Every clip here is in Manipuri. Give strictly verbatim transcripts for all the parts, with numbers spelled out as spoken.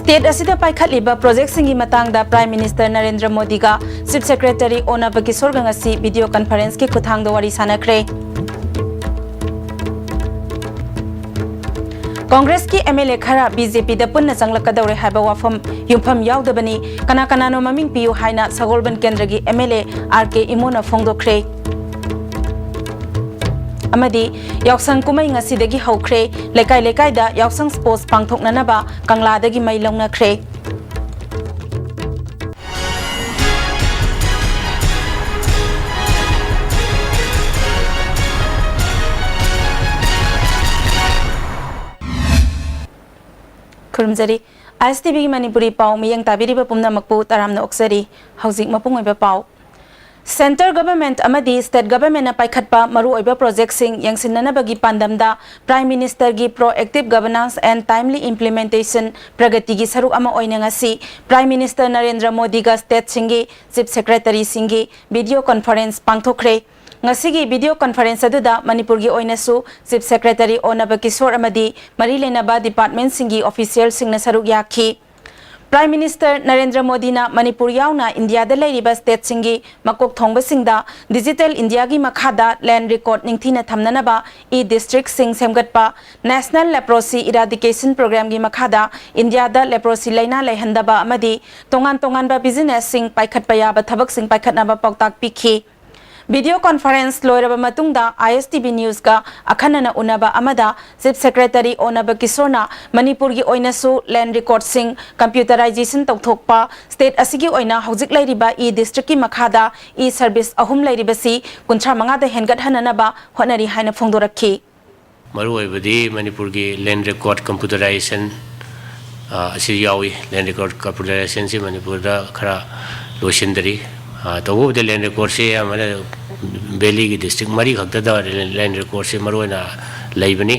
ꯁ꯭ꯇꯦꯠ ꯑꯁꯤꯗ ꯄꯥꯏꯈꯠꯂꯤꯕ ꯄ꯭ꯔꯣꯖꯦꯛꯁꯤꯡꯒꯤ ꯃꯇꯥꯡꯗ ꯄ꯭ꯔꯥꯏꯝ ꯃꯤꯅꯤꯁꯇꯔ ꯅꯔꯦꯟꯗ꯭ꯔ ꯃꯣꯗꯤꯒ ꯆꯤꯐ ꯁꯦꯀ꯭ꯔꯦꯇꯔꯤ ꯑꯣ ꯅꯕ ꯀꯤꯁꯣꯔꯒ ꯉꯁꯤ ꯚꯤꯗꯤꯑꯣ ꯀꯟꯐꯔꯦꯟꯁꯀꯤ ꯈꯨꯠꯊꯥꯡꯗ ꯋꯥꯔꯤ ꯁꯥꯟꯅꯈ꯭ꯔꯦ꯫ ꯀꯣꯡꯒ꯭ꯔꯦꯁꯀꯤ ꯑꯦꯝ ꯑꯦꯜ ꯑꯦ ꯈꯔ ꯕꯤ ꯖꯦ ꯄꯤꯗ ꯄꯨꯟꯅ ꯆꯪꯂꯛꯀꯗꯧꯔꯦ ꯍꯥꯏꯕ ꯋꯥꯐꯝ ꯌꯨꯝꯐꯝ ꯌꯥꯎꯗꯕꯅꯤ, ꯀꯅꯥ ꯀꯅꯥꯅꯣ ꯃꯃꯤꯡ ꯄꯤꯌꯨ ꯍꯥꯏꯅ ꯁꯒꯣꯜꯕꯟ ꯀꯦꯟꯗ꯭ꯔꯒꯤ ꯑꯦꯝ ꯑꯦꯜ ꯑꯦ ꯑꯥꯔ ꯀꯦ ꯏꯃꯣꯅ ꯐꯣꯡꯗꯣꯛꯈ꯭ꯔꯦ꯫ ꯑꯃꯗꯤ ꯌꯥꯎꯁꯪ ꯀꯨꯝꯍꯩ ꯉꯁꯤꯗꯒꯤ ꯍꯧꯈ꯭ꯔꯦ, ꯂꯩꯀꯥꯏ ꯂꯩꯀꯥꯏꯗ ꯌꯥꯎꯁꯪ ꯁ꯭ꯄꯣꯔꯠꯁ ꯄꯥꯡꯊꯣꯛꯅꯅꯕ ꯀꯪꯂꯥꯗꯒꯤ ꯃꯩ ꯂꯧꯅꯈ꯭ꯔꯦ꯫ ꯈꯨꯔꯨꯝꯖꯔꯤ꯫ ꯑꯥꯏ ꯑꯦꯁ ꯇꯤ ꯚꯤꯒꯤ ꯃꯅꯤꯄꯨꯔꯤ ꯄꯥꯎ ꯃꯤꯠꯌꯦꯡ ꯇꯥꯕꯤꯔꯤꯕ ꯄꯨꯝꯅꯃꯛꯄꯨ ꯇꯔꯥꯝꯅ ꯑꯣꯛꯆꯔꯤ꯫ ꯍꯧꯖꯤꯛ ꯃꯄꯨꯡ ꯑꯣꯏꯕ ꯄꯥꯎ꯫ ꯁꯦꯟꯇꯔ ꯒꯚꯔꯟꯃꯦꯟꯠ ꯑꯃꯗꯤ ꯁ꯭ꯇꯦꯠ ꯒꯚꯔꯟꯃꯦꯟꯠꯅ ꯄꯥꯏꯈꯠꯄ ꯃꯔꯨꯑꯣꯏꯕ ꯄ꯭ꯔꯣꯖꯦꯛꯁꯤꯡ ꯌꯦꯡꯁꯤꯟꯅꯅꯕꯒꯤ ꯄꯥꯟꯗꯝꯗ ꯄ꯭ꯔꯥꯏꯝ ꯃꯤꯅꯤꯁꯇꯔꯒꯤ Proactive Governance and Timely Implementation ꯄ꯭ꯔꯒꯇꯤꯒꯤ ꯁꯔꯨꯛ ꯑꯃ ꯑꯣꯏꯅ ꯉꯁꯤ ꯄ꯭ꯔꯥꯏꯝ ꯃꯤꯅꯤꯁꯇꯔ ꯅꯔꯦꯟꯗ꯭ꯔ ꯃꯣꯗꯤꯒ ꯁ꯭ꯇꯦꯠꯁꯤꯡꯒꯤ ꯆꯤꯐ ꯁꯦꯀ꯭ꯔꯦꯇꯔꯤꯁꯤꯡꯒꯤ ꯚꯤꯗꯤꯑꯣ ꯀꯟꯐꯔꯦꯟꯁ ꯄꯥꯡꯊꯣꯛꯈ꯭ꯔꯦ꯫ ꯉꯁꯤꯒꯤ ꯚꯤꯗꯤꯑꯣ ꯀꯟꯐꯔꯦꯟꯁ ꯑꯗꯨꯗ ꯃꯅꯤꯄꯨꯔꯒꯤ ꯑꯣꯏꯅꯁꯨ ꯆꯤꯐ ꯁꯦꯀ꯭ꯔꯦꯇꯔꯤ ꯑꯣ ꯅꯕ ꯀꯤꯁꯣꯔ ꯑꯃꯗꯤ ꯃꯔꯤ ꯂꯩꯅꯕ ꯗꯤꯄꯥꯔꯠꯃꯦꯟꯠꯁꯤꯡꯒꯤ ꯑꯣꯐꯤꯁꯤꯌꯦꯜꯁꯤꯡꯅ ꯁꯔꯨꯛ ꯌꯥꯈꯤ꯫ ꯄ꯭ꯔꯥꯏꯝ ꯃꯤꯅꯤꯁꯇꯔ ꯅꯔꯦꯟꯗ꯭ꯔ ꯃꯣꯗꯤꯅ ꯃꯅꯤꯄꯨꯔ ꯌꯥꯎꯅ ꯏꯟꯗꯤꯌꯥꯗ ꯂꯩꯔꯤꯕ ꯁ꯭ꯇꯦꯠꯁꯤꯡꯒꯤ ꯃꯀꯣꯛ ꯊꯣꯡꯕꯁꯤꯡꯗ ꯗꯤꯖꯤꯇꯦꯜ ꯏꯟꯗꯤꯌꯥꯒꯤ ꯃꯈꯥꯗ ꯂꯦꯟꯗ ꯔꯦꯀꯣꯔꯗ ꯅꯤꯡꯊꯤꯅ ꯊꯝꯅꯅꯕ ꯏ ꯗꯤꯁꯇ꯭ꯔꯤꯛꯁꯤꯡ ꯁꯦꯝꯒꯠꯄ, ꯅꯦꯁꯅꯦꯜ ꯂꯦꯄ꯭ꯔꯣꯁꯤ ꯏꯔꯥꯗꯤꯀꯦꯁꯟ ꯄ꯭ꯔꯣꯒ꯭ꯔꯥꯝꯒꯤ ꯃꯈꯥꯗ ꯏꯟꯗꯤꯌꯥꯗ ꯂꯦꯄ꯭ꯔꯣꯁꯤ ꯂꯥꯏꯅꯥ ꯂꯩꯍꯟꯗꯕ ꯑꯃꯗꯤ ꯇꯣꯉꯥꯟ ꯇꯣꯉꯥꯟꯕ ꯕꯤꯖꯤꯅꯦꯁꯁꯤꯡ ꯄꯥꯏꯈꯠꯄ ꯌꯥꯕ ꯊꯕꯛꯁꯤꯡ ꯄꯥꯏꯈꯠꯅꯕ ꯄꯥꯎꯇꯥꯛ ꯄꯤꯈꯤ꯫ ꯚꯤꯗꯤꯑꯣ ꯀꯟꯐꯔꯦꯟꯁ ꯂꯣꯏꯔꯕ ꯃꯇꯨꯡꯗ ꯑꯥꯏ ꯑꯦꯁ ꯇꯤ ꯚꯤ ꯅ꯭ꯌꯨꯁꯀ ꯑꯈꯟꯅꯅ ꯎꯅꯕ ꯑꯃꯗ ꯆꯤꯐ ꯁꯦꯀ꯭ꯔꯦꯇꯔꯤ ꯑꯣ ꯅꯕ ꯀꯤꯁꯣꯔꯅ ꯃꯅꯤꯄꯨꯔꯒꯤ ꯑꯣꯏꯅꯁꯨ ꯂꯦꯟꯗ ꯔꯦꯀꯣꯔꯗꯁꯤꯡ ꯀꯝꯄ꯭ꯌꯨꯇꯔꯥꯏꯖꯦꯁꯟ ꯇꯧꯊꯣꯛꯄ, ꯁ꯭ꯇꯦꯠ ꯑꯁꯤꯒꯤ ꯑꯣꯏꯅ ꯍꯧꯖꯤꯛ ꯂꯩꯔꯤꯕ ꯏ ꯗꯤꯁꯇ꯭ꯔꯤꯛꯀꯤ ꯃꯈꯥꯗ ꯏ ꯁꯔꯚꯤꯁ ꯑꯍꯨꯝ ꯂꯩꯔꯤꯕꯁꯤ ꯀꯨꯟꯊ꯭ꯔꯥ ꯃꯉꯥꯗ ꯍꯦꯟꯒꯠꯍꯟꯅꯅꯕ ꯍꯣꯠꯅꯔꯤ ꯍꯥꯏꯅ ꯐꯣꯡꯗꯣꯔꯛꯈꯤ꯫ ꯃꯔꯨꯑꯣꯏꯕꯗꯤ ꯃꯅꯤꯄꯨꯔꯒꯤ ꯂꯦꯟꯗ ꯔꯦꯀꯣꯔꯗ ꯀꯝꯄ꯭ꯌꯨꯇꯔꯥꯏꯖꯦꯁꯟ, ꯑ, ꯑꯁꯤ ꯌꯥꯎꯏ꯫ ꯂꯦꯟꯗ ꯔꯦꯀꯣꯔꯗ ꯀꯝꯄ꯭ꯌꯨꯇꯔꯥꯏꯖꯦꯁꯟꯁꯤ ꯃꯅꯤꯄꯨꯔꯗ ꯈꯔ ꯂꯣꯏꯁꯤꯟꯗ꯭ꯔꯤ꯫ ꯑ, ꯇꯧꯕꯕꯨꯗꯤ ꯂꯦꯟꯗ ꯔꯦꯀꯣꯔꯗꯁꯤ ꯑꯌꯥꯝꯕꯅ ꯚꯦꯂꯤꯒꯤ ꯗꯤꯁꯇ꯭ꯔꯤꯛ ꯃꯔꯤ ꯈꯛꯇꯗ ꯂꯦꯟꯗ ꯔꯦꯀꯣꯔꯗꯁꯤ ꯃꯔꯨꯑꯣꯏꯅ ꯂꯩꯕꯅꯤ꯫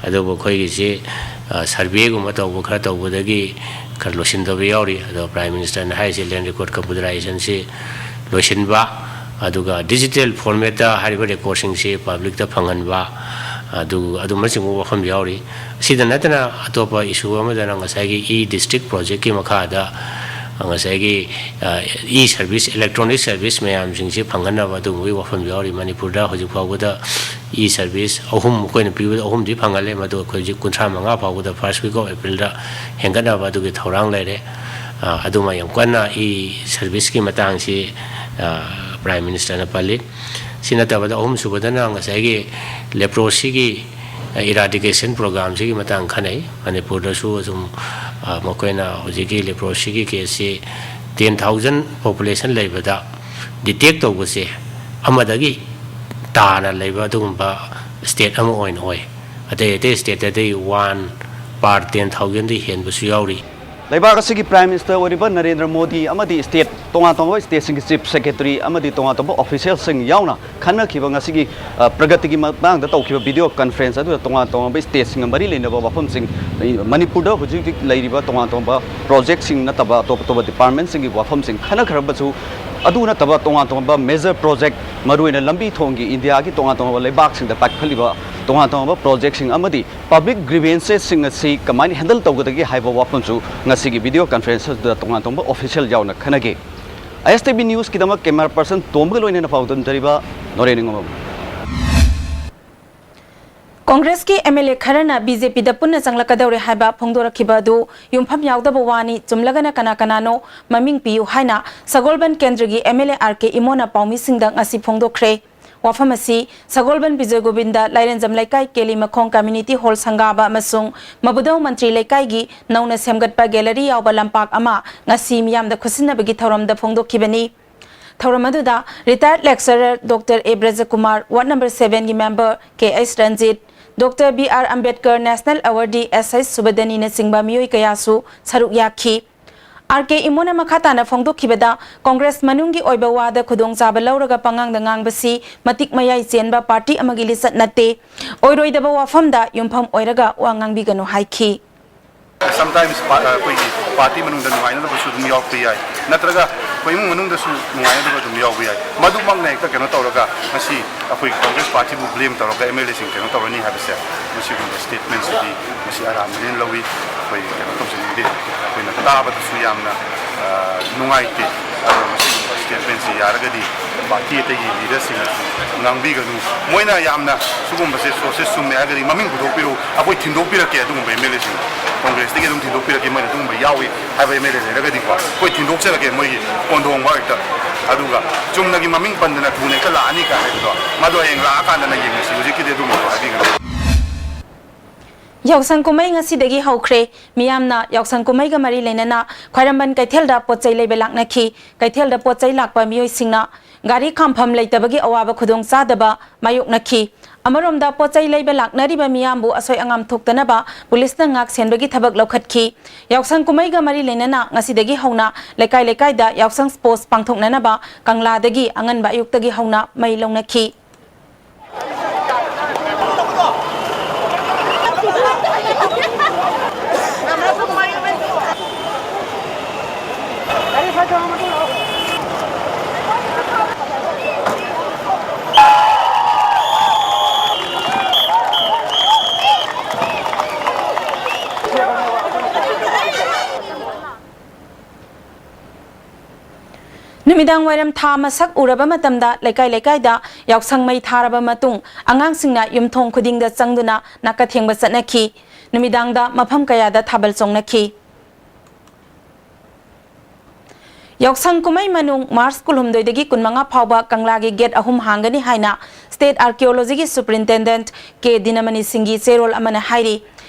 ꯑꯗꯨꯕꯨ ꯑꯩꯈꯣꯏꯒꯤꯁꯤ, ꯑ, ꯁꯔꯚꯦꯒꯨꯝꯕ ꯇꯧꯕ ꯈꯔ ꯇꯧꯕꯗꯒꯤ ꯈꯔ ꯂꯣꯏꯁꯤꯟꯗꯕ ꯌꯥꯎꯔꯤ꯫ ꯑꯗꯣ ꯄ꯭ꯔꯥꯏꯝ ꯃꯤꯅꯤꯁꯇꯔꯅ ꯍꯥꯏꯔꯤꯁꯦ ꯂꯦꯟꯗ ꯔꯦꯀꯣꯔꯗ ꯀꯝꯄ꯭ꯌꯨꯇꯔꯥꯏꯖꯦꯁꯟꯁꯤ ꯂꯣꯏꯁꯤꯟꯕ, ꯑꯗꯨꯒ ꯗꯤꯖꯤꯇꯦꯜ ꯐꯣꯔꯃꯦꯠꯇ ꯍꯥꯏꯔꯤꯕ ꯔꯦꯀꯣꯔꯗꯁꯤꯡꯁꯤ ꯄꯕ꯭ꯂꯤꯛꯇ ꯐꯪꯍꯟꯕ, ꯑꯗꯨ ꯑꯗꯨꯝꯕꯅꯆꯤꯡꯕ ꯋꯥꯐꯝ ꯌꯥꯎꯔꯤ꯫ ꯑꯁꯤꯗ ꯅꯠꯇꯅ ꯑꯇꯣꯞꯄ issue ꯑꯃꯗꯅ ꯉꯁꯥꯏꯒꯤ e district projectꯀꯤ ꯃꯈꯥꯗ ꯉꯁꯥꯏꯒꯤ e service, electronic service ꯃꯌꯥꯝꯁꯤꯡꯁꯤ ꯐꯪꯍꯟꯅꯕ ꯑꯗꯨꯒꯨꯝꯕꯒꯤ ꯋꯥꯐꯝ ꯌꯥꯎꯔꯤ꯫ ꯃꯅꯤꯄꯨꯔꯗ ꯍꯧꯖꯤꯛ ꯐꯥꯎꯕꯗ e service ꯑꯍꯨꯝ, ꯑꯩꯈꯣꯏꯅ ꯄꯤꯕꯗ ꯑꯍꯨꯝꯗꯤ ꯐꯪꯍꯜꯂꯦ, ꯃꯗꯨ ꯑꯩꯈꯣꯏ ꯍꯧꯖꯤꯛ ꯀꯨꯟꯊ꯭ꯔꯥ ꯃꯉꯥ ꯐꯥꯎꯕꯗ first week of Aprilꯗ ꯍꯦꯟꯒꯠꯅꯕ ꯑꯗꯨꯒꯤ ꯊꯧꯔꯥꯡ ꯂꯩꯔꯦ꯫ ꯑꯗꯨꯃ ꯌꯥꯝ ꯀꯟꯅ e serviceꯀꯤ ꯃꯇꯥꯡꯁꯤ Prime Ministerꯅ ꯄꯜꯂꯤ꯫ ꯁꯤ ꯅꯠꯇꯕꯗ ꯑꯍꯨꯝꯁꯨꯕꯗꯅ ꯉꯁꯥꯏꯒꯤ leprosyꯒꯤ eradication programꯁꯤꯒꯤ ꯃꯇꯥꯡ ꯈꯟꯅꯩ꯫ ꯃꯅꯤꯄꯨꯔꯗꯁꯨ ꯑꯗꯨꯝ ꯃꯈꯣꯏꯅ ꯍꯧꯖꯤꯛꯀꯤ leprosyꯒꯤ caseꯁꯤ ten thousand population ꯂꯩꯕꯗ detect ꯇꯧꯕꯁꯦ ꯑꯃꯗꯒꯤ ꯇꯥꯅ ꯂꯩꯕ ꯑꯗꯨꯒꯨꯝꯕ state ꯑꯃ ꯑꯣꯏꯅ ꯑꯣꯏ꯫ ꯑꯇꯩ ꯑꯇꯩ stateꯇꯗꯤ one per ten thousandꯗꯤ ꯍꯦꯟꯕꯁꯨ ꯌꯥꯎꯔꯤ꯫ ꯂꯩꯕꯥꯛ ꯑꯁꯤꯒꯤ Prime Minister ꯑꯣꯏꯔꯤꯕ ꯅꯔꯦꯟꯗ꯭ꯔ ꯃꯣꯗꯤ ꯑꯃꯗꯤ state ꯇꯣꯉꯥꯟ ꯇꯣꯉꯥꯟꯕ stateꯁꯤꯡꯒꯤ chief secretary ꯑꯃꯗꯤ ꯇꯣꯉꯥꯟ ꯇꯣꯉꯥꯟꯕ officialꯁꯤꯡ ꯌꯥꯎꯅ ꯈꯟꯅꯈꯤꯕ ꯉꯁꯤꯒꯤ, ꯑ, ꯄ꯭ꯔꯒꯇꯤꯒꯤ ꯃꯇꯥꯡꯗ ꯇꯧꯈꯤꯕ video conference ꯑꯗꯨꯗ ꯇꯣꯉꯥꯟ ꯇꯣꯉꯥꯟꯕ stateꯁꯤꯡꯒ ꯃꯔꯤ ꯂꯩꯅꯕ ꯋꯥꯐꯝꯁꯤꯡ, ꯑ, ꯃꯅꯤꯄꯨꯔꯗ ꯍꯧꯖꯤꯛ ꯍꯧꯖꯤꯛ ꯂꯩꯔꯤꯕ ꯇꯣꯉꯥꯟ ꯇꯣꯉꯥꯟꯕ projectꯁꯤꯡ ꯅꯠꯇꯕ ꯑꯇꯣꯞ ꯑꯇꯣꯞꯄ departmentꯁꯤꯡꯒꯤ ꯋꯥꯐꯝꯁꯤꯡ ꯈꯟꯅꯈ꯭ꯔꯕꯁꯨ, ꯑꯗꯨ ꯅꯠꯇꯕ ꯇꯣꯉꯥꯟ ꯇꯣꯉꯥꯟꯕ major project, ꯃꯔꯨꯑꯣꯏꯅ ꯂꯝꯕꯤ ꯊꯣꯡꯒꯤ ꯏꯟꯗꯤꯌꯥꯒꯤ ꯇꯣꯉꯥꯟ ꯇꯣꯉꯥꯟꯕ ꯂꯩꯕꯥꯛꯁꯤꯡꯗ ꯄꯥꯏꯈꯠꯂꯤꯕ ꯇꯣꯉꯥꯟ ꯇꯣꯉꯥꯟꯕ projectꯁꯤꯡ ꯑꯃꯗꯤ public grievances ꯁꯤꯡ ꯑꯁꯤ ꯀꯃꯥꯏꯅ handle ꯇꯧꯒꯗꯒꯦ ꯍꯥꯏꯕ ꯋꯥꯐꯝꯁꯨ ꯉꯁꯤꯒꯤ video conference ꯑꯗꯨꯗ ꯇꯣꯉꯥꯟ ꯇꯣꯉꯥꯟꯕ official ꯌꯥꯎꯅ ꯈꯟꯅꯈꯤ꯫ ISTV Newsꯀꯤꯗꯃꯛ camera person ꯇꯣꯝꯕꯒ ꯂꯣꯏꯅꯅ ꯄꯥꯎꯗꯝꯖꯔꯤꯕ ꯅꯣꯔꯦꯟ ꯅꯤꯉꯣꯝꯕꯝ꯫ ꯀꯣꯡꯒ꯭ꯔꯦꯁꯀꯤ MLA ꯈꯔꯅ BJPꯗ ꯄꯨꯟꯅ ꯆꯪꯂꯛꯀꯗꯧꯔꯦ ꯍꯥꯏꯕ ꯐꯣꯡꯗꯣꯔꯛꯈꯤꯕ ꯑꯗꯨ ꯌꯨꯝꯐꯝ ꯌꯥꯎꯗꯕ ꯋꯥꯅꯤ, ꯆꯨꯝꯂꯒꯅ ꯀꯅꯥ ꯀꯅꯥꯅꯣ ꯃꯃꯤꯡ ꯄꯤꯌꯨ ꯍꯥꯏꯅ ꯁꯒꯣꯜꯕꯟ ꯀꯦꯟꯗ꯭ꯔꯒꯤ MLA RK ꯏꯃꯣꯅ ꯄꯥꯎꯃꯤꯁꯤꯡꯗ ꯉꯁꯤ ꯐꯣꯡꯗꯣꯛꯈ꯭ꯔꯦ꯫ ꯋꯥꯐꯝ ꯑꯁꯤ ꯁꯒꯣꯜꯕꯟ ꯕꯤꯖꯣꯏ ꯒꯣꯕꯤꯟꯗ ꯂꯥꯏꯔꯦꯟꯖꯝ ꯂꯩꯀꯥꯏ ꯀꯦꯂꯤ ꯃꯈꯣꯡ community hall ꯁꯪꯒꯥꯕ ꯑꯃꯁꯨꯡ ꯃꯕꯨꯗꯧ ꯃꯟꯇ꯭ꯔꯤ ꯂꯩꯀꯥꯏꯒꯤ ꯅꯧꯅ ꯁꯦꯝꯒꯠꯄ gallery ꯌꯥꯎꯕ ꯂꯝꯄꯥꯛ ꯑꯃ ꯉꯁꯤ ꯃꯤꯌꯥꯝꯗ ꯈꯨꯠꯁꯤꯟꯅꯕꯒꯤ ꯊꯧꯔꯝꯗ ꯐꯣꯡꯗꯣꯛꯈꯤꯕꯅꯤ꯫ ꯊꯧꯔꯝ ꯑꯗꯨꯗ retired lecturer Doctor A ꯕ꯭ꯔꯖꯀꯨꯃꯥꯔ, ward number sevenꯒꯤ member K H Ranjit, Doctor B R Ambedkar National Awardee S H ꯁꯨꯕꯗꯅꯤꯅꯆꯤꯡꯕ ꯃꯤꯑꯣꯏ ꯀꯌꯥꯁꯨ ꯁꯔꯨꯛ ꯌꯥꯈꯤ꯫ RK ꯏꯃꯣꯅ ꯃꯈꯥ ꯇꯥꯅ ꯐꯣꯡꯗꯣꯛꯈꯤꯕꯗ, ꯀꯣꯡꯒ꯭ꯔꯦꯁ ꯃꯅꯨꯡꯒꯤ ꯑꯣꯏꯕ ꯋꯥꯗ ꯈꯨꯗꯣꯡꯆꯥꯕ ꯂꯧꯔꯒ ꯄꯉꯥꯡꯗ ꯉꯥꯡꯕꯁꯤ ꯃꯇꯤꯛ ꯃꯌꯥꯏ ꯆꯦꯟꯕ party ꯑꯃꯒꯤ ꯂꯤꯆꯠ ꯅꯠꯇꯦ꯫ ꯑꯣꯏꯔꯣꯏꯗꯕ ꯋꯥꯐꯝꯗ ꯌꯨꯝꯐꯝ ꯑꯣꯏꯔꯒ ꯋꯥ ꯉꯥꯡꯕꯤꯒꯅꯨ ꯍꯥꯏꯈꯤ꯫ Sometimes ꯑꯩꯈꯣꯏꯒꯤ ꯄꯥꯔꯇꯤ ꯃꯅꯨꯡꯗ ꯅꯨꯡꯉꯥꯏꯅꯗꯕꯁꯨ ꯑꯗꯨꯝ ꯌꯥꯎꯔꯛꯄ ꯌꯥꯏ, ꯅꯠꯇ꯭ꯔꯒ ꯑꯩꯈꯣꯏ ꯏꯃꯨꯡ ꯃꯅꯨꯡꯗꯁꯨ ꯅꯨꯡꯉꯥꯏꯅꯗꯕ ꯑꯗꯨꯝ ꯌꯥꯎꯕ ꯌꯥꯏ꯫ ꯃꯗꯨꯃꯛꯅ ꯍꯦꯛꯇ ꯀꯩꯅꯣ ꯇꯧꯔꯒ ꯉꯁꯤ ꯑꯩꯈꯣꯏ ꯀꯪꯒ꯭ꯔꯦꯁ ꯄꯥꯔꯇꯤꯕꯨ ꯕ꯭ꯂꯦꯝ ꯇꯧꯔꯒ ꯑꯦꯝ ꯑꯦꯜ ꯑꯦꯁꯤꯡ ꯀꯩꯅꯣ ꯇꯧꯔꯅꯤ ꯍꯥꯏꯕꯁꯦ, ꯃꯁꯤꯒꯨꯝꯕ ꯁ꯭ꯇꯦꯠꯃꯦꯟꯁꯤꯗꯤ ꯃꯁꯤ ꯑꯔꯥꯟꯕꯅꯦꯅ ꯂꯧꯏ꯫ ꯑꯩꯈꯣꯏ ꯀꯩꯅꯣ ꯇꯧꯖꯅꯤꯡꯗꯦ, ꯑꯩꯈꯣꯏꯅ ꯇꯥꯕꯗꯁꯨ ꯌꯥꯝꯅ ꯑ, ꯅꯨꯡꯉꯥꯏꯇꯦ꯫ ꯑꯗꯣ ꯃꯁꯤꯒꯨꯝꯕ ꯁ꯭ꯇꯦꯠꯃꯦꯟꯁꯤ ꯌꯥꯔꯒꯗꯤ ꯄꯥꯔꯇꯤ ꯑꯇꯩꯒꯤ ꯂꯤꯗꯔꯁꯤꯡꯅꯁꯨ ꯉꯥꯡꯕꯤꯒꯅꯨ꯫ ꯃꯣꯏꯅ ꯌꯥꯝꯅ ꯁꯤꯒꯨꯝꯕꯁꯦ ꯁꯣꯔꯁꯦꯁ ꯆꯨꯝꯃꯦ ꯍꯥꯏꯔꯒꯗꯤ ꯃꯃꯤꯡ ꯄꯨꯊꯣꯛꯄꯤꯔꯛꯎ, ꯑꯩꯈꯣꯏ ꯊꯤꯟꯗꯣꯛꯄꯤꯔꯛꯀꯦ꯫ ꯑꯗꯨꯒꯨꯝꯕ ꯑꯦꯝ ꯑꯦꯜ ꯑꯦꯁꯤꯡ ꯀꯣꯡꯒ꯭ꯔꯦꯁꯇꯒꯤ ꯑꯗꯨꯝ ꯊꯤꯟꯗꯣꯛꯄꯤꯔꯛꯀꯦ, ꯃꯣꯏꯅ ꯑꯗꯨꯒꯨꯝꯕ ꯌꯥꯎꯏ ꯍꯥꯏꯕ ꯑꯦꯝ ꯑꯦꯜ ꯑꯦ ꯂꯩꯔꯒꯗꯤꯀꯣ, ꯑꯩꯈꯣꯏ ꯊꯤꯟꯗꯣꯛꯆꯔꯛꯀꯦ ꯃꯣꯏꯒꯤ ꯀꯣꯟꯊꯣꯡ ꯃꯔꯛꯇ꯫ ꯑꯗꯨꯒ ꯆꯨꯝꯅꯒꯤ ꯃꯃꯤꯡ ꯄꯟꯗꯅ ꯊꯨꯅ ꯍꯦꯛꯇ ꯂꯥꯛꯑꯅꯤ ꯀꯥꯏ ꯍꯥꯏꯕꯗꯣ, ꯃꯗꯨ ꯍꯌꯦꯡ ꯂꯥꯛꯑꯀꯥꯟꯗꯅ ꯌꯦꯡꯉꯁꯤ꯫ ꯍꯧꯖꯤꯛꯀꯤꯗꯤ ꯑꯗꯨꯒꯨꯝꯕꯗꯣ ꯍꯥꯏꯕꯤꯒꯅꯨ꯫ ꯌꯥꯎꯁꯪ ꯀꯨꯝꯍꯩ ꯉꯁꯤꯗꯒꯤ ꯍꯧꯈ꯭ꯔꯦ꯫ ꯃꯤꯌꯥꯝꯅ ꯌꯥꯎꯁꯪ ꯀꯨꯝꯍꯩꯒ ꯃꯔꯤ ꯂꯩꯅꯅ ꯈ꯭ꯋꯥꯏꯔꯝꯕꯟ ꯀꯩꯊꯦꯜꯗ ꯄꯣꯠ ꯆꯩ ꯂꯩꯕ ꯂꯥꯛꯅꯈꯤ꯫ ꯀꯩꯊꯦꯜꯗ ꯄꯣꯠ ꯆꯩ ꯂꯥꯛꯄ ꯃꯤꯑꯣꯏꯁꯤꯡꯅ ꯒꯥꯔꯤ ꯈꯥꯝꯐꯝ ꯂꯩꯇꯕꯒꯤ ꯑꯋꯥꯕ ꯈꯨꯗꯣꯡ ꯆꯥꯗꯕ ꯃꯥꯌꯣꯛꯅꯈꯤ꯫ ꯑꯃꯔꯣꯝꯗ ꯄꯣꯠ ꯆꯩ ꯂꯩꯕ ꯂꯥꯛꯅꯔꯤꯕ ꯃꯤꯌꯥꯝꯕꯨ ꯑꯁꯣꯏ ꯑꯉꯥꯝ ꯊꯣꯛꯇꯅꯕ ꯄꯨꯂꯤꯁꯅ ꯉꯥꯛ ꯁꯦꯟꯕꯒꯤ ꯊꯕꯛ ꯂꯧꯈꯠꯈꯤ꯫ ꯌꯥꯎꯁꯪ ꯀꯨꯝꯍꯩꯒ ꯃꯔꯤ ꯂꯩꯅꯅ ꯉꯁꯤꯗꯒꯤ ꯍꯧꯅ ꯂꯩꯀꯥꯏ ꯂꯩꯀꯥꯏꯗ ꯌꯥꯎꯁꯪ ꯁ꯭ꯄꯣꯔꯠꯁ ꯄꯥꯡꯊꯣꯛꯅꯅꯕ ꯀꯪꯂꯥꯗꯒꯤ ꯑꯉꯟꯕ ꯑꯌꯨꯛꯇꯒꯤ ꯍꯧꯅ ꯃꯩ ꯂꯧꯅꯈꯤ꯫ ꯅꯨꯃꯤꯗꯥꯡ ꯋꯥꯏꯔꯝ ꯊꯥ ꯃꯁꯛ ꯎꯔꯕ ꯃꯇꯝꯗ ꯂꯩꯀꯥꯏ ꯂꯩꯀꯥꯏꯗ ꯌꯥꯎꯁꯪ ꯃꯩ ꯊꯥꯔꯕ ꯃꯇꯨꯡ ꯑꯉꯥꯡꯁꯤꯡꯅ ꯌꯨꯝꯊꯣꯡ ꯈꯨꯗꯤꯡꯗ ꯆꯪꯗꯨꯅ ꯅꯥꯀ ꯊꯦꯡꯕ ꯆꯠꯅꯈꯤ꯫ ꯅꯨꯃꯤꯗꯥꯡꯗ ꯃꯐꯝ ꯀꯌꯥꯗ ꯊꯥꯕꯜ ꯆꯣꯡꯅꯈꯤ꯫ ꯌꯥꯎꯁꯪ ꯀꯨꯝꯍꯩ ꯃꯅꯨꯡ ꯃꯥꯔꯆ ꯀꯨꯟꯍꯨꯝꯗꯣꯏꯗꯒꯤ ꯀꯨꯟꯃꯉꯥ ꯐꯥꯎꯕ ꯀꯪꯂꯥꯒꯤ ꯒꯦꯠ ꯑꯍꯨꯝ ꯍꯥꯡꯒꯅꯤ ꯍꯥꯏꯅ ꯁ꯭ꯇꯦꯠ ꯑꯥꯔꯀꯤꯑꯣꯂꯣꯖꯤꯒꯤ ꯁꯨꯄꯔꯤꯟꯇꯦꯟꯗꯦꯟꯠ ꯀꯦ ꯗꯤꯅꯃꯅꯤ ꯁꯤꯡꯒꯤ ꯆꯦꯔꯣꯜ ꯑꯃꯅ ꯍꯥꯏꯔꯤ꯫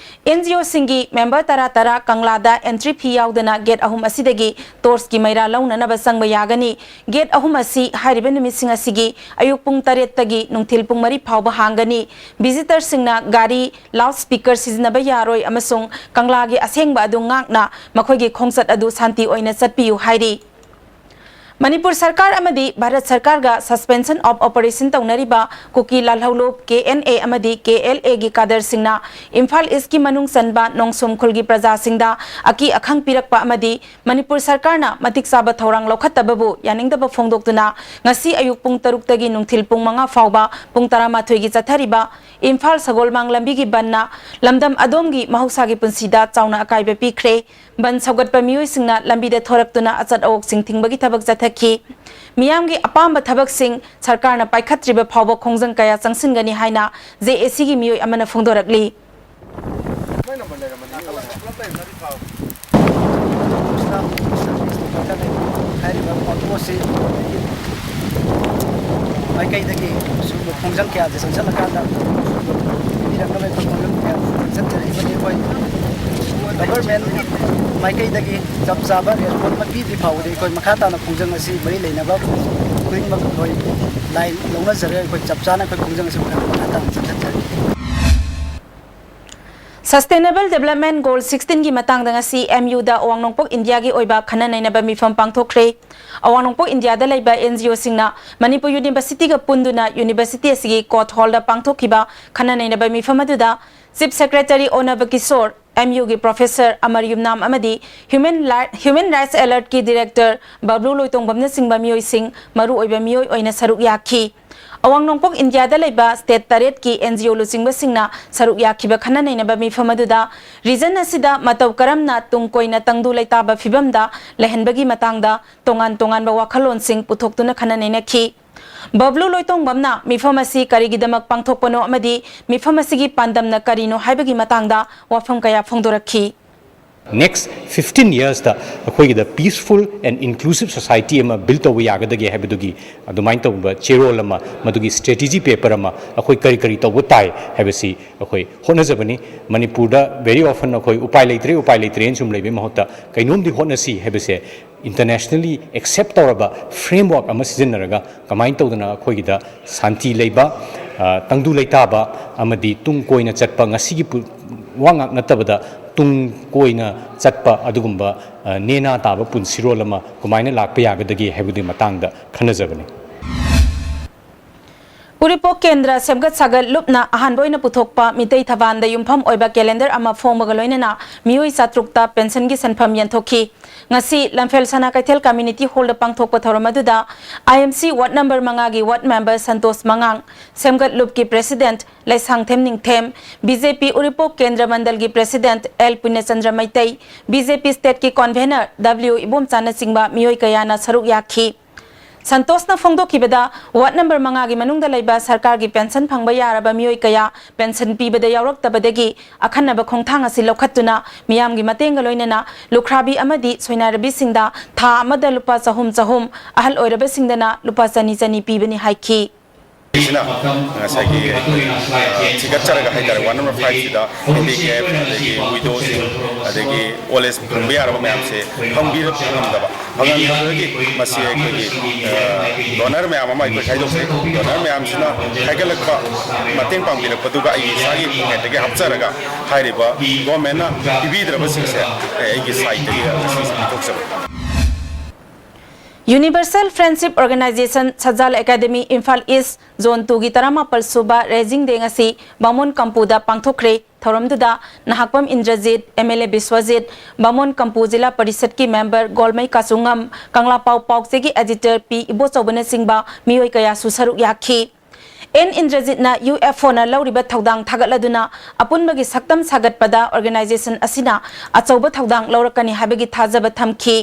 ꯑꯦꯟ ꯖꯤ ꯑꯣꯁꯤꯡꯒꯤ ꯃꯦꯝꯕꯔ ꯇꯔꯥ ꯇꯔꯥ ꯀꯪꯂꯥꯗ ꯑꯦꯟꯇ꯭ꯔꯤ ꯐꯤ ꯌꯥꯎꯗꯅ ꯒꯦꯠ ꯑꯍꯨꯝ ꯑꯁꯤꯗꯒꯤ ꯇꯣꯔꯆꯀꯤ ꯃꯩꯔꯥ ꯂꯧꯅꯅꯕ ꯆꯪꯕ ꯌꯥꯒꯅꯤ꯫ ꯒꯦꯠ ꯑꯍꯨꯝ ꯑꯁꯤ ꯍꯥꯏꯔꯤꯕ ꯅꯨꯃꯤꯠꯁꯤꯡ ꯑꯁꯤꯒꯤ ꯑꯌꯨꯛ ꯄꯨꯡ ꯇꯔꯦꯠꯇꯒꯤ ꯅꯨꯡꯊꯤꯜ ꯄꯨꯡ ꯃꯔꯤ ꯐꯥꯎꯕ ꯍꯥꯡꯒꯅꯤ꯫ ꯚꯤꯖꯤꯇꯔꯁꯤꯡꯅ ꯒꯥꯔꯤ, ꯂꯥꯎꯗ ꯁ꯭ꯄꯤꯀꯔ ꯁꯤꯖꯤꯟꯅꯕ ꯌꯥꯔꯣꯏ ꯑꯃꯁꯨꯡ ꯀꯪꯂꯥꯒꯤ ꯑꯁꯦꯡꯕ ꯑꯗꯨ ꯉꯥꯛꯅ ꯃꯈꯣꯏꯒꯤ ꯈꯣꯡꯆꯠ ꯑꯗꯨ ꯁꯥꯟꯇꯤ ꯑꯣꯏꯅ ꯆꯠꯄꯤꯌꯨ ꯍꯥꯏꯔꯤ꯫ ꯃꯅꯤꯄꯨꯔ ꯁꯔꯀꯥꯔ ꯑꯃꯗꯤ ꯚꯥꯔꯠ ꯁꯔꯀꯥꯔꯒ suspension of operation ꯇꯧꯅꯔꯤꯕ ꯀꯨꯀꯤ ꯂꯥꯜꯍꯧꯂꯨꯞ, ꯀꯦ ꯑꯦꯟ ꯑꯦ ꯑꯃꯗꯤ ꯀꯦ ꯑꯦꯜ ꯑꯦꯒꯤ ꯀꯥꯗꯔꯁꯤꯡꯅ ꯏꯝꯐꯥꯜ ꯏꯁꯀꯤ ꯃꯅꯨꯡ ꯆꯟꯕ ꯅꯣꯡꯁꯨꯝ ꯈꯨꯜꯒꯤ ꯄ꯭ꯔꯖꯥꯁꯤꯡꯗ ꯑꯀꯤ ꯑꯈꯪ ꯄꯤꯔꯛꯄ ꯑꯃꯗꯤ ꯃꯅꯤꯄꯨꯔ ꯁꯔꯀꯥꯔꯅ ꯃꯇꯤꯛ ꯆꯥꯕ ꯊꯧꯔꯥꯡ ꯂꯧꯈꯠꯇꯕꯕꯨ ꯌꯥꯅꯤꯡꯗꯕ ꯐꯣꯡꯗꯣꯛꯇꯨꯅ ꯉꯁꯤ ꯑꯌꯨꯛ ꯄꯨꯡ ꯇꯔꯨꯛꯇꯒꯤ ꯅꯨꯡꯊꯤꯜ ꯄꯨꯡ ꯃꯉꯥ ꯐꯥꯎꯕ ꯄꯨꯡ ꯇꯔꯥꯃꯥꯊꯣꯏꯒꯤ ꯆꯠꯊꯔꯤꯕ ꯏꯝꯐꯥꯜ ꯁꯒꯣꯜꯕꯥꯡ ꯂꯝꯕꯤꯒꯤ ꯕꯟꯅ ꯂꯝꯗꯝ ꯑꯗꯣꯝꯒꯤ ꯃꯍꯧꯁꯥꯒꯤ ꯄꯨꯟꯁꯤꯗ ꯆꯥꯎꯅ ꯑꯀꯥꯏꯕ ꯄꯤꯈ꯭ꯔꯦ꯫ ꯕꯟ ꯁꯧꯒꯠꯄ ꯃꯤꯑꯣꯏꯁꯤꯡꯅ ꯂꯝꯕꯤꯗ ꯊꯣꯔꯛꯇꯨꯅ ꯑꯆꯠ ꯑꯋꯣꯛꯁꯤꯡ ꯊꯤꯡꯕꯒꯤ ꯊꯕꯛ ꯆꯠꯊꯈꯤ꯫ ꯃꯤꯌꯥꯝꯒꯤ ꯑꯄꯥꯝꯕ ꯊꯕꯛꯁꯤꯡ ꯁꯔꯀꯥꯔꯅ ꯄꯥꯏꯈꯠꯇ꯭ꯔꯤꯕ ꯐꯥꯎꯕ ꯈꯣꯡꯖꯪ ꯀꯌꯥ ꯆꯪꯁꯤꯟꯒꯅꯤ ꯍꯥꯏꯅ ꯖꯦ ꯑꯦ ꯁꯤꯒꯤ ꯃꯤꯑꯣꯏ ꯑꯃꯅ ꯐꯣꯡꯗꯣꯔꯛꯂꯤ꯫ ꯍꯥꯏꯔꯤꯕ ꯄꯣꯠꯇꯨ ꯑꯁꯤ ꯃꯥꯏꯀꯩꯗꯒꯤ ꯁꯤꯒꯨꯝꯕ ꯈꯣꯡꯖꯪ ꯀꯌꯥꯁꯦ ꯆꯪꯁꯤꯜꯂꯀꯥꯟꯗ ꯄꯤꯔꯛꯅꯕ ꯑꯩꯈꯣꯏ ꯈꯣꯡꯖꯪ ꯀꯌꯥ ꯆꯪꯁꯤꯟꯖꯔꯛꯏꯕꯅꯤ꯫ ꯑꯩꯈꯣꯏ ꯒꯚꯔꯟꯃꯦꯟ ꯃꯥꯏꯀꯩꯗꯒꯤ ꯆꯞ ꯆꯥꯕ ꯔꯦꯁꯄꯣꯟꯁ ꯑꯃ ꯄꯤꯗ꯭ꯔꯤ ꯐꯥꯎꯕꯗꯤ ꯑꯩꯈꯣꯏ ꯃꯈꯥ ꯇꯥꯅ ꯈꯣꯡꯖꯪ ꯑꯁꯤ ꯃꯔꯤ ꯂꯩꯅꯕ ꯈꯨꯗꯤꯡꯃꯛ ꯑꯩꯈꯣꯏ ꯂꯥꯏꯟ ꯂꯧꯅꯖꯔꯦ꯫ ꯑꯩꯈꯣꯏ ꯆꯞ ꯆꯥꯅ ꯑꯩꯈꯣꯏ ꯈꯣꯡꯖꯪ ꯑꯁꯤ ꯃꯈꯥ ꯇꯥꯅ ꯆꯠꯊꯖꯔꯤ꯫ Sustainable Development Goal sixteen ꯒꯤ ꯃꯇꯥꯡꯗ ꯉꯁꯤ ꯑꯦꯝ ꯌꯨꯗ ꯑꯋꯥꯡ ꯅꯣꯡꯄꯣꯛ ꯏꯟꯗꯤꯌꯥꯒꯤ ꯑꯣꯏꯕ ꯈꯟꯅ ꯅꯩꯅꯕ ꯃꯤꯐꯝ ꯄꯥꯡꯊꯣꯛꯈ꯭ꯔꯦ꯫ ꯑꯋꯥꯡ ꯅꯣꯡꯄꯣꯛ ꯏꯟꯗꯤꯌꯥꯗ ꯂꯩꯕ ꯑꯦꯟ ꯖꯤ ꯑꯣꯁꯤꯡꯅ ꯃꯅꯤꯄꯨꯔ ꯌꯨꯅꯤꯚꯔꯁꯤꯇꯤꯒ ꯄꯨꯟꯗꯨꯅ ꯌꯨꯅꯤꯚꯔꯁꯤꯇꯤ ꯑꯁꯤꯒꯤ ꯀꯣꯔꯠ ꯍꯣꯜꯗ ꯄꯥꯡꯊꯣꯛꯈꯤꯕ ꯈꯟꯅ ꯅꯩꯅꯕ ꯃꯤꯐꯝ ꯑꯗꯨꯗ ꯆꯤꯐ ꯁꯦꯀ꯭ꯔꯦꯇꯔꯤ ꯑꯣꯅꯕ ꯀꯤꯁꯣꯔ, ꯑꯦꯝ ꯌꯨꯒꯤ ꯄ꯭ꯔꯣꯐꯦꯁꯔ ꯑꯃꯔ ꯌꯨꯝꯅꯥꯝ ꯑꯃꯗꯤ ꯍ꯭ꯌꯨꯃꯦꯟ ꯂꯥꯏ-, ꯍ꯭ꯌꯨꯃꯦꯟ ꯔꯥꯏꯠꯁ ꯑꯦꯂꯔꯠꯀꯤ ꯗꯤꯔꯦꯛꯇꯔ ꯕꯕ꯭ꯂꯨ ꯂꯣꯏꯇꯣꯡꯕꯝꯅꯆꯤꯡꯕ ꯃꯤꯑꯣꯏꯁꯤꯡ ꯃꯔꯨꯑꯣꯏꯕ ꯃꯤꯑꯣꯏ ꯑꯣꯏꯅ ꯁꯔꯨꯛ ꯌꯥꯈꯤ꯫ ꯑꯋꯥꯡ ꯅꯣꯡꯄꯣꯛ ꯏꯟꯗꯤꯌꯥꯗ ꯂꯩꯕ ꯁ꯭ꯇꯦꯠ ꯇꯔꯦꯠꯀꯤ ꯑꯦꯟ ꯖꯤ ꯑꯣ ꯂꯨꯆꯤꯡꯕꯁꯤꯡꯅ ꯁꯔꯨꯛ ꯌꯥꯈꯤꯕ ꯈꯟꯅ ꯅꯩꯅꯕ ꯃꯤꯐꯝ ꯑꯗꯨꯗ ꯔꯤꯖꯟ ꯑꯁꯤꯗ ꯃꯇꯧ ꯀꯔꯝꯅ ꯇꯨꯡ ꯀꯣꯏꯅ ꯇꯪꯗꯨ ꯂꯩꯇꯥꯕ ꯐꯤꯕꯝꯗ ꯂꯩꯍꯟꯕꯒꯤ ꯃꯇꯥꯡꯗ ꯇꯣꯉꯥꯟ ꯇꯣꯉꯥꯟꯕ ꯋꯥꯈꯜꯂꯣꯟꯁꯤꯡ ꯄꯨꯊꯣꯛꯇꯨꯅ ꯈꯟꯅ ꯅꯩꯅꯈꯤ꯫ ꯕꯕ꯭ꯂꯨ ꯂꯣꯏꯇꯣꯡꯕꯝꯅ ꯃꯤꯐꯝ ꯑꯁꯤ ꯀꯔꯤꯒꯤꯗꯃꯛ ꯄꯥꯡꯊꯣꯛꯄꯅꯣ ꯑꯃꯗꯤ ꯃꯤꯐꯝ ꯑꯁꯤꯒꯤ ꯄꯥꯟꯗꯝꯅ ꯀꯔꯤꯅꯣ ꯍꯥꯏꯕꯒꯤ ꯃꯇꯥꯡꯗ ꯋꯥꯐꯝ ꯀꯌꯥ ꯐꯣꯡꯗꯣꯔꯛꯈꯤ꯫ Next fifteen yearsꯇ ꯑꯩꯈꯣꯏꯒꯤꯗ peaceful and inclusive society ꯑꯃ build ꯇꯧꯕ ꯌꯥꯒꯗꯒꯦ ꯍꯥꯏꯕꯗꯨꯒꯤ ꯑꯗꯨꯃꯥꯏꯅ ꯇꯧꯕ ꯆꯦꯔꯣꯜ ꯑꯃ, ꯃꯗꯨꯒꯤ strategy paper ꯑꯃ ꯑꯩꯈꯣꯏ ꯀꯔꯤ ꯀꯔꯤ ꯇꯧꯕ ꯇꯥꯏ ꯍꯥꯏꯕꯁꯤ ꯑꯩꯈꯣꯏ ꯍꯣꯠꯅꯖꯕꯅꯤ꯫ ꯃꯅꯤꯄꯨꯔꯗ very often ꯑꯩꯈꯣꯏ ꯎꯄꯥꯏ ꯂꯩꯇ꯭ꯔꯦ, ꯎꯄꯥꯏ ꯂꯩꯇ꯭ꯔꯦꯅ ꯁꯨꯝ ꯂꯩꯕꯒꯤ ꯃꯍꯨꯠꯇ ꯀꯩꯅꯣꯝꯗꯤ ꯍꯣꯠꯅꯁꯤ ꯍꯥꯏꯕꯁꯦ internationally accept ꯇꯧꯔꯕ framework ꯑꯃ ꯁꯤꯖꯤꯟꯅꯔꯒ ꯀꯃꯥꯏꯅ ꯇꯧꯗꯅ ꯑꯩꯈꯣꯏꯒꯤꯗ ꯁꯥꯟꯇꯤ ꯂꯩꯕ, ꯑ, ꯇꯪꯗꯨ ꯂꯩꯇꯥꯕ ꯑꯃꯗꯤ ꯇꯨꯡ ꯀꯣꯏꯅ ꯆꯠꯄ, ꯉꯁꯤꯒꯤ ꯄꯨ-, ꯋꯥ ꯉꯥꯛ ꯅꯠꯇꯕꯗ ꯇꯨꯡ ꯀꯣꯏꯅ ꯆꯠꯄ ꯑꯗꯨꯒꯨꯝꯕ, ꯑ, ꯅꯦꯅꯥ ꯇꯥꯕ ꯄꯨꯟꯁꯤꯔꯣꯜ ꯑꯃ ꯀꯃꯥꯏꯅ ꯂꯥꯛꯄ ꯌꯥꯒꯗꯒꯦ ꯍꯥꯏꯕꯗꯨꯒꯤ ꯃꯇꯥꯡꯗ ꯈꯟꯅꯖꯕꯅꯤ꯫ ꯎꯔꯤꯄꯣꯛ ꯀꯦꯟꯗ꯭ꯔ ꯁꯦꯝꯒꯠ ꯁꯥꯒꯠ ꯂꯨꯞꯅ ꯑꯍꯥꯟꯕ ꯑꯣꯏꯅ ꯄꯨꯊꯣꯛꯄ ꯃꯤꯇꯩ ꯊꯕꯥꯟꯗ ꯌꯨꯝꯐꯝ ꯑꯣꯏꯕ ꯀꯦꯂꯦꯟꯗꯔ ꯑꯃ ꯐꯣꯡꯕꯒ ꯂꯣꯏꯅꯅ ꯃꯤꯑꯣꯏ ꯆꯥꯇ꯭ꯔꯨꯛꯇ ꯄꯦꯟꯁꯟꯒꯤ ꯁꯦꯟꯐꯝ ꯌꯦꯟꯊꯣꯛꯈꯤ꯫ ꯉꯁꯤ ꯂꯝꯐꯦꯜ ꯁꯅꯥ ꯀꯩꯊꯦꯜ ꯀꯝꯃ꯭ꯌꯨꯅꯤꯇꯤ ꯍꯣꯜꯗ ꯄꯥꯡꯊꯣꯛꯄ ꯊꯧꯔꯝ ꯑꯗꯨꯗ ꯑꯥꯏ ꯑꯦꯝ ꯁꯤ ꯋꯥꯔꯗ ꯅꯝꯕꯔ ꯃꯉꯥꯒꯤ ꯋꯥꯔꯗ ꯃꯦꯝꯕꯔ ꯁꯟꯇꯣꯁ ꯃꯉꯥꯡ, ꯁꯦꯝꯒꯠ ꯂꯨꯞꯀꯤ president Leishangthem Ningthem, B J P Uripok Kendra ꯃꯟꯗꯜꯒꯤ president L Punyachandra Meitei, B J P ꯁ꯭ꯇꯦꯠꯀꯤ ꯀꯣꯟꯚꯦꯅꯔ ꯗꯕ꯭ꯂꯤꯎ ꯏꯕꯣꯝꯆꯥꯅꯆꯤꯡꯕ ꯃꯤꯑꯣꯏ ꯀꯌꯥꯅ ꯁꯔꯨꯛ ꯌꯥꯈꯤ꯫ ꯁꯟꯇꯣꯁꯅ ꯐꯣꯡꯗꯣꯛꯈꯤꯕꯗ, ꯋꯥꯔꯗ ꯅꯝꯕꯔ ꯃꯉꯥꯒꯤ ꯃꯅꯨꯡꯗ ꯂꯩꯕ ꯁꯔꯀꯥꯔꯒꯤ ꯄꯦꯟꯁꯟ ꯐꯪꯕ ꯌꯥꯔꯕ ꯃꯤꯑꯣꯏ ꯀꯌꯥ ꯄꯦꯟꯁꯟ ꯄꯤꯕꯗ ꯌꯥꯎꯔꯛꯇꯕꯗꯒꯤ ꯑꯈꯟꯅꯕ ꯈꯣꯡꯊꯥꯡ ꯑꯁꯤ ꯂꯧꯈꯠꯇꯨꯅ ꯃꯤꯌꯥꯝꯒꯤ ꯃꯇꯦꯡꯒ ꯂꯣꯏꯅꯅ ꯂꯨꯈ꯭ꯔꯥꯕꯤ ꯑꯃꯗꯤ ꯁꯣꯏꯅꯥꯏꯔꯕꯤꯁꯤꯡꯗ ꯊꯥ ꯑꯃꯗ ꯂꯨꯄꯥ ꯆꯍꯨꯝ ꯆꯍꯨꯝ, ꯑꯍꯜ ꯑꯣꯏꯔꯕꯁꯤꯡꯗꯅ ꯂꯨꯄꯥ ꯆꯅꯤ ꯆꯅꯤ ꯄꯤꯕꯅꯤ ꯍꯥꯏꯈꯤ꯫ ꯁꯤꯅ ꯉꯁꯥꯏꯒꯤ ꯑꯩꯈꯣꯏ, ꯑ, ꯊꯤꯒꯠꯆꯔꯒ ꯍꯥꯏꯇꯥꯔꯦ, ꯋꯥꯔꯗ ꯅꯝꯕꯔ ꯐꯥꯏꯚꯁꯤꯗ ꯍꯦꯟꯗꯤꯀꯦꯞ, ꯑꯗꯒꯤ ꯋꯤꯗꯣꯁꯤꯡ, ꯑꯗꯒꯤ ꯑꯣꯜ ꯑꯦꯖ ꯐꯪꯕ ꯌꯥꯔꯕ ꯃꯌꯥꯝꯁꯦ ꯐꯪꯕꯤꯔꯛꯄ ꯉꯝꯗꯕ, ꯐꯪꯍꯟꯕꯗꯒꯤ ꯃꯁꯤ ꯑꯩꯈꯣꯏꯒꯤ, ꯑ, ꯗꯣꯅꯔ ꯃꯌꯥꯝ ꯑꯃ ꯑꯩꯈꯣꯏ ꯈꯥꯏꯗꯣꯛꯆꯩ꯫ ꯗꯣꯅꯔ ꯃꯌꯥꯝꯁꯤꯅ ꯈꯥꯏꯒꯠꯂꯛꯄ, ꯃꯇꯦꯡ ꯄꯥꯡꯕꯤꯔꯛꯄꯗꯨꯒ ꯑꯩꯒꯤ ꯏꯁꯥꯒꯤ ꯄꯣꯀꯦꯠꯇꯒꯤ ꯍꯥꯞꯆꯔꯒ ꯍꯥꯏꯔꯤꯕ ꯒꯣꯔꯃꯦꯟꯅ ꯄꯤꯕꯤꯗ꯭ꯔꯕꯁꯤꯡꯁꯦ ꯑꯩꯒꯤ ꯁꯥꯏꯠꯇꯒꯤ ꯉꯁꯤꯁꯦ ꯄꯤꯊꯣꯛꯆꯕꯅꯤ꯫ Universal Friendship Organization Sajal academy Imphal east zone ꯇꯨꯒꯤ ꯇꯔꯥꯃꯥꯄꯜ ꯁꯨꯕ ꯔꯦꯖꯤꯡ ꯗꯦ ꯉꯁꯤ ꯕꯥꯃꯣꯟ ꯀꯝꯄꯨꯗ ꯄꯥꯡꯊꯣꯛꯈ꯭ꯔꯦ꯫ ꯊꯧꯔꯝꯗꯨꯗ Nahakpam Indrajit, M L A Biswajit, ꯕꯥꯃꯣꯟ ꯀꯝꯄꯨ ꯖꯤꯂꯥ ꯄꯔꯤꯁꯠꯀꯤ ꯃꯦꯝꯕꯔ ꯒꯣꯜꯃꯩ ꯀꯥꯆꯨꯉꯝ, ꯀꯪꯂꯥꯄꯥꯎ ꯄꯥꯎꯆꯦꯒꯤ ꯑꯦꯗꯤꯇꯔ ꯄꯤ ꯏꯕꯣꯆꯧꯕꯅꯆꯤꯡꯕ ꯃꯤꯑꯣꯏ ꯀꯌꯥꯁꯨ ꯁꯔꯨꯛ ꯌꯥꯈꯤ꯫ ꯑꯦꯟ ꯏꯟꯗ꯭ꯔꯖꯤꯠꯅ ꯌꯨ ꯑꯦꯐ ꯑꯣꯅ ꯂꯧꯔꯤꯕ ꯊꯧꯗꯥꯡ ꯊꯥꯒꯠꯂꯗꯨꯅ ꯑꯄꯨꯟꯕꯒꯤ ꯁꯛꯇꯝ ꯁꯥꯒꯠꯄꯗ ꯑꯣꯔꯒꯅꯥꯏꯖꯦꯁꯟ ꯑꯁꯤꯅ ꯑꯆꯧꯕ ꯊꯧꯗꯥꯡ ꯂꯧꯔꯛꯀꯅꯤ ꯍꯥꯏꯕꯒꯤ ꯊꯥꯖꯕ ꯊꯝꯈꯤ꯫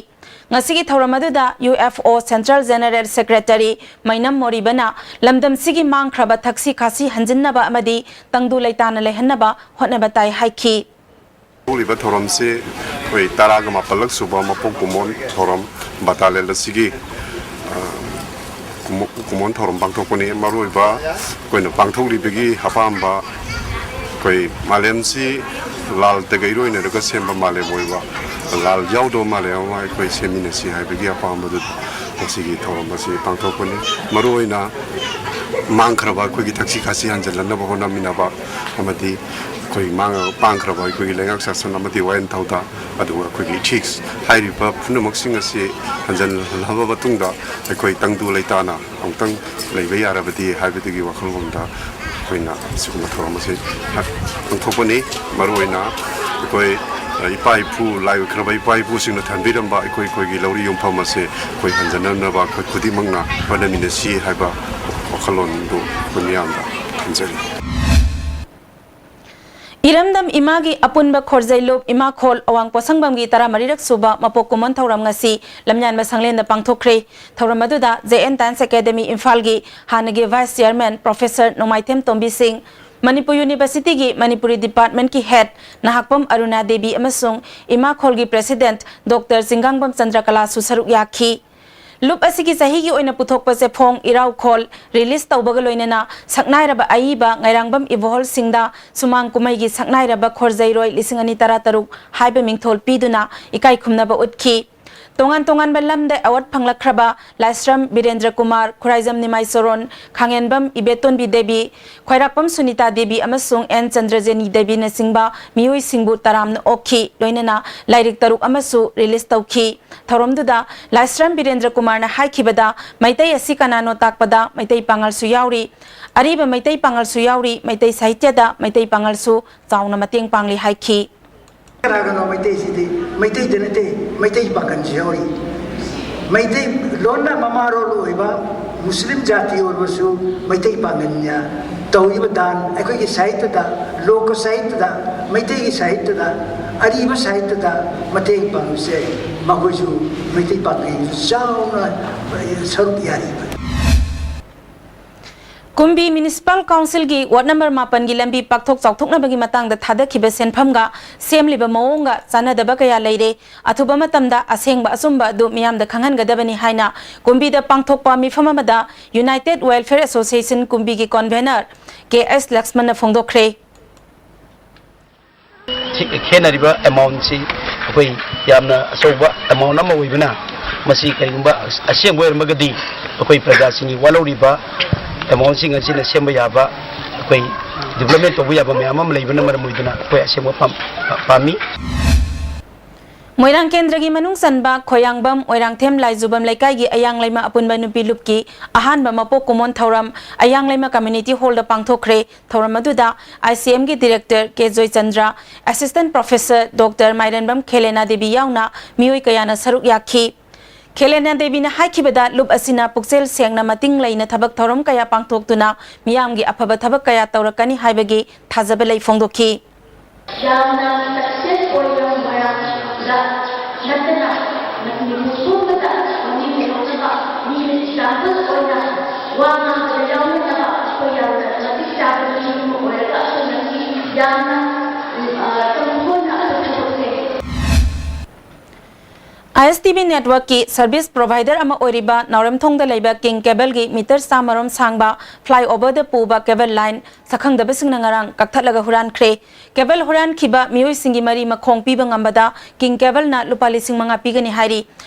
ꯉꯁꯤꯒꯤ ꯊꯧꯔꯝ ꯑꯗꯨꯗ U F O central general secretary Meinam ꯃꯣꯔꯤꯕꯅ ꯂꯝꯗꯝꯁꯤꯒꯤ ꯃꯥꯡꯈ꯭ꯔꯕ ꯊꯛꯁꯤ ꯈꯥꯁꯤ ꯍꯟꯖꯤꯟꯅꯕ ꯑꯃꯗꯤ ꯇꯪꯗꯨ ꯂꯩꯇꯥꯅ ꯂꯩꯍꯟꯅꯕ ꯍꯣꯠꯅꯕ ꯇꯥꯏ ꯍꯥꯏꯈꯤ꯫ ꯍꯧꯔꯤꯕ ꯊꯧꯔꯝꯁꯤ ꯑꯩꯈꯣꯏ ꯇꯔꯥꯒ ꯃꯥꯄꯜꯂꯛ ꯁꯨꯕ ꯃꯄꯣꯛ ꯀꯨꯝꯑꯣꯟ ꯊꯧꯔꯝ ꯕꯇꯥꯂꯦꯜ ꯑꯁꯤꯒꯤ, ꯑ, ꯀꯨꯝꯑꯣ-, ꯀꯨꯝꯑꯣꯟ ꯊꯧꯔꯝ ꯄꯥꯡꯊꯣꯛꯄꯅꯤ꯫ ꯃꯔꯨꯑꯣꯏꯕ ꯑꯩꯈꯣꯏꯅ ꯄꯥꯡꯊꯣꯛꯂꯤꯕꯒꯤ ꯑꯄꯥꯝꯕ, ꯑꯩꯈꯣꯏ ꯃꯥꯂꯦꯝꯁꯤ ꯂꯥꯜ ꯇꯒꯩꯔꯣꯏꯅꯔꯒ ꯁꯦꯝꯕ ꯃꯥꯂꯦꯝ ꯑꯣꯏꯕ, ꯂꯥꯜ ꯌꯥꯎꯗꯕ ꯃꯥꯂꯦꯝ ꯑꯃ ꯑꯩꯈꯣꯏ ꯁꯦꯝꯃꯤꯟꯅꯁꯤ ꯍꯥꯏꯕꯒꯤ ꯑꯄꯥꯝꯕꯗꯨ ꯉꯁꯤꯒꯤ ꯊꯧꯔꯝ ꯑꯁꯤ ꯄꯥꯡꯊꯣꯛꯄꯅꯤ꯫ ꯃꯔꯨꯑꯣꯏꯅ ꯃꯥꯡꯈ꯭ꯔꯕ ꯑꯩꯈꯣꯏꯒꯤ ꯊꯛꯁꯤ ꯈꯥꯁꯤ ꯍꯟꯖꯤꯜꯂꯛꯅꯕ ꯍꯣꯠꯅꯃꯤꯟꯅꯕ ꯑꯃꯗꯤ ꯑꯩꯈꯣꯏ ꯃꯥꯡ-, ꯃꯥꯡꯈ꯭ꯔꯕ ꯑꯩꯈꯣꯏꯒꯤ ꯂꯩꯉꯥꯛ ꯁꯥꯁꯟ ꯑꯃꯗꯤ ꯋꯥꯌꯦꯜ ꯊꯧꯗꯥ, ꯑꯗꯨꯒ ꯑꯩꯈꯣꯏꯒꯤ ethics ꯍꯥꯏꯔꯤꯕ ꯄꯨꯝꯅꯃꯛꯁꯤꯡ ꯑꯁꯤ ꯍꯟꯖꯤꯜꯍꯜꯂꯕ ꯃꯇꯨꯡꯗ, ꯑꯩꯈꯣꯏ ꯇꯪꯗꯨ ꯂꯩꯇꯥꯅ ꯑꯃꯨꯛꯇꯪ ꯂꯩꯕ ꯌꯥꯔꯕꯗꯤ ꯍꯥꯏꯕꯗꯨꯒꯤ ꯋꯥꯈꯜꯂꯣꯟꯗ ꯑꯩꯈꯣꯏꯅ ꯑꯁꯤꯒꯨꯝꯕ ꯊꯧꯔꯝ ꯑꯁꯤ ꯄꯥꯡꯊꯣꯛꯄꯅꯤ꯫ ꯃꯔꯨꯑꯣꯏꯅ ꯑꯩꯈꯣꯏ ꯏꯄꯥ ꯏꯄꯨ, ꯂꯥꯏ ꯑꯣꯏꯈ꯭ꯔꯕ ꯏꯄꯥ ꯏꯄꯨꯁꯤꯡꯅ ꯊꯝꯕꯤꯔꯝꯕ ꯑꯩꯈꯣꯏ, ꯑꯩꯈꯣꯏꯒꯤ ꯂꯧꯔꯤ ꯌꯨꯝꯐꯝ ꯑꯁꯦ ꯑꯩꯈꯣꯏ ꯍꯟꯖꯅꯅꯕ ꯑꯩꯈꯣꯏ ꯈꯨꯗꯤꯡꯃꯛꯅ ꯍꯣꯠꯅꯃꯤꯟꯅꯁꯤ ꯍꯥꯏꯕ ꯋꯥꯈꯜꯂꯣꯟꯗꯨ ꯑꯩꯈꯣꯏ ꯃꯤꯌꯥꯝꯗ ꯊꯝꯖꯔꯤ꯫ ꯏꯔꯝꯗꯝ ꯏꯃꯥꯒꯤ ꯑꯄꯨꯟꯕ ꯈꯣꯔꯖꯩ ꯂꯨꯞ ꯏꯃꯥ ꯈꯣꯜ ꯑꯋꯥꯡ ꯄꯣꯠꯁꯪꯕꯝꯒꯤ ꯇꯔꯥꯃꯔꯤꯔꯛ ꯁꯨꯕ ꯃꯄꯣꯛ ꯀꯨꯝꯑꯣꯟ ꯊꯧꯔꯝ ꯉꯁꯤ ꯂꯝꯌꯥꯟꯕ ꯁꯪꯂꯦꯟꯗ ꯄꯥꯡꯊꯣꯛꯈ꯭ꯔꯦ꯫ ꯊꯧꯔꯝ ꯑꯗꯨꯗ J N Times Academy ꯏꯝꯐꯥꯜꯒꯤ ꯍꯥꯟꯅꯒꯤ Vice Chairman Professor ꯅꯣꯡꯃꯥꯏꯊꯦꯝ ꯇꯣꯝꯕꯤ ꯁꯤꯡ, ꯃꯅꯤꯄꯨꯔ Universityꯒꯤ ꯃꯅꯤꯄꯨꯔꯤ Departmentꯀꯤ Head ꯅꯍꯥꯛꯄꯝ ꯑꯔꯨꯅꯥ ꯗꯦꯕꯤ ꯑꯃꯁꯨꯡ ꯏꯃꯥ ꯈꯣꯜꯒꯤ President Doctor ꯆꯤꯡꯒꯥꯡꯕꯝ ꯆꯟꯗ꯭ꯔꯀꯂꯥꯁꯨ ꯁꯔꯨꯛ ꯌꯥꯈꯤ꯫ ꯂꯨꯞ ꯑꯁꯤꯒꯤ ꯆꯍꯤꯒꯤ ꯑꯣꯏꯅ ꯄꯨꯊꯣꯛꯄ ꯆꯦꯐꯣꯡ ꯏꯔꯥꯎ ꯈꯣꯜ release ꯇꯧꯕꯒ ꯂꯣꯏꯅꯅ ꯁꯛꯅꯥꯏꯔꯕ ꯑꯏꯕ ꯉꯥꯏꯔꯥꯡꯕꯝ ꯏꯕꯣꯍꯜ ꯁꯤꯡꯗ ꯁꯨꯃꯥꯡ ꯀꯨꯝꯍꯩꯒꯤ ꯁꯛꯅꯥꯏꯔꯕ ꯈꯣꯔꯖꯩꯔꯣꯏ ꯂꯤꯁꯤꯡ ꯑꯅꯤ ꯇꯔꯥꯇꯔꯨꯛ ꯍꯥꯏꯕ ꯃꯤꯡꯊꯣꯜ ꯄꯤꯗꯨꯅ ꯏꯀꯥꯏ ꯈꯨꯝꯅꯕ ꯎꯠꯈꯤ꯫ ꯇꯣꯉꯥꯟ ꯇꯣꯉꯥꯟꯕ ꯂꯝꯗ award ꯐꯪꯂꯛꯈ꯭ꯔꯕ ꯂꯥꯏꯁ꯭ꯔꯝ ꯕꯤꯔꯦꯟꯗ꯭ꯔ ꯀꯨꯃꯥꯔ, ꯈꯨꯔꯥꯏꯖꯝ ꯅꯤꯃꯥꯏ ꯆꯣꯔꯣꯟ, ꯈꯥꯉꯦꯟꯕꯝ ꯏꯕꯦꯇꯣꯟꯕꯤ ꯗꯦꯕꯤ, ꯈ꯭ꯋꯥꯏꯔꯥꯛꯄꯝ ꯁꯨꯅꯤꯇꯥ ꯗꯦꯕꯤ ꯑꯃꯁꯨꯡ ꯑꯦꯟ ꯆꯟꯗ꯭ꯔꯖꯦꯅꯤ ꯗꯦꯕꯤꯅꯆꯤꯡꯕ ꯃꯤꯑꯣꯏꯁꯤꯡꯕꯨ ꯇꯔꯥꯝꯅ ꯑꯣꯛꯈꯤ꯫ ꯂꯣꯏꯅꯅ ꯂꯥꯏꯔꯤꯛ ꯇꯔꯨꯛ ꯑꯃꯁꯨ release ꯇꯧꯈꯤ꯫ ꯊꯧꯔꯝꯗꯨꯗ ꯂꯥꯏꯁ꯭ꯔꯝ ꯕꯤꯔꯦꯟꯗ꯭ꯔ ꯀꯨꯃꯥꯔꯅ ꯍꯥꯏꯈꯤꯕꯗ, ꯃꯩꯇꯩ ꯑꯁꯤ ꯀꯅꯥꯅꯣ ꯇꯥꯛꯄꯗ ꯃꯩꯇꯩ ꯄꯥꯉꯜꯁꯨ ꯌꯥꯎꯔꯤ, ꯑꯔꯤꯕ ꯃꯩꯇꯩ ꯄꯥꯉꯜꯁꯨ ꯌꯥꯎꯔꯤ, ꯃꯩꯇꯩ ꯁꯥꯍꯤꯇ꯭ꯌꯗ ꯃꯩꯇꯩ ꯄꯥꯉꯜꯁꯨ ꯆꯥꯎꯅ ꯃꯇꯦꯡ ꯄꯥꯡꯂꯤ ꯍꯥꯏꯈꯤ꯫ ꯀꯅꯥꯒꯅꯣ ꯃꯩꯇꯩꯁꯤꯗꯤ? ꯃꯩꯇꯩꯗ ꯅꯠꯇꯦ, ꯃꯩꯇꯩ ꯄꯥꯡꯒꯜꯁꯨ ꯌꯥꯎꯔꯤ꯫ ꯃꯩꯇꯩ ꯂꯣꯟꯅ ꯃꯃꯥꯔꯣꯜ ꯑꯣꯏꯕ ꯃꯨꯁꯂꯤꯝ ꯖꯥꯇꯤ ꯑꯣꯏꯔꯕꯁꯨ ꯃꯩꯇꯩ ꯄꯥꯡꯒꯜꯅ ꯇꯧꯔꯤꯕ ꯗꯥꯟ, ꯑꯩꯈꯣꯏꯒꯤ ꯁꯥꯍꯤꯇ꯭ꯌꯗ, ꯂꯣꯀ ꯁꯥꯍꯤꯇ꯭ꯌꯗ, ꯃꯩꯇꯩꯒꯤ ꯁꯥꯍꯤꯇ꯭ꯌꯗ, ꯑꯔꯤꯕ ꯁꯥꯍꯤꯇ꯭ꯌꯗ ꯃꯇꯦꯡ ꯄꯥꯡꯕꯁꯦ ꯃꯈꯣꯏꯁꯨ ꯃꯩꯇꯩ ꯄꯥꯡꯒꯜꯁꯨ ꯆꯥꯎꯅ ꯁꯔꯨꯛ ꯌꯥꯔꯤꯕ꯫ ꯀꯨꯝꯕꯤ Municipal Councilꯒꯤ ward number ꯃꯥꯄꯟꯒꯤ ꯂꯝꯕꯤ ꯄꯥꯛꯊꯣꯛ ꯆꯥꯎꯊꯣꯛꯅꯕꯒꯤ ꯃꯇꯥꯡꯗ ꯊꯥꯗꯈꯤꯕ ꯁꯦꯟꯐꯝꯒ ꯁꯦꯝꯂꯤꯕ ꯃꯑꯣꯡꯒ ꯆꯥꯟꯅꯗꯕ ꯀꯌꯥ ꯂꯩꯔꯦ꯫ ꯑꯊꯨꯕ ꯃꯇꯝꯗ ꯑꯁꯦꯡꯕ ꯑꯆꯨꯝꯕ ꯑꯗꯨ ꯃꯤꯌꯥꯝꯗ ꯈꯪꯍꯟꯒꯗꯕꯅꯤ ꯍꯥꯏꯅ ꯀꯨꯝꯕꯤꯗ ꯄꯥꯡꯊꯣꯛꯄ ꯃꯤꯐꯝ ꯑꯃꯗ United Welfare Association ꯀꯨꯝꯕꯤꯒꯤ convener K S ꯂꯛꯁꯃꯟꯅ ꯐꯣꯡꯗꯣꯛꯈ꯭ꯔꯦ꯫ ꯈꯦꯠꯅꯔꯤꯕ amountꯁꯤ ꯑꯩꯈꯣꯏ ꯌꯥꯝꯅ ꯑꯆꯧꯕ amount ꯑꯃ ꯑꯣꯏꯕꯅ, ꯃꯁꯤ ꯀꯔꯤꯒꯨꯝꯕ ꯑꯁꯦꯡꯕ ꯑꯣꯏꯔꯝꯃꯒꯗꯤ ꯑꯩꯈꯣꯏ ꯄ꯭ꯔꯖꯥꯁꯤꯡꯒꯤ ꯋꯥꯠꯍꯧꯔꯤꯕ amountꯁꯤꯡ ꯑꯁꯤꯅ ꯁꯦꯝꯕ ꯌꯥꯕ ꯑꯩꯈꯣꯏ ꯗꯤꯕ꯭ꯂꯞꯃꯦꯟ ꯇꯧꯕ ꯌꯥꯕ ꯃꯌꯥꯝ ꯑꯃ ꯂꯩꯕꯅ ꯃꯔꯝ ꯑꯣꯏꯗꯨꯅ ꯑꯩꯈꯣꯏ ꯑꯁꯦꯡꯕ ꯄꯥꯝ-, ꯄꯥꯝꯃꯤ꯫ ꯃꯣꯏꯔꯥꯡ ꯀꯦꯟꯗ꯭ꯔꯒꯤ ꯃꯅꯨꯡ ꯆꯟꯕ ꯈꯣꯌꯥꯡꯕꯝ, ꯑꯣꯏꯔꯥꯡꯊꯦꯝ, ꯂꯥꯏꯖꯨꯕꯝ ꯂꯩꯀꯥꯏꯒꯤ ꯑꯌꯥꯡ ꯂꯩꯃ ꯑꯄꯨꯟꯕ ꯅꯨꯄꯤ ꯂꯨꯞꯀꯤ ꯑꯍꯥꯟꯕ ꯃꯄꯣꯛ ꯀꯨꯝꯑꯣꯟ ꯊꯧꯔꯝ ꯑꯌꯥꯡ ꯂꯩꯃ ꯀꯝꯃ꯭ꯌꯨꯅꯤꯇꯤ ꯍꯣꯜꯗ ꯄꯥꯡꯊꯣꯛꯈ꯭ꯔꯦ꯫ ꯊꯧꯔꯝ ꯑꯗꯨꯗ ꯑꯥꯏ ꯁꯤ ꯑꯦꯝꯒꯤ ꯗꯤꯔꯦꯛꯇꯔ ꯀꯦ Joychandra, assistant professor doctor ꯃꯥꯏꯔꯦꯟꯕꯝ ꯈꯦꯂꯦꯅꯥ Devi ꯌꯥꯎꯅ ꯃꯤꯑꯣꯏ ꯀꯌꯥꯅ ꯁꯔꯨꯛ ꯌꯥꯈꯤ꯫ ꯈꯦꯂꯦꯅꯥ ꯗꯦꯕꯤꯅ ꯍꯥꯏꯈꯤꯕꯗ, ꯂꯨꯞ ꯑꯁꯤꯅ ꯄꯨꯛꯆꯦꯜ ꯁꯦꯡꯅ ꯃꯇꯤꯡ ꯂꯩꯅ ꯊꯕꯛ ꯊꯧꯔꯝ ꯀꯌꯥ ꯄꯥꯡꯊꯣꯛꯇꯨꯅ ꯃꯤꯌꯥꯝꯒꯤ ꯑꯐꯕ ꯊꯕꯛ ꯀꯌꯥ ꯇꯧꯔꯛꯀꯅꯤ ꯍꯥꯏꯕꯒꯤ ꯊꯥꯖꯕ ꯂꯩ ꯐꯣꯡꯗꯣꯛꯈꯤ꯫ ꯌꯥꯝꯅ ꯁꯛꯁꯦꯁ ꯑꯣꯏꯕ ꯃꯣꯏꯔꯥꯡꯗ ꯅꯠꯇꯅ ꯃꯅꯤꯄꯨꯔ ꯄꯨꯝꯕꯗ ꯃꯃꯤꯡ ꯂꯩꯍꯧꯅꯕ ꯃꯤꯅ ꯑꯦꯛꯖꯥꯝꯄꯜ ꯑꯣꯏꯅ ꯋꯥ ꯉꯥꯡꯕꯗ ꯌꯥꯎꯅꯅꯕ ꯑꯩꯈꯣꯏ ꯌꯥꯝꯅ ꯃꯇꯤꯛ ꯆꯥꯕ ꯃꯤ ꯑꯃ ꯑꯣꯏꯔꯒ ꯑꯩꯈꯣꯏ ꯉꯁꯤ ꯌꯥꯝꯅ, ꯎꯝ, ꯑ, ꯇꯝꯊꯣꯛꯅ ꯑꯩꯈꯣꯏ ꯊꯕꯛꯁꯦ꯫ ꯑꯥꯏ ꯑꯦꯁ ꯇꯤ ꯚꯤ ꯅꯦꯠꯋꯔꯛꯀꯤ ꯁꯔꯚꯤꯁ ꯄ꯭ꯔꯣꯚꯥꯏꯗꯔ ꯑꯃ ꯑꯣꯏꯔꯤꯕ ꯅꯥꯎꯔꯦꯝꯊꯣꯡꯗ ꯂꯩꯕ ꯀꯤꯡ ꯀꯦꯕꯜꯒꯤ ꯃꯤꯇꯔ ꯆꯥꯝꯃꯔꯣꯝ ꯁꯥꯡꯕ ꯐ꯭ꯂꯥꯏꯑꯣꯚꯔꯗ ꯄꯨꯕ ꯀꯦꯕꯜ ꯂꯥꯏꯟ ꯁꯛꯈꯪꯗꯕꯁꯤꯡꯅ ꯉꯔꯥꯡ ꯀꯛꯊꯠꯂꯒ ꯍꯨꯔꯥꯟꯈ꯭ꯔꯦ꯫ ꯀꯦꯕꯜ ꯍꯨꯔꯥꯟꯈꯤꯕ ꯃꯤꯑꯣꯏꯁꯤꯡꯒꯤ ꯃꯔꯤ ꯃꯈꯣꯡ ꯄꯤꯕ ꯉꯝꯕꯗ ꯀꯤꯡ ꯀꯦꯕꯜꯅ ꯂꯨꯄꯥ ꯂꯤꯁꯤꯡ ꯃꯉꯥ ꯄꯤꯒꯅꯤ ꯍꯥꯏꯔꯤ꯫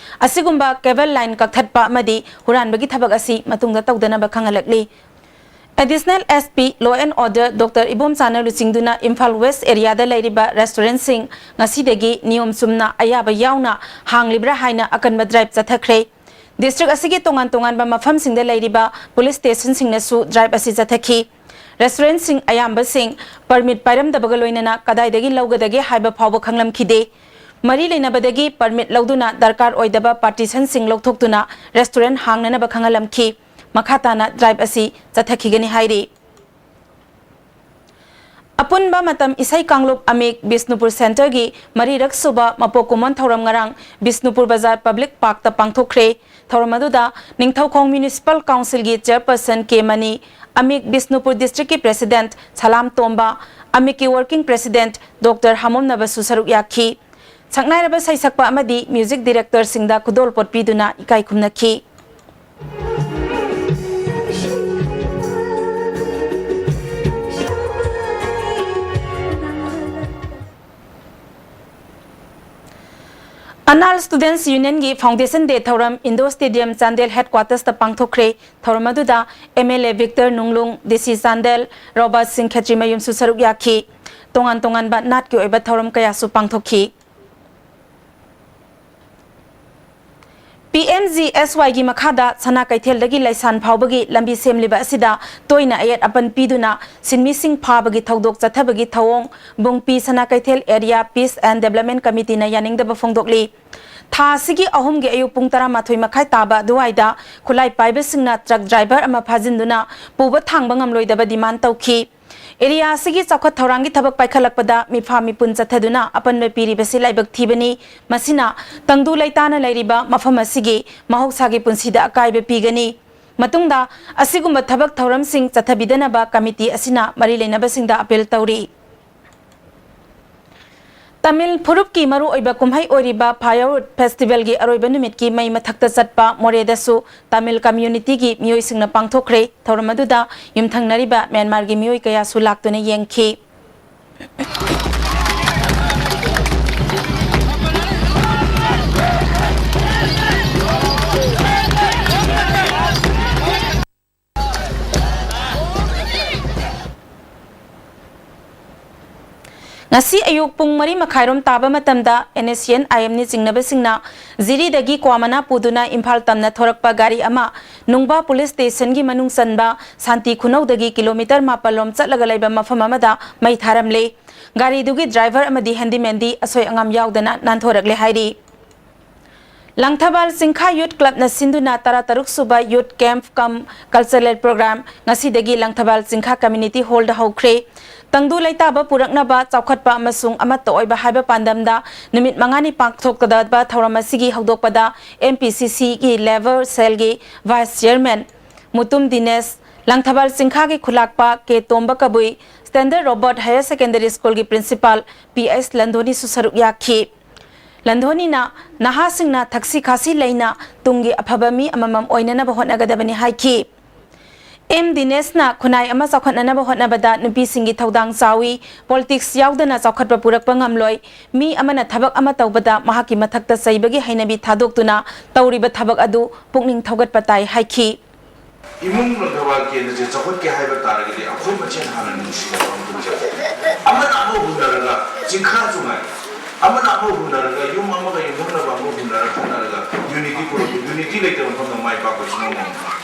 ꯑꯁꯤꯒꯨꯝꯕ ꯀꯦꯕꯜ ꯂꯥꯏꯟ ꯀꯛꯊꯠꯄ ꯑꯃꯗꯤ ꯍꯨꯔꯥꯟꯕꯒꯤ ꯊꯕꯛ ꯑꯁꯤ ꯃꯇꯨꯡꯗ ꯇꯧꯗꯅꯕ ꯈꯪꯍꯜꯂꯛꯂꯤ꯫ Additional S P Law and Order doctor ꯏꯕꯣꯝꯆꯥꯅ ꯂꯨꯆꯤꯡꯗꯨꯅ ꯏꯝꯐꯥꯜ ꯋꯦꯁ ꯑꯦꯔꯤꯌꯥꯗ ꯂꯩꯔꯤꯕ ꯔꯦꯁꯇꯨꯔꯦꯟꯠꯁꯤꯡ ꯉꯁꯤꯗꯒꯤ ꯅꯤꯌꯣꯝ ꯆꯨꯝꯅ ꯑꯌꯥꯕ ꯌꯥꯎꯅ ꯍꯥꯡꯂꯤꯕ꯭ꯔꯥ ꯍꯥꯏꯅ ꯑꯀꯟꯕ ꯗ꯭ꯔꯥꯏꯚ ꯆꯠꯊꯈ꯭ꯔꯦ꯫ ꯗꯤꯁꯇ꯭ꯔꯤꯛ ꯑꯁꯤꯒꯤ ꯇꯣꯉꯥꯟ ꯇꯣꯉꯥꯟꯕ ꯃꯐꯝꯁꯤꯡꯗ ꯂꯩꯔꯤꯕ ꯄꯨꯂꯤꯁ ꯁ꯭ꯇꯦꯁꯟꯁꯤꯡꯅꯁꯨ ꯗ꯭ꯔꯥꯏꯚ ꯑꯁꯤ ꯆꯠꯊꯈꯤ꯫ ꯔꯦꯁꯇꯨꯔꯦꯟꯠꯁꯤꯡ ꯑꯌꯥꯝꯕꯁꯤꯡ ꯄꯔꯃꯤꯠ ꯄꯥꯏꯔꯝꯗꯕꯒ ꯂꯣꯏꯅꯅ ꯀꯗꯥꯏꯗꯒꯤ ꯂꯧꯒꯗꯒꯦ ꯍꯥꯏꯕ ꯐꯥꯎꯕ ꯈꯪꯂꯝꯈꯤꯗꯦ꯫ ꯃꯔꯤ ꯂꯩꯅꯕꯗꯒꯤ ꯄꯔꯃꯤꯠ ꯂꯧꯗꯨꯅ ꯗꯔꯀꯥꯔ ꯑꯣꯏꯗꯕ ꯄꯥꯔꯇꯤꯁꯟꯁꯤꯡ ꯂꯧꯊꯣꯛꯇꯨꯅ ꯔꯦꯁꯇꯨꯔꯦꯟꯠ ꯍꯥꯡꯅꯅꯕ ꯈꯪꯍꯜꯂꯝꯈꯤ꯫ ꯃꯈꯥ ꯇꯥꯅ ꯗ꯭ꯔꯥꯏꯚ ꯑꯁꯤ ꯆꯠꯊꯈꯤꯒꯅꯤ ꯍꯥꯏꯔꯤ꯫ ꯑꯄꯨꯟꯕ ꯃꯇꯝ ꯏꯁꯩ ꯀꯥꯡꯂꯨꯞ ꯑꯃꯤꯛ ꯕꯤꯁꯅꯨꯄꯨꯔ ꯁꯦꯟꯇꯔꯒꯤ ꯃꯔꯤꯔꯛ ꯁꯨꯕ ꯃꯄꯣꯛ ꯀꯨꯝꯑꯣꯟ ꯊꯧꯔꯝ ꯉꯔꯥꯡ ꯕꯤꯁꯅꯨꯄꯨꯔ ꯕꯖꯥꯔ ꯄꯕ꯭ꯂꯤꯛ ꯄꯥꯔꯛꯇ ꯄꯥꯡꯊꯣꯛꯈ꯭ꯔꯦ꯫ ꯊꯧꯔꯝ ꯑꯗꯨꯗ ꯅꯤꯡꯊꯧꯈꯣꯡ ꯃ꯭ꯌꯨꯅꯤꯁꯤꯄꯥꯜ ꯀꯥꯎꯟꯁꯤꯜꯒꯤ ꯆꯦꯌꯔꯄꯔꯁꯟ ꯀꯦ ꯃꯅꯤ, ꯑꯃꯤꯛ ꯕꯤꯁꯅꯨꯄꯨꯔ ꯗꯤꯁꯇ꯭ꯔꯤꯛꯀꯤ ꯄ꯭ꯔꯦꯁꯤꯗꯦꯟꯠ ꯁꯂꯥꯝ ꯇꯣꯝꯕ, ꯑꯃꯤꯛꯀꯤ ꯋꯥꯔꯀꯤꯡ ꯄ꯭ꯔꯦꯁꯤꯗꯦꯟꯠ ꯗꯣꯛꯇꯔ ꯍꯥꯃꯣꯝꯅꯕꯁꯨ ꯁꯔꯨꯛ ꯌꯥꯈꯤ꯫ ꯁꯛꯅꯥꯏꯔꯕ ꯁꯩꯁꯛꯄ ꯑꯃꯗꯤ ꯃ꯭ꯌꯨꯖꯤꯛ ꯗꯤꯔꯦꯛꯇꯔꯁꯤꯡꯗ ꯈꯨꯗꯣꯜꯄꯣꯠ ꯄꯤꯗꯨꯅ ꯏꯀꯥꯏ ꯈꯨꯝꯅꯈꯤ꯫ ꯑꯅꯥꯜ Students Unionꯒꯤ Foundation Day ꯊꯧꯔꯝ Indoor Stadium ꯆꯥꯟꯗꯦꯜ Headquartersꯇ ꯄꯥꯡꯊꯣꯛꯈ꯭ꯔꯦ꯫ ꯊꯧꯔꯝ ꯑꯗꯨꯗ MLA Victor ꯅꯨꯡꯂꯨꯡ, DC Chandel Robert ꯁꯤꯡ ꯈꯦꯇ꯭ꯔꯤꯃꯌꯨꯝꯁꯨ ꯁꯔꯨꯛ ꯌꯥꯈꯤ꯫ ꯇꯣꯉꯥꯟ ꯇꯣꯉꯥꯟꯕ ꯅꯥꯠꯀꯤ ꯑꯣꯏꯕ ꯊꯧꯔꯝ ꯀꯌꯥꯁꯨ ꯄꯥꯡꯊꯣꯛꯈꯤ꯫ ꯄꯤ ꯑꯦꯝ ꯖꯤ ꯑꯦꯁ ꯋꯥꯏꯒꯤ ꯃꯈꯥꯗ ꯁꯅꯥ ꯀꯩꯊꯦꯜꯗꯒꯤ ꯂꯩꯁꯥꯟ ꯐꯥꯎꯕꯒꯤ ꯂꯝꯕꯤ ꯁꯦꯝꯂꯤꯕ ꯑꯁꯤꯗ ꯇꯣꯏꯅ ꯑꯌꯦꯠ ꯑꯄꯟ ꯄꯤꯗꯨꯅ ꯁꯤꯟꯃꯤꯁꯤꯡ ꯐꯥꯕꯒꯤ ꯊꯧꯗꯣꯛ ꯆꯠꯊꯕꯒꯤ ꯊꯧꯑꯣꯡ ꯕꯨꯡꯄꯤ ꯁꯅꯥ ꯀꯩꯊꯦꯜ Area Peace and Development Committeeꯅ ꯌꯥꯅꯤꯡꯗꯕ ꯐꯣꯡꯗꯣꯛꯂꯤ꯫ ꯊꯥ ꯑꯁꯤꯒꯤ ꯑꯍꯨꯝꯒꯤ ꯑꯌꯨꯛ ꯄꯨꯡ ꯇꯔꯥꯃꯥꯊꯣꯏ ꯃꯈꯥꯏ ꯇꯥꯕ ꯑꯗꯨꯋꯥꯏꯗ ꯈꯨꯠꯂꯥꯏ ꯄꯥꯏꯕꯁꯤꯡꯅ truck driver ꯑꯃ ꯐꯥꯖꯤꯟꯗꯨꯅ ꯄꯨꯕ ꯊꯥꯡꯕ ꯉꯝꯂꯣꯏꯗꯕ demand ꯇꯧꯈꯤ꯫ Area ꯑꯁꯤꯒꯤ ꯆꯥꯎꯈꯠ ꯊꯧꯔꯥꯡꯒꯤ ꯊꯕꯛ ꯄꯥꯏꯈꯠꯂꯛꯄꯗ ꯃꯤꯐꯥ ꯃꯤꯄꯨꯟ ꯆꯠꯊꯗꯨꯅ ꯑꯄꯟꯕ ꯄꯤꯔꯤꯕꯁꯤ ꯂꯥꯏꯕꯛ ꯊꯤꯕꯅꯤ꯫ ꯃꯁꯤꯅ ꯇꯪꯗꯨ ꯂꯩꯇꯥꯅ ꯂꯩꯔꯤꯕ ꯃꯐꯝ ꯑꯁꯤꯒꯤ ꯃꯍꯧꯁꯥꯒꯤ ꯄꯨꯟꯁꯤꯗ ꯑꯀꯥꯏꯕ ꯄꯤꯒꯅꯤ꯫ ꯃꯇꯨꯡꯗ ꯑꯁꯤꯒꯨꯝꯕ ꯊꯕꯛ ꯊꯧꯔꯝꯁꯤꯡ ꯆꯠꯊꯕꯤꯗꯅꯕ committee ꯑꯁꯤꯅ ꯃꯔꯤ ꯂꯩꯅꯕꯁꯤꯡꯗ appeal ꯇꯧꯔꯤ꯫ ꯇꯥꯃꯤꯜ ꯐꯨꯔꯨꯞꯀꯤ ꯃꯔꯨꯑꯣꯏꯕ ꯀꯨꯝꯍꯩ ꯑꯣꯏꯔꯤꯕ ꯐꯥꯌꯔꯋꯨꯗ ꯐꯦꯁꯇꯤꯚꯦꯜꯒꯤ ꯑꯔꯣꯏꯕ ꯅꯨꯃꯤꯠꯀꯤ ꯃꯩ ꯃꯊꯛꯇ ꯆꯠꯄ ꯃꯣꯔꯦꯗꯁꯨ ꯇꯥꯃꯤꯜ communityꯒꯤ ꯃꯤꯑꯣꯏꯁꯤꯡꯅ ꯄꯥꯡꯊꯣꯛꯈ꯭ꯔꯦ꯫ ꯊꯧꯔꯝ ꯑꯗꯨꯗ ꯌꯨꯝꯊꯪꯅꯔꯤꯕ ꯃ꯭ꯌꯥꯟꯃꯥꯔꯒꯤ ꯃꯤꯑꯣꯏ ꯀꯌꯥꯁꯨ ꯂꯥꯛꯇꯨꯅ ꯌꯦꯡꯈꯤ꯫ ꯉꯁꯤ ꯑꯌꯨꯛ ꯄꯨꯡ ꯃꯔꯤ ꯃꯈꯥꯏꯔꯣꯝ ꯇꯥꯕ ꯃꯇꯝꯗ NSCN IMꯅ ꯆꯤꯡꯅꯕꯁꯤꯡꯅ ꯖꯤꯔꯤꯗꯒꯤ ꯀ꯭ꯋꯥꯃꯅꯥ ꯄꯨꯗꯨꯅ ꯏꯝꯐꯥꯜ ꯇꯝꯅ ꯊꯣꯔꯛꯄ ꯒꯥꯔꯤ ꯑꯃ ꯅꯨꯡꯕꯥ police stationꯒꯤ ꯃꯅꯨꯡ ꯆꯟꯕ ꯁꯥꯟꯇꯤ ꯈꯨꯅꯧꯗꯒꯤ kilometre ꯃꯥꯄꯜ ꯂꯣꯝ ꯆꯠꯂꯒ ꯂꯩꯕ ꯃꯐꯝ ꯑꯃꯗ ꯃꯩ ꯊꯥꯔꯝꯂꯦ꯫ ꯒꯥꯔꯤꯗꯨꯒꯤ driver ꯑꯃꯗꯤ handymanꯗꯤ ꯑꯁꯣꯏ ꯑꯉꯥꯝ ꯌꯥꯎꯗꯅ ꯅꯥꯟꯊꯣꯔꯛꯂꯦ ꯍꯥꯏꯔꯤ꯫ ꯂꯪꯊꯕꯥꯜ ꯆꯤꯡꯈꯥ Youth Clubꯅ ꯁꯤꯟꯗꯨꯅ ꯇꯔꯥꯇꯔꯨꯛ ꯁꯨꯕ Youth Camp cum Cultural Program ꯉꯁꯤꯗꯒꯤ ꯂꯪꯊꯕꯥꯜ ꯆꯤꯡꯈꯥ Community Hallꯗ ꯍꯧꯈ꯭ꯔꯦ꯫ ꯇꯪꯗꯨ ꯂꯩꯇꯥꯕ ꯄꯨꯔꯛꯅꯕ ꯆꯥꯎꯈꯠꯄ ꯑꯃꯁꯨꯡ ꯑꯃꯠꯇ ꯑꯣꯏꯕ ꯍꯥꯏꯕ ꯄꯥꯟꯗꯝꯗ ꯅꯨꯃꯤꯠ ꯃꯉꯥꯅꯤ ꯄꯥꯡꯊꯣꯛꯀꯗꯕ ꯊꯧꯔꯝ ꯑꯁꯤꯒꯤ ꯍꯧꯗꯣꯛꯄꯗ MPCCꯒꯤ Labour Cellꯒꯤ Vice Chairman ꯃꯨꯇꯨꯝ ꯗꯤꯅꯦꯁ, ꯂꯪꯊꯕꯥꯜ ꯆꯤꯡꯈꯥꯒꯤ ꯈꯨꯂꯥꯛꯄ K Tomba Kabui, Standard Robert Higher Secondary Schoolꯒꯤ Principal ꯄꯤ ꯑꯩꯆ ꯂꯟꯗꯣꯅꯤꯁꯨ ꯁꯔꯨꯛ ꯌꯥꯈꯤ꯫ ꯂꯟꯗꯣꯅꯤꯅ ꯅꯍꯥꯁꯤꯡꯅ ꯊꯛꯁꯤ ꯈꯥꯁꯤ ꯂꯩꯅ ꯇꯨꯡꯒꯤ ꯑꯐꯕ ꯃꯤ ꯑꯃꯃꯝ ꯑꯣꯏꯅꯅꯕ ꯍꯣꯠꯅꯒꯗꯕꯅꯤ ꯍꯥꯏꯈꯤ꯫ ꯑꯦꯝ ꯗꯤꯅꯦꯁꯅ ꯈꯨꯟꯅꯥꯏ ꯑꯃ ꯆꯥꯎꯈꯠꯅꯅꯕ ꯍꯣꯠꯅꯕꯗ ꯅꯨꯄꯤꯁꯤꯡꯒꯤ ꯊꯧꯗꯥꯡ ꯆꯥꯎꯏ, ꯄꯣꯂꯤꯇꯤꯛꯁ ꯌꯥꯎꯗꯅ ꯆꯥꯎꯈꯠꯄ ꯄꯨꯔꯛꯄ ꯉꯝꯂꯣꯏ, ꯃꯤ ꯑꯃꯅ ꯊꯕꯛ ꯑꯃ ꯇꯧꯕꯗ ꯃꯍꯥꯛꯀꯤ ꯃꯊꯛꯇ ꯆꯩꯕꯒꯤ ꯍꯩꯅꯕꯤ ꯊꯥꯗꯣꯛꯇꯨꯅ ꯇꯧꯔꯤꯕ ꯊꯕꯛ ꯑꯗꯨ ꯄꯨꯛꯅꯤꯡ ꯊꯧꯒꯠꯄ ꯇꯥꯏ ꯍꯥꯏꯈꯤ꯫ ꯏꯃꯨꯡ ꯅꯠꯇ꯭ꯔꯒ ꯀꯦꯟꯗ꯭ꯔꯁꯦ ꯆꯥꯎꯈꯠꯀꯦ ꯍꯥꯏꯕ ꯇꯥꯔꯒꯗꯤ ꯑꯩꯈꯣꯏ ꯃꯁꯦꯟ ꯍꯥꯟꯅ ꯅꯨꯡꯁꯤꯅꯕ ꯑꯃ ꯊꯝꯖꯒꯦ꯫ ꯑꯃꯅ ꯑꯃ ꯍꯨꯟꯅꯔꯒ ꯆꯤꯡꯈꯥ ꯆꯨꯉꯥꯏ, ꯑꯃꯅ ꯑꯃ ꯍꯨꯟꯅꯔꯒ ꯌꯨꯝ ꯑꯃꯒ ꯌꯨꯝꯊꯪꯅꯕ ꯑꯃꯒ ꯍꯨꯟꯅꯔꯒ ꯈꯠꯅꯔꯒ ꯌꯨꯅꯤꯇꯤ ꯄꯨꯔꯛꯄ, ꯌꯨꯅꯤꯇꯤ ꯂꯩꯇꯕ ꯃꯐꯝꯗ ꯃꯥꯏ ꯄꯥꯛꯄ ꯁꯨꯡꯉꯝ ꯉꯝꯃꯣꯏ꯫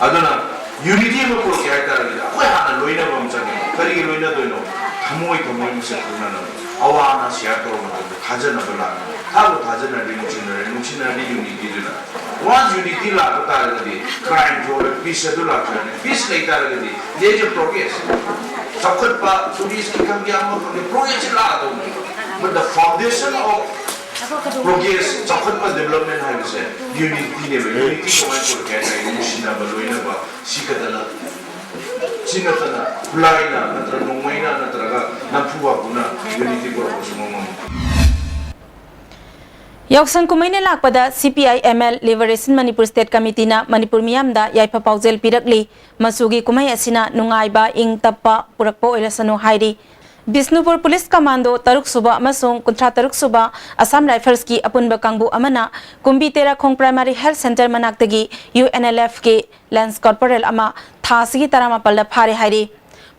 ꯑꯗꯨꯅ ꯌꯨꯅꯤꯇꯤ ꯑꯃ ꯄꯨꯔꯛꯀꯦ ꯍꯥꯏꯇꯥꯔꯒꯗꯤ ꯑꯩꯈꯣꯏ ꯍꯥꯟꯅ ꯂꯣꯏꯅꯕ ꯑꯃ ꯆꯪꯉꯦ꯫ ꯀꯔꯤꯒꯤ ꯂꯣꯏꯅꯗꯣꯏꯅꯣ? ꯊꯃꯣꯏ ꯊꯃꯣꯏ ꯃꯁꯦꯟ ꯈꯪꯅꯅꯕ, ꯑꯋꯥ ꯑꯅꯥ ꯁꯤꯌꯥꯔ ꯇꯧꯔꯕ ꯃꯇꯝꯗ ꯊꯥꯖꯅꯕ ꯂꯥꯛꯑꯦ꯫ ꯊꯥꯕꯨ ꯊꯥꯖꯅꯔꯗꯤ ꯅꯨꯡꯁꯤꯅꯔꯦ, ꯅꯨꯡꯁꯤꯅꯔꯗꯤ ꯌꯨꯅꯤꯇꯤꯗꯨꯅ꯫ ꯋꯥꯟꯁ ꯌꯨꯅꯤꯇꯤ ꯂꯥꯛꯄ ꯇꯥꯔꯒꯗꯤ ꯀ꯭ꯔꯥꯏꯝ ꯊꯣꯛꯑꯔꯣꯏ, ꯄꯤꯁ ꯑꯗꯨ ꯂꯥꯛꯆꯔꯅꯤ꯫ ꯄꯤꯁ ꯂꯩ ꯇꯥꯔꯒꯗꯤ there is a progress꯫ ꯆꯥꯎꯈꯠꯄ, ꯇꯨꯔꯤꯁꯀꯤ ꯈꯪꯗꯦ, ꯑꯃ ꯈꯪꯗꯦ, ꯄ꯭ꯔꯣꯒ꯭ꯔꯦꯁꯁꯤ ꯂꯥꯛꯑꯗꯧꯅꯤ꯫ But the foundation of progress, ꯆꯥꯎꯈꯠꯄ, ꯗꯤꯕꯂꯞꯃꯦꯟ ꯍꯥꯏꯕꯁꯦ ꯌꯨꯅꯤꯇꯤꯅꯦꯕ꯫ ꯌꯨꯅꯤꯇꯤ ꯀꯃꯥꯏꯅ ꯄꯨꯔꯛꯀꯦ ꯍꯥꯏ ꯇꯥꯔꯗꯤ ꯅꯨꯡꯁꯤꯅꯕ, ꯂꯣꯏꯅꯕ, ꯁꯤ ꯈꯛꯇꯅ, ꯁꯤ ꯅꯠꯇꯅ ꯈꯨꯠꯂꯥꯏꯅ ꯅꯠꯇ꯭ꯔꯒ ꯅꯣꯡꯃꯩꯅ ꯅꯠꯇ꯭ꯔꯒ ꯅꯝꯐꯨ ꯍꯥꯄꯨꯅ ꯌꯨꯅꯤꯇꯤ ꯄꯨꯔꯛꯄꯁꯨ ꯉꯝꯃꯣꯏ꯫ ꯌꯥꯎꯁꯪ ꯀꯨꯝꯍꯩꯅ ꯂꯥꯛꯄꯗ C P I M L Liberation Manipur State Committeeꯅ ꯃꯅꯤꯄꯨꯔ ꯃꯤꯌꯥꯝꯗ ꯌꯥꯏꯐ ꯄꯥꯎꯖꯦꯜ ꯄꯤꯔꯛꯂꯤ꯫ ꯃꯆꯨꯒꯤ ꯀꯨꯝꯍꯩ ꯑꯁꯤꯅ ꯅꯨꯡꯉꯥꯏꯕ, ꯏꯪ ꯇꯞꯄ ꯄꯨꯔꯛꯄ ꯑꯣꯏꯔꯁꯅꯨ ꯍꯥꯏꯔꯤ꯫ ꯕꯤꯁꯅꯨꯄꯨꯔ ꯄꯨꯂꯤꯁ ꯀꯃꯥꯟꯗꯣ ꯇꯔꯨꯛ ꯁꯨꯕ ꯑꯃꯁꯨꯡ ꯀꯨꯟꯊ꯭ꯔꯥ ꯇꯔꯨꯛ ꯁꯨꯕ ꯑꯁꯥꯝ ꯔꯥꯏꯐꯜꯁꯀꯤ ꯑꯄꯨꯟꯕ ꯀꯥꯡꯕꯨ ꯑꯃꯅ Kumbi Terakhong primary health centre ꯃꯅꯥꯛꯇꯒꯤ ꯌꯨ ꯑꯦꯟ ꯑꯦꯜ ꯑꯦꯐꯀꯤ ꯂꯦꯟꯁ ꯀꯣꯔꯄꯣꯔꯦꯜ ꯑꯃ ꯊꯥ ꯑꯁꯤꯒꯤ ꯇꯔꯥꯃꯥꯄꯜꯗ ꯐꯥꯔꯦ ꯍꯥꯏꯔꯤ꯫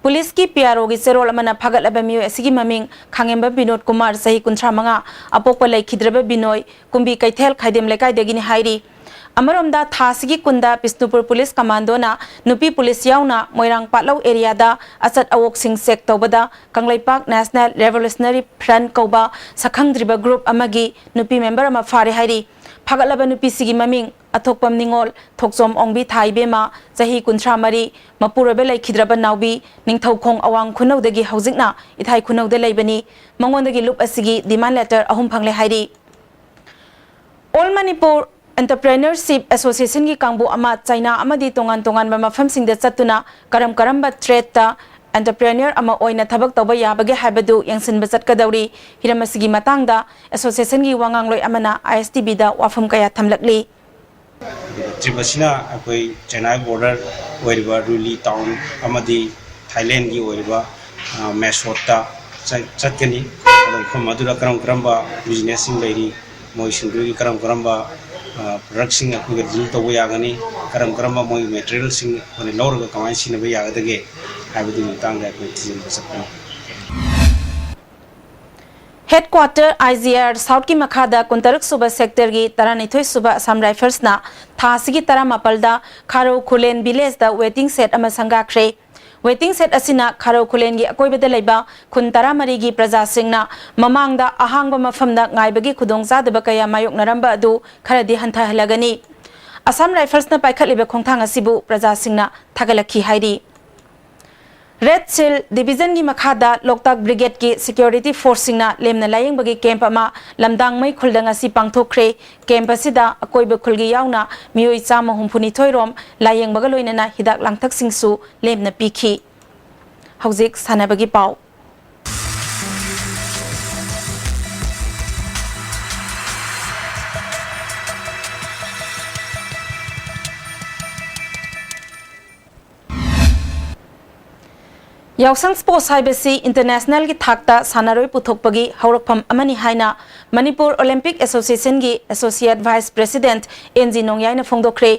ꯄꯨꯂꯤꯁꯀꯤ ꯄꯤ ꯑꯥꯔ ꯑꯣꯒꯤ ꯆꯦꯔꯣꯜ ꯑꯃꯅ ꯐꯥꯒꯠꯂꯕ ꯃꯤꯑꯣꯏ ꯑꯁꯤꯒꯤ ꯃꯃꯤꯡ ꯈꯥꯉꯦꯝꯕ ꯕꯤꯅꯣꯗ ꯀꯨꯃꯥꯔ, ꯆꯍꯤ ꯀꯨꯟꯊ꯭ꯔꯥ ꯃꯉꯥ, ꯑꯄꯣꯛꯄ ꯂꯩꯈꯤꯗ꯭ꯔꯕ ꯕꯤꯅꯣꯏ, ꯀꯨꯝꯕꯤ ꯀꯩꯊꯦꯜ ꯈꯥꯏꯗꯦꯝ ꯂꯩꯀꯥꯏꯗꯒꯤꯅꯤ ꯍꯥꯏꯔꯤ꯫ ꯑꯃꯔꯣꯝꯗ, ꯊꯥ ꯑꯁꯤꯒꯤ ꯀꯨꯟꯗ ꯕꯤꯁꯅꯨꯄꯨꯔ ꯄꯨꯂꯤꯁ ꯀꯃꯥꯟꯗꯣꯅ ꯅꯨꯄꯤ ꯄꯨꯂꯤꯁ ꯌꯥꯎꯅ ꯃꯣꯏꯔꯥꯡ ꯄꯥꯠꯂꯧ ꯑꯦꯔꯤꯌꯥꯗ ꯑꯆꯠ ꯑꯋꯣꯛꯁꯤꯡ ꯆꯦꯛ ꯇꯧꯕꯗ ꯀꯪꯂꯩꯄꯥꯛ ꯅꯦꯁꯅꯦꯜ ꯔꯦꯚꯣꯂꯨꯁꯅꯔꯤ ꯐ꯭ꯔꯟꯠ ꯀꯧꯕ ꯁꯛꯈꯪꯗ꯭ꯔꯤꯕ ꯒ꯭ꯔꯨꯞ ꯑꯃꯒꯤ ꯅꯨꯄꯤ ꯃꯦꯝꯕꯔ ꯑꯃ ꯐꯥꯔꯦ ꯍꯥꯏꯔꯤ꯫ ꯐꯥꯒꯠꯂꯕ ꯅꯨꯄꯤꯁꯤꯒꯤ ꯃꯃꯤꯡ ꯑꯊꯣꯛꯄꯝ ꯅꯤꯉꯣꯜ, ꯊꯣꯛꯆꯣꯝ ꯑꯣꯡꯕꯤ ꯊꯥ ꯏꯕꯦꯝꯃ, ꯆꯍꯤ ꯀꯨꯟꯊ꯭ꯔꯥ ꯃꯔꯤ, ꯃꯄꯨꯔꯣꯏꯕ ꯂꯩꯈꯤꯗ꯭ꯔꯕ ꯅꯥꯎꯕꯤ, ꯅꯤꯡꯊꯧꯈꯣꯡ ꯑꯋꯥꯡ ꯈꯨꯅꯧꯗꯒꯤ ꯍꯧꯖꯤꯛꯅ ꯏꯊꯥꯏ ꯈꯨꯅꯧꯗ ꯂꯩꯕꯅꯤ꯫ ꯃꯉꯣꯟꯗꯒꯤ ꯂꯨꯞ ꯑꯁꯤꯒꯤ ꯗꯤꯃꯥꯟ ꯂꯦꯇꯔ ꯑꯍꯨꯝ ꯐꯪꯂꯦ ꯍꯥꯏꯔꯤ꯫ ꯑꯣꯜ ꯃꯅꯤꯄꯨꯔ ꯑꯦꯟꯇꯔꯄ꯭ꯔꯦꯅꯔꯁꯤꯞ ꯑꯦꯁꯣꯁꯤꯌꯦꯁꯟꯒꯤ ꯀꯥꯡꯕꯨ ꯑꯃ ꯆꯩꯅꯥ ꯑꯃꯗꯤ ꯇꯣꯉꯥꯟ ꯇꯣꯉꯥꯟꯕ ꯃꯐꯝꯁꯤꯡꯗ ꯆꯠꯇꯨꯅ ꯀꯔꯝ ꯀꯔꯝꯕ ꯇ꯭ꯔꯦꯗꯇ ꯑꯦꯟꯇꯔꯄ꯭ꯔꯦꯅꯔ ꯑꯃ ꯑꯣꯏꯅ ꯊꯕꯛ ꯇꯧꯕ ꯌꯥꯕꯒꯦ ꯍꯥꯏꯕꯗꯨ ꯌꯦꯡꯁꯤꯟꯕ ꯆꯠꯀꯗꯧꯔꯤ꯫ ꯍꯤꯔꯝ ꯑꯁꯤꯒꯤ ꯃꯇꯥꯡꯗ ꯑꯦꯁꯣꯁꯤꯌꯦꯁꯟꯒꯤ ꯋꯥ ꯉꯥꯡꯂꯣꯏ ꯑꯃꯅ ꯑꯥꯏ ꯑꯦꯁ ꯇꯤ ꯚꯤꯗ ꯋꯥꯐꯝ ꯀꯌꯥ ꯊꯝꯂꯛꯂꯤ꯫ ꯑꯗꯨꯒ ꯇ꯭ꯔꯤꯞ ꯑꯁꯤꯅ ꯑꯩꯈꯣꯏ ꯆꯦꯟꯅꯥꯏ ꯕꯣꯔꯗꯔ ꯑꯣꯏꯔꯤꯕ ꯔꯨꯂꯤ ꯇꯥꯎꯟ ꯑꯃꯗꯤ ꯊꯥꯏꯂꯦꯟꯒꯤ ꯑꯣꯏꯔꯤꯕ, ꯑ, ꯃꯦꯁꯣꯠꯇ ꯆꯠ-, ꯆꯠꯀꯅꯤ꯫ ꯑꯗꯣ ꯃꯐꯝ ꯑꯗꯨꯗ ꯀꯔꯝ ꯀꯔꯝꯕ ꯕꯤꯖꯤꯅꯦꯁꯁꯤꯡ ꯂꯩꯔꯤ, ꯃꯣꯏꯁꯤꯡꯗꯨꯒꯤ ꯀꯔꯝ ꯀꯔꯝꯕ, ꯑ, ꯄ꯭ꯔꯗꯛꯁꯤꯡ ꯑꯩꯈꯣꯏꯒ ꯗꯤꯜ ꯇꯧꯕ ꯌꯥꯒꯅꯤ, ꯀꯔꯝ ꯀꯔꯝꯕ ꯃꯣꯏꯒꯤ ꯃꯦꯇꯔꯤꯌꯦꯜꯁꯤꯡ ꯑꯩꯈꯣꯏꯅ ꯂꯧꯔꯒ ꯀꯃꯥꯏꯅ ꯁꯤꯖꯤꯟꯅꯕ ꯌꯥꯒꯗꯒꯦ ꯍꯥꯏꯕꯗꯨꯒꯤ ꯃꯇꯥꯡꯗ ꯑꯩꯈꯣꯏ ꯊꯤꯖꯤꯟꯕ ꯆꯠꯄꯅꯤ꯫ ꯍꯦꯗꯀ꯭ꯋꯥꯇꯔ ꯑꯥꯏ ꯖꯤ ꯑꯥꯔ ꯁꯥꯎꯠꯀꯤ ꯃꯈꯥꯗ ꯀꯨꯟꯇꯔꯨꯛ ꯁꯨꯕ ꯁꯦꯛꯇꯔꯒꯤ ꯇꯔꯥꯅꯤꯊꯣꯏ ꯁꯨꯕ ꯑꯁꯥꯝ ꯔꯥꯏꯐꯜꯁꯅ ꯊꯥ ꯑꯁꯤꯒꯤ ꯇꯔꯥꯃꯥꯄꯜꯗ ꯈꯥꯔꯧ ꯈꯨꯂꯦꯟ ꯚꯤꯂꯦꯖꯇ ꯋꯦꯇꯤꯡ ꯁꯦꯠ ꯑꯃ ꯁꯪꯒꯥꯈ꯭ꯔꯦ꯫ ꯋꯦꯇꯤꯡ ꯁꯦꯠ ꯑꯁꯤꯅ ꯈꯥꯔꯧ ꯈꯨꯂꯦꯟꯒꯤ ꯑꯀꯣꯏꯕꯗ ꯂꯩꯕ ꯈꯨꯟ ꯇꯔꯥꯃꯔꯤꯒꯤ ꯄ꯭ꯔꯖꯥꯁꯤꯡꯅ ꯃꯃꯥꯡꯗ ꯑꯍꯥꯡꯕ ꯃꯐꯝꯗ ꯉꯥꯏꯕꯒꯤ ꯈꯨꯗꯣꯡꯆꯥꯗꯕ ꯀꯌꯥ ꯃꯥꯌꯣꯛꯅꯔꯝꯕ ꯑꯗꯨ ꯈꯔꯗꯤ ꯍꯟꯊꯍꯜꯂꯒꯅꯤ꯫ ꯑꯁꯥꯝ ꯔꯥꯏꯐꯜꯁꯅ ꯄꯥꯏꯈꯠꯂꯤꯕ ꯈꯣꯡꯊꯥꯡ ꯑꯁꯤꯕꯨ ꯄ꯭ꯔꯖꯥꯁꯤꯡꯅ ꯊꯥꯒꯠꯂꯛꯈꯤ ꯍꯥꯏꯔꯤ꯫ ꯔꯦꯗ ꯁꯤꯜ ꯗꯤꯚꯤꯖꯟꯒꯤ ꯃꯈꯥꯗ ꯂꯣꯛꯇꯥꯛ ꯕ꯭ꯔꯤꯒꯦꯗꯀꯤ ꯁꯦꯀ꯭ꯌꯨꯔꯤꯇꯤ ꯐꯣꯔꯁꯁꯤꯡꯅ ꯂꯦꯝꯅ ꯂꯥꯌꯦꯡꯕꯒꯤ ꯀꯦꯝꯞ ꯑꯃ ꯂꯝꯗꯥꯡꯃꯩ ꯈꯨꯜꯗ ꯉꯁꯤ ꯄꯥꯡꯊꯣꯛꯈ꯭ꯔꯦ꯫ ꯀꯦꯝꯞ ꯑꯁꯤꯗ ꯑꯀꯣꯏꯕ ꯈꯨꯜꯒꯤ ꯌꯥꯎꯅ ꯃꯤꯑꯣꯏ ꯆꯥꯝꯃ ꯍꯨꯝꯐꯨꯅꯤꯊꯣꯏ ꯔꯣꯝ ꯂꯥꯌꯦꯡꯕꯒ ꯂꯣꯏꯅꯅ ꯍꯤꯗꯥꯛ ꯂꯥꯡꯊꯛꯁꯤꯡꯁꯨ ꯂꯦꯝꯅ ꯄꯤꯈꯤ꯫ ꯍꯧꯖꯤꯛ ꯁꯥꯟꯅꯕꯒꯤ ꯄꯥꯎ꯫ ꯌꯥꯎꯁꯪ ꯁ꯭ꯄꯣꯔꯠꯁ ꯍꯥꯏꯕꯁꯤ ꯏꯟꯇꯔꯅꯦꯁꯅꯦꯜꯒꯤ ꯊꯥꯛꯇ ꯁꯥꯟꯅꯔꯣꯏ ꯄꯨꯊꯣꯛꯄꯒꯤ ꯍꯧꯔꯛꯐꯝ ꯑꯃꯅꯤ ꯍꯥꯏꯅ ꯃꯅꯤꯄꯨꯔ ꯑꯣꯂꯤꯝꯄꯤꯛ ꯑꯦꯁꯣꯁꯤꯌꯦꯁꯟꯒꯤ associate vice president N G ꯅꯣꯡꯌꯥꯏꯅ ꯐꯣꯡꯗꯣꯛꯈ꯭ꯔꯦ꯫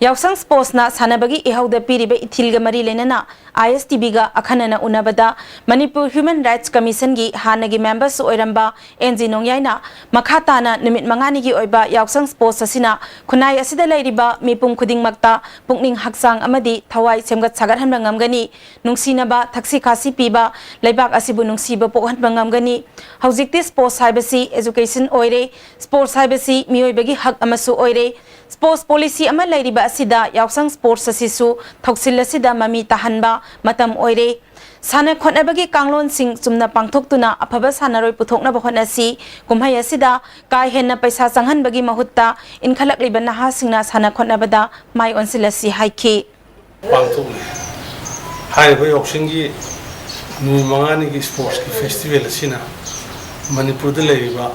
ꯌꯥꯎꯁꯪ ꯁ꯭ꯄꯣꯔꯠꯁꯅ ꯁꯥꯟꯅꯕꯒꯤ ꯏꯍꯧꯗ ꯄꯤꯔꯤꯕ ꯏꯊꯤꯜꯒ ꯃꯔꯤ ꯂꯩꯅꯅ ꯑꯥꯏ ꯑꯦꯁ ꯇꯤ ꯚꯤꯒ ꯑꯈꯟꯅꯅ ꯎꯅꯕꯗ ꯃꯅꯤꯄꯨꯔ ꯍ꯭ꯌꯨꯃꯦꯟ ꯔꯥꯏꯠꯁ ꯀꯃꯤꯁꯟꯒꯤ ꯍꯥꯟꯅꯒꯤ ꯃꯦꯝꯕꯔꯁꯨ ꯑꯣꯏꯔꯝꯕ ꯑꯦꯟ ꯖꯤ ꯅꯣꯡꯌꯥꯏꯅ ꯃꯈꯥ ꯇꯥꯅ ꯅꯨꯃꯤꯠ ꯃꯉꯥꯅꯤꯒꯤ ꯑꯣꯏꯕ ꯌꯥꯎꯁꯪ ꯁ꯭ꯄꯣꯔꯠꯁ ꯑꯁꯤꯅ ꯈꯨꯟꯅꯥꯏ ꯑꯁꯤꯗ ꯂꯩꯔꯤꯕ ꯃꯤꯄꯨꯝ ꯈꯨꯗꯤꯡꯃꯛꯇ ꯄꯨꯛꯅꯤꯡ ꯍꯛꯆꯥꯡ ꯑꯃꯗꯤ ꯊꯋꯥꯏ ꯁꯦꯝꯒꯠ ꯁꯥꯒꯠꯍꯟꯕ ꯉꯝꯒꯅꯤ꯫ ꯅꯨꯡꯁꯤꯅꯕ, ꯊꯛꯁꯤ ꯈꯥꯁꯤ ꯄꯤꯕ, ꯂꯩꯕꯥꯛ ꯑꯁꯤꯕꯨ ꯅꯨꯡꯁꯤꯕ ꯄꯣꯛꯍꯟꯕ ꯉꯝꯒꯅꯤ꯫ ꯍꯧꯖꯤꯛꯇꯤ ꯁ꯭ꯄꯣꯔꯠꯁ ꯍꯥꯏꯕꯁꯤ ꯑꯦꯖꯨꯀꯦꯁꯟ ꯑꯣꯏꯔꯦ, ꯁ꯭ꯄꯣꯔꯠꯁ ꯍꯥꯏꯕꯁꯤ ꯃꯤꯑꯣꯏꯕꯒꯤ ꯍꯛ ꯑꯃꯁꯨ ꯑꯣꯏꯔꯦ꯫ ꯁ꯭ꯄꯣꯔꯠꯁ ꯄꯣꯂꯤꯁꯤ ꯑꯃ ꯂꯩꯔꯤꯕ ꯑꯁꯤꯗ ꯌꯥꯎꯁꯪ ꯁ꯭ꯄꯣꯔꯠꯁ ꯑꯁꯤꯁꯨ ꯊꯧꯁꯤꯜ ꯑꯁꯤꯗ ꯃꯃꯤ ꯇꯥꯍꯟꯕ ꯃꯇꯝ ꯑꯣꯏꯔꯦ꯫ ꯁꯥꯟꯅ ꯈꯣꯠꯅꯕꯒꯤ ꯀꯥꯡꯂꯣꯟꯁꯤꯡ ꯆꯨꯝꯅ ꯄꯥꯡꯊꯣꯛꯇꯨꯅ ꯑꯐꯕ ꯁꯥꯟꯅꯔꯣꯏ ꯄꯨꯊꯣꯛꯅꯕ ꯍꯣꯠꯅꯁꯤ꯫ ꯀꯨꯝꯍꯩ ꯑꯁꯤꯗ ꯀꯥ ꯍꯦꯟꯅ ꯄꯩꯁꯥ ꯆꯪꯍꯟꯕꯒꯤ ꯃꯍꯨꯠꯇ ꯏꯟꯈꯠꯂꯛꯂꯤꯕ ꯅꯍꯥꯁꯤꯡꯅ ꯁꯥꯟꯅ ꯈꯣꯠꯅꯕꯗ ꯃꯥꯏ ꯑꯣꯟꯁꯤꯜꯂꯁꯤ ꯍꯥꯏꯈꯤ꯫ ꯄꯥꯡꯊꯣꯛꯂꯤ꯫ ꯍꯥꯏꯔꯤꯕ ꯌꯥꯎꯁꯪꯒꯤ ꯅꯨꯃꯤꯠ ꯃꯉꯥꯅꯤꯒꯤ ꯁ꯭ꯄꯣꯔꯠꯁꯀꯤ ꯐꯦꯁꯇꯤꯚꯦꯜ ꯑꯁꯤꯅ ꯃꯅꯤꯄꯨꯔꯗ ꯂꯩꯔꯤꯕ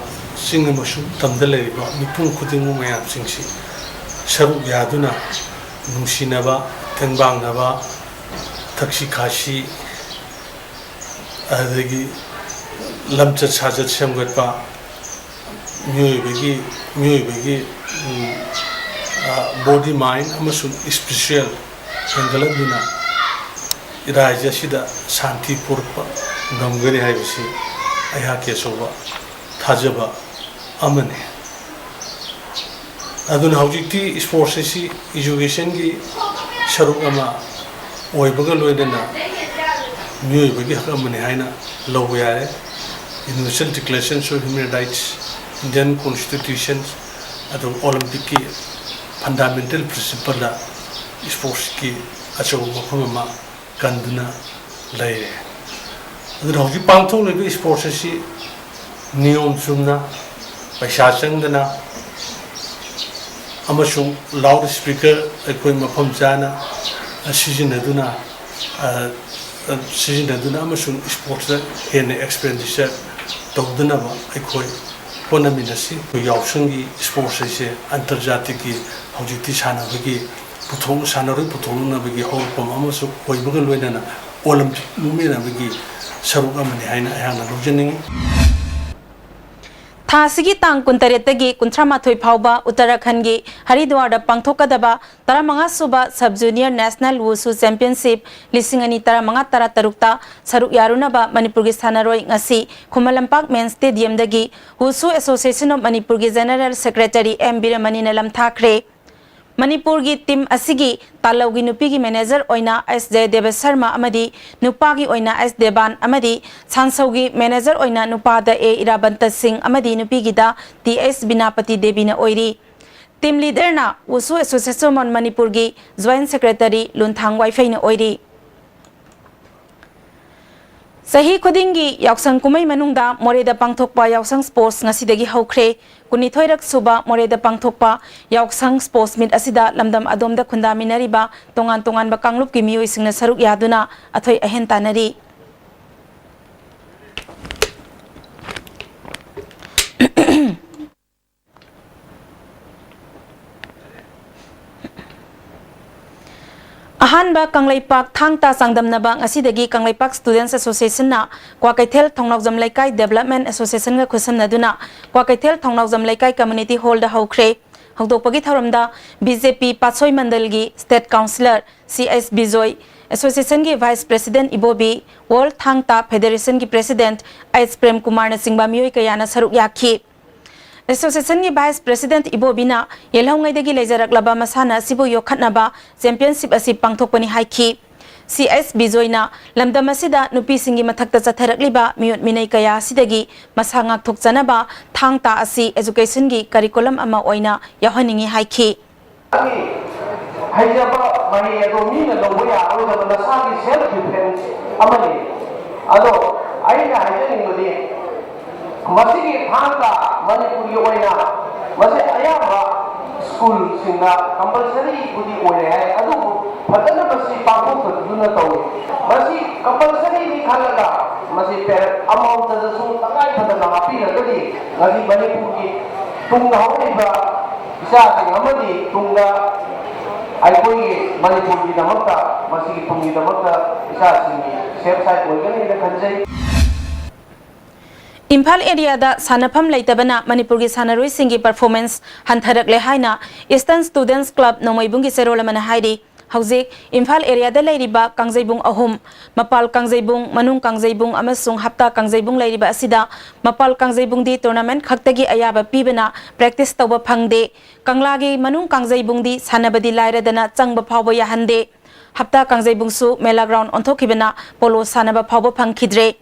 ꯆꯤꯡ ꯑꯃꯁꯨꯡ ꯇꯝꯗ ꯂꯩꯔꯤꯕ ꯃꯤꯄꯨꯝ ꯈꯨꯗꯤꯡꯃꯛ ꯃꯌꯥꯝꯁꯤꯡꯁꯤ ꯁꯔꯨꯛ ꯌꯥꯗꯨꯅ ꯅꯨꯡꯁꯤꯅꯕ, ꯇꯦꯡꯕꯥꯡꯅꯕ, ꯊꯛꯁꯤ ꯈꯥꯁꯤ, ꯑꯗꯒꯤ ꯂꯝꯆꯠ ꯁꯥꯖꯠ ꯁꯦꯝꯒꯠꯄ, ꯃꯤꯑꯣꯏꯕꯒꯤ ꯃꯤꯑꯣꯏꯕꯒꯤ body, mind ꯑꯃꯁꯨꯡ spiritual ꯍꯦꯟꯒꯠꯍꯟꯗꯨꯅ ꯔꯥꯏꯖ ꯑꯁꯤꯗ ꯁꯥꯟꯇꯤ ꯄꯨꯔꯛꯄ ꯉꯝꯒꯅꯤ ꯍꯥꯏꯕꯁꯤ ꯑꯩꯍꯥꯛꯀꯤ ꯑꯆꯧꯕ ꯊꯥꯖꯕ ꯑꯃꯅꯤ꯫ ꯑꯗꯨꯅ ꯍꯧꯖꯤꯛꯇꯤ sports ꯑꯁꯤ educationꯒꯤ ꯁꯔꯨꯛ ꯑꯃ ꯑꯣꯏꯕꯒ ꯂꯣꯏꯅꯅ ꯃꯤꯑꯣꯏꯕꯒꯤ ꯍꯛ ꯑꯃꯅꯤ ꯍꯥꯏꯅ ꯂꯧꯕ ꯌꯥꯔꯦ꯫ Universal Declaration of Human Rights, Indian Constitution, ꯑꯗꯨꯒ Olympicꯀꯤ fundamental principleꯗ sportsꯀꯤ ꯑꯆꯧꯕ ꯃꯐꯝ ꯑꯃ ꯀꯟꯗꯨꯅ ꯂꯩꯔꯦ꯫ ꯑꯗꯨꯅ ꯍꯧꯖꯤꯛ ꯄꯥꯡꯊꯣꯛꯂꯤꯕ sports ꯑꯁꯤ ꯅꯤꯌꯣꯝ ꯆꯨꯝꯅ, ꯄꯩꯁꯥ ꯆꯪꯗꯅ ꯑꯃꯁꯨꯡ loud speaker ꯑꯩꯈꯣꯏ ꯃꯐꯝ ꯆꯥꯅ ꯁꯤꯖꯤꯟꯅꯗꯨꯅ, ꯑ, ꯑ, ꯁꯤꯖꯤꯟꯅꯗꯨꯅ ꯑꯃꯁꯨꯡ sportsꯇ ꯍꯦꯟꯅ expenditure ꯇꯧꯗꯅꯕ ꯑꯩꯈꯣꯏ ꯍꯣꯠꯅꯃꯤꯟꯅꯁꯤ꯫ ꯑꯩꯈꯣꯏ ꯌꯥꯎꯁꯪꯒꯤ sports ꯑꯁꯦ ꯑꯟꯇꯔꯖꯥꯇꯤꯒꯤ ꯍꯧꯖꯤꯛꯇꯤ ꯁꯥꯟꯅꯕꯒꯤ ꯄꯨꯊꯣꯛ-, ꯁꯥꯟꯅꯔꯣꯏ ꯄꯨꯊꯣꯛꯅꯕꯒꯤ ꯍꯧꯔꯛꯐꯝ ꯑꯃꯁꯨ ꯑꯣꯏꯕꯒ ꯂꯣꯏꯅꯅ Olympic movement ꯑꯃꯒꯤ ꯁꯔꯨꯛ ꯑꯃꯅꯤ ꯍꯥꯏꯅ ꯑꯩꯍꯥꯛꯅ ꯂꯧꯖꯅꯤꯡꯏ꯫ ꯊꯥ ꯑꯁꯤꯒꯤ ꯇꯥꯡ ꯀꯨꯟꯇꯔꯦꯠꯇꯒꯤ ꯀꯨꯟꯊ꯭ꯔꯥꯃꯥꯊꯣꯏ ꯐꯥꯎꯕ ꯎꯠꯇꯔꯥꯈꯟꯒꯤ ꯍꯔꯤꯗ꯭ꯋꯥꯔꯗ ꯄꯥꯡꯊꯣꯛꯀꯗꯕ ꯇꯔꯥꯃꯉꯥ ꯁꯨꯕ Sub Junior National Wushu Championship ꯂꯤꯁꯤꯡ ꯑꯅꯤ ꯇꯔꯥꯃꯉꯥ ꯇꯔꯥꯇꯔꯨꯛꯇ ꯁꯔꯨꯛ ꯌꯥꯔꯨꯅꯕ ꯃꯅꯤꯄꯨꯔꯒꯤ ꯁꯥꯟꯅꯔꯣꯏ ꯉꯁꯤ Khuman Lampak main stadiumꯗꯒꯤ Wushu Association of ꯃꯅꯤꯄꯨꯔꯒꯤ General Secretary ꯑꯦꯝ ꯕꯤꯔꯃꯅꯤꯅ ꯂꯝꯊꯥꯈ꯭ꯔꯦ꯫ ꯃꯅꯤꯄꯨꯔꯒꯤ team ꯑꯁꯤꯒꯤ ꯇꯥꯂꯧꯒꯤ ꯅꯨꯄꯤꯒꯤ manager ꯑꯣꯏꯅ ꯑꯦꯁ ꯖꯌꯗꯦꯕ ꯁꯔꯃ ꯑꯃꯗꯤ ꯅꯨꯄꯥꯒꯤ ꯑꯣꯏꯅ ꯑꯦꯁ ꯗꯦꯕꯥꯟ ꯑꯃꯗꯤ ꯁꯥꯟꯁꯧꯒꯤ manager ꯑꯣꯏꯅ ꯅꯨꯄꯥꯗ ꯑꯦ ꯏꯔꯥꯕꯟꯇ ꯁꯤꯡ ꯑꯃꯗꯤ ꯅꯨꯄꯤꯒꯤꯗ ꯇꯤ ꯑꯦꯁ ꯕꯤꯅꯥꯄꯇꯤ ꯗꯦꯕꯤꯅ ꯑꯣꯏꯔꯤ꯫ Team leaderꯅ Wushu Association of ꯃꯅꯤꯄꯨꯔꯒꯤ Joint Secretary ꯂꯨꯟꯊꯥꯡ ꯋꯥꯏꯐꯩꯅ ꯑꯣꯏꯔꯤ꯫ ꯆꯍꯤ ꯈꯨꯗꯤꯡꯒꯤ ꯌꯥꯎꯁꯪ ꯀꯨꯝꯍꯩ ꯃꯅꯨꯡꯗ ꯃꯣꯔꯦꯗ ꯄꯥꯡꯊꯣꯛꯄ ꯌꯥꯎꯁꯪ sports ꯉꯁꯤꯗꯒꯤ ꯍꯧꯈ꯭ꯔꯦ꯫ ꯀꯨꯟꯅꯤꯊꯣꯏꯔꯛ ꯁꯨꯕ ꯃꯣꯔꯦꯗ ꯄꯥꯡꯊꯣꯛꯄ ꯌꯥꯎꯁꯪ sports meet ꯑꯁꯤꯗ ꯂꯝꯗꯝ ꯑꯗꯣꯝꯗ ꯈꯨꯟꯗꯥꯃꯤꯟꯅꯔꯤꯕ ꯇꯣꯉꯥꯟ ꯇꯣꯉꯥꯟꯕ ꯀꯥꯡꯂꯨꯞꯀꯤ ꯃꯤꯑꯣꯏꯁꯤꯡꯅ ꯁꯔꯨꯛ ꯌꯥꯗꯨꯅ ꯑꯊꯣꯏ ꯑꯍꯦꯟ ꯇꯥꯟꯅꯔꯤ꯫ ꯑꯍꯥꯟꯕ ꯀꯪꯂꯩꯄꯥꯛ ꯊꯥꯡ ꯇꯥ ꯆꯥꯡꯗꯝꯅꯕ ꯉꯁꯤꯗꯒꯤ ꯀꯪꯂꯩꯄꯥꯛ Students Association ꯅ ꯀ꯭ꯋꯥꯀꯩꯊꯦꯜ ꯊꯣꯡꯅꯥꯎꯖꯝ ꯂꯩꯀꯥꯏ Development Association ꯒ ꯈꯨꯠꯁꯝꯅꯗꯨꯅ ꯀ꯭ꯋꯥꯀꯩꯊꯦꯜ ꯊꯣꯡꯅꯥꯎꯖꯝ ꯂꯩꯀꯥꯏ Community Hall ꯗ ꯍꯧꯈ꯭ꯔꯦ꯫ ꯍꯧꯗꯣꯛꯄꯒꯤ ꯊꯧꯔꯝꯗ B J P ꯄꯥꯠꯁꯣꯏ ꯃꯟꯗꯜꯒꯤ State Councillor C H Bijoy, Association ꯒꯤ Vice President ꯏꯕꯣꯕꯤ, World ꯊꯥꯡ ꯇꯥ Federation ꯒꯤ President H ꯄ꯭ꯔꯦꯝ ꯀꯨꯃꯥꯔꯅꯆꯤꯡꯕ ꯃꯤꯑꯣꯏ ꯀꯌꯥꯅ ꯁꯔꯨꯛ ꯌꯥꯈꯤ꯫ Association ꯒꯤ Vice President ꯏꯕꯣꯕꯤꯅ ꯌꯦꯜꯍꯧꯉꯩꯗꯒꯤ ꯂꯩꯖꯔꯛꯂꯕ ꯃꯁꯥꯟꯅ ꯑꯁꯤꯕꯨ ꯌꯣꯛꯈꯠꯅꯕ championship ꯑꯁꯤ ꯄꯥꯡꯊꯣꯛꯄꯅꯤ ꯍꯥꯏꯈꯤ꯫ C H ꯕꯤꯖꯣꯏꯅ ꯂꯝꯗꯝ ꯑꯁꯤꯗ ꯅꯨꯄꯤꯁꯤꯡꯒꯤ ꯃꯊꯛꯇ ꯆꯠꯊꯔꯛꯂꯤꯕ ꯃꯤꯑꯣꯠ ꯃꯤꯅꯩ ꯀꯌꯥ ꯑꯁꯤꯗꯒꯤ ꯃꯁꯥ ꯉꯥꯛꯊꯣꯛꯆꯅꯕ ꯊꯥꯡ ꯇꯥ ꯑꯁꯤ education ꯒꯤ curriculum ꯑꯃ ꯑꯣꯏꯅ ꯌꯥꯎꯍꯟꯅꯤꯡꯏ ꯍꯥꯏꯈꯤ꯫ ꯍꯩꯖꯕ ꯃꯍꯩ ꯑꯗꯣ ꯃꯤꯅ ꯂꯧꯕ ꯌꯥꯔꯣꯏꯗꯕ ꯅꯁꯥꯒꯤ self defence ꯑꯃꯅꯤ꯫ ꯑꯗꯣ ꯑꯩꯅ ꯍꯥꯏꯖꯅꯤꯡꯕꯗꯤ ꯃꯁꯤꯒꯤ ꯊꯥꯡ ꯇꯥ ꯃꯅꯤꯄꯨꯔꯒꯤ ꯑꯣꯏꯅ ꯃꯁꯤ ꯑꯌꯥꯝꯕ school ꯁꯤꯡꯗ compulsory ꯕꯨꯗꯤ ꯑꯣꯏꯔꯦ ꯍꯥꯏ, ꯑꯗꯨꯕꯨ ꯐꯖꯅ ꯃꯁꯤ ꯄꯥꯡꯊꯣꯛꯇꯗꯨꯅ ꯇꯧꯏ꯫ ꯃꯁꯤ compulsory ꯅꯤ ꯈꯜꯂꯒ ꯃꯁꯤ parent ꯑꯃꯃꯝꯇꯗꯁꯨ ꯇꯉꯥꯏ ꯐꯗꯅ ꯍꯥꯞꯄꯤꯔꯒꯗꯤ ꯉꯁꯤ ꯃꯅꯤꯄꯨꯔꯒꯤ ꯇꯨꯡꯗ ꯍꯧꯔꯛꯏꯕ ꯏꯆꯥꯁꯤꯡ ꯑꯃꯗꯤ ꯇꯨꯡꯗ ꯑꯩꯈꯣꯏꯒꯤ ꯃꯅꯤꯄꯨꯔꯒꯤꯗꯃꯛꯇ, ꯃꯁꯤꯒꯤ ꯇꯨꯡꯒꯤꯗꯃꯛꯇ ꯏꯆꯥꯁꯤꯡꯒꯤ safe side ꯑꯣꯏꯒꯅꯤꯅ ꯈꯟꯖꯩ꯫ ꯏꯝꯐꯥꯜ area ꯗ ꯁꯥꯟꯅꯐꯝ ꯂꯩꯇꯕꯅ ꯃꯅꯤꯄꯨꯔꯒꯤ ꯁꯥꯟꯅꯔꯣꯏꯁꯤꯡꯒꯤ performance ꯍꯟꯊꯔꯛꯂꯦ ꯍꯥꯏꯅ Eastern Students Club ꯅꯣꯡꯃꯩꯕꯨꯡꯒꯤ ꯆꯦꯔꯣꯜ ꯑꯃꯅ ꯍꯥꯏꯔꯤ꯫ ꯍꯧꯖꯤꯛ ꯏꯝꯐꯥꯜ area ꯗ ꯂꯩꯔꯤꯕ ꯀꯥꯡꯖꯩꯕꯨꯡ ꯑꯍꯨꯝ, ꯃꯄꯥꯜ ꯀꯥꯡꯖꯩꯕꯨꯡ, ꯃꯅꯨꯡ ꯀꯥꯡꯖꯩꯕꯨꯡ ꯑꯃꯁꯨꯡ ꯍꯞꯇꯥ ꯀꯥꯡꯖꯩꯕꯨꯡ ꯂꯩꯔꯤꯕ ꯑꯁꯤꯗ ꯃꯄꯥꯜ ꯀꯥꯡꯖꯩꯕꯨꯡꯗꯤ tournament ꯈꯛꯇꯒꯤ ꯑꯌꯥꯕ ꯄꯤꯕꯅ practice ꯇꯧꯕ ꯐꯪꯗꯦ꯫ ꯀꯪꯂꯥꯒꯤ ꯃꯅꯨꯡ ꯀꯥꯡꯖꯩꯕꯨꯡꯗꯤ ꯁꯥꯟꯅꯕꯗꯤ ꯂꯥꯏꯔꯗꯅ ꯆꯪꯕ ꯐꯥꯎꯕ ꯌꯥꯍꯟꯗꯦ꯫ ꯍꯞꯇꯥ ꯀꯥꯡꯖꯩꯕꯨꯡꯁꯨ ꯃꯦꯂꯥ ground ꯑꯣꯟꯊꯣꯛꯈꯤꯕꯅ polo ꯁꯥꯟꯅꯕ ꯐꯥꯎꯕ ꯐꯪꯈꯤꯗ꯭ꯔꯦ꯫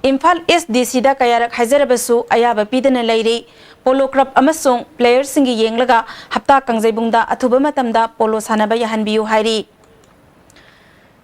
ꯏꯝꯐꯥꯜ East D C ꯗ ꯀꯌꯥꯔꯛ ꯍꯥꯏꯖꯔꯕꯁꯨ ꯑꯌꯥꯕ ꯄꯤꯗꯅ ꯂꯩꯔꯤ꯫ Polo club ꯑꯃꯁꯨꯡ player ꯁꯤꯡꯒꯤ ꯌꯦꯡꯂꯒ ꯍꯞꯇꯥ ꯀꯥꯡꯖꯩꯕꯨꯡꯗ ꯑꯊꯨꯕ ꯃꯇꯝꯗ polo ꯁꯥꯟꯅꯕ ꯌꯥꯍꯟꯕꯤꯌꯨ ꯍꯥꯏꯔꯤ꯫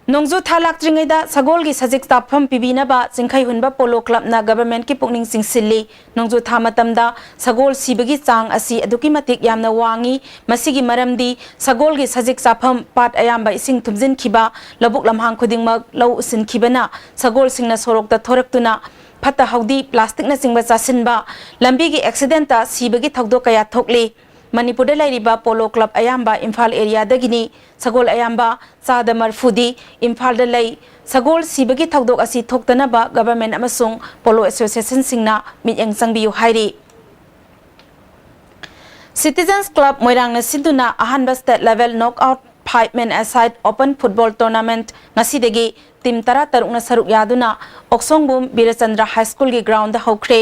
ꯅꯣꯡꯖꯨ ꯊꯥ ꯂꯥꯛꯇ꯭ꯔꯤꯉꯩꯗ ꯁꯒꯣꯜꯒꯤ ꯁꯖꯤꯛ ꯆꯥꯐꯝ ꯄꯤꯕꯤꯅꯕ ꯆꯤꯡꯈꯩ ꯍꯨꯟꯕ polo club ꯅ government ꯀꯤ ꯄꯨꯛꯅꯤꯡ ꯆꯤꯡꯁꯤꯜꯂꯤ꯫ ꯅꯣꯡꯖꯨ ꯊꯥ ꯃꯇꯝꯗ ꯁꯒꯣꯜ ꯁꯤꯕꯒꯤ ꯆꯥꯡ ꯑꯁꯤ ꯑꯗꯨꯛꯀꯤ ꯃꯇꯤꯛ ꯌꯥꯝꯅ ꯋꯥꯡꯏ꯫ ꯃꯁꯤꯒꯤ ꯃꯔꯝꯗꯤ ꯁꯒꯣꯜꯒꯤ ꯁꯖꯤꯛ ꯆꯥꯐꯝ ꯄꯥꯠ ꯑꯌꯥꯝꯕ ꯏꯁꯤꯡ ꯊꯨꯝꯖꯤꯟꯈꯤꯕ, ꯂꯧꯕꯨꯛ ꯂꯝꯍꯥꯡ ꯈꯨꯗꯤꯡꯃꯛ ꯂꯧ ꯎꯁꯤꯟꯈꯤꯕꯅ ꯁꯒꯣꯜꯁꯤꯡꯅ ꯁꯣꯔꯣꯛꯇ ꯊꯣꯔꯛꯇꯨꯅ ꯐꯠꯇ ꯍꯥꯎꯗꯤ, plastic ꯅꯆꯤꯡꯕ ꯆꯥꯁꯤꯟꯕ, ꯂꯝꯕꯤꯒꯤ accident ꯇ ꯁꯤꯕꯒꯤ ꯊꯧꯗꯣꯛ ꯀꯌꯥ ꯊꯣꯛꯂꯤ꯫ ꯃꯅꯤꯄꯨꯔꯗ ꯂꯩꯔꯤꯕ ꯄꯣꯂꯣ ꯀ꯭ꯂꯕ ꯑꯌꯥꯝꯕ ꯏꯝꯐꯥꯜ ꯑꯦꯔꯤꯌꯥꯗꯒꯤꯅꯤ꯫ ꯁꯒꯣꯜ ꯑꯌꯥꯝꯕ ꯆꯥꯗ ꯃꯔꯐꯨꯗꯤ ꯏꯝꯐꯥꯜꯗ ꯂꯩ꯫ ꯁꯒꯣꯜ ꯁꯤꯕꯒꯤ ꯊꯧꯗꯣꯛ ꯑꯁꯤ ꯊꯣꯛꯇꯅꯕ ꯒꯚꯔꯟꯃꯦꯟꯠ ꯑꯃꯁꯨꯡ ꯄꯣꯂꯣ ꯑꯦꯁꯣꯁꯤꯌꯦꯁꯟꯁꯤꯡꯅ ꯃꯤꯠꯌꯦꯡ ꯆꯪꯕꯤꯌꯨ ꯍꯥꯏꯔꯤ꯫ ꯁꯤꯇꯤꯖꯟꯁ ꯀ꯭ꯂꯕ ꯃꯣꯏꯔꯥꯡꯅ ꯁꯤꯟꯗꯨꯅ ꯑꯍꯥꯟꯕ state level knock out five men a side open football tournament ꯉꯁꯤꯗꯒꯤ ꯇꯤꯝ ꯇꯔꯥꯇꯔꯨꯛꯅ ꯁꯔꯨꯛ ꯌꯥꯗꯨꯅ ꯑꯣꯛꯁꯣꯡꯕꯨꯝ ꯕꯤꯔꯆꯟꯗ꯭ꯔ ꯍꯥꯏ ꯁ꯭ꯀꯨꯜꯒꯤ ꯒ꯭ꯔꯥꯎꯟꯗ ꯍꯧꯈ꯭ꯔꯦ꯫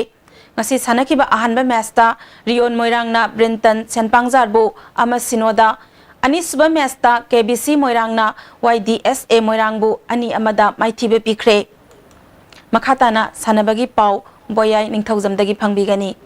ꯉꯁꯤ ꯁꯥꯟꯅꯈꯤꯕ ꯑꯍꯥꯟꯕ ꯃꯦꯆꯇ ꯔꯤꯌꯣꯟ ꯃꯣꯏꯔꯥꯡꯅ ꯕ꯭ꯔꯤꯟꯇꯟ ꯁꯦꯟꯄꯥꯡꯖꯥꯔꯕꯨ ꯑꯃ ꯁꯤꯅꯣꯗ, ꯑꯅꯤꯁꯨꯕ ꯃꯦꯆꯇ ꯀꯦ ꯕꯤ ꯁꯤ ꯃꯣꯏꯔꯥꯡꯅ ꯋꯥꯏ ꯗꯤ ꯑꯦꯁ ꯑꯦ ꯃꯣꯏꯔꯥꯡꯕꯨ ꯑꯅꯤ ꯑꯃꯗ ꯃꯥꯏꯊꯤꯕ ꯄꯤꯈ꯭ꯔꯦ꯫ ꯃꯈꯥ ꯇꯥꯅ ꯁꯥꯟꯅꯕꯒꯤ ꯄꯥꯎ ꯕꯣꯌꯥꯏ ꯅꯤꯡꯊꯧꯖꯝꯗꯒꯤ ꯐꯪꯕꯤꯒꯅꯤ꯫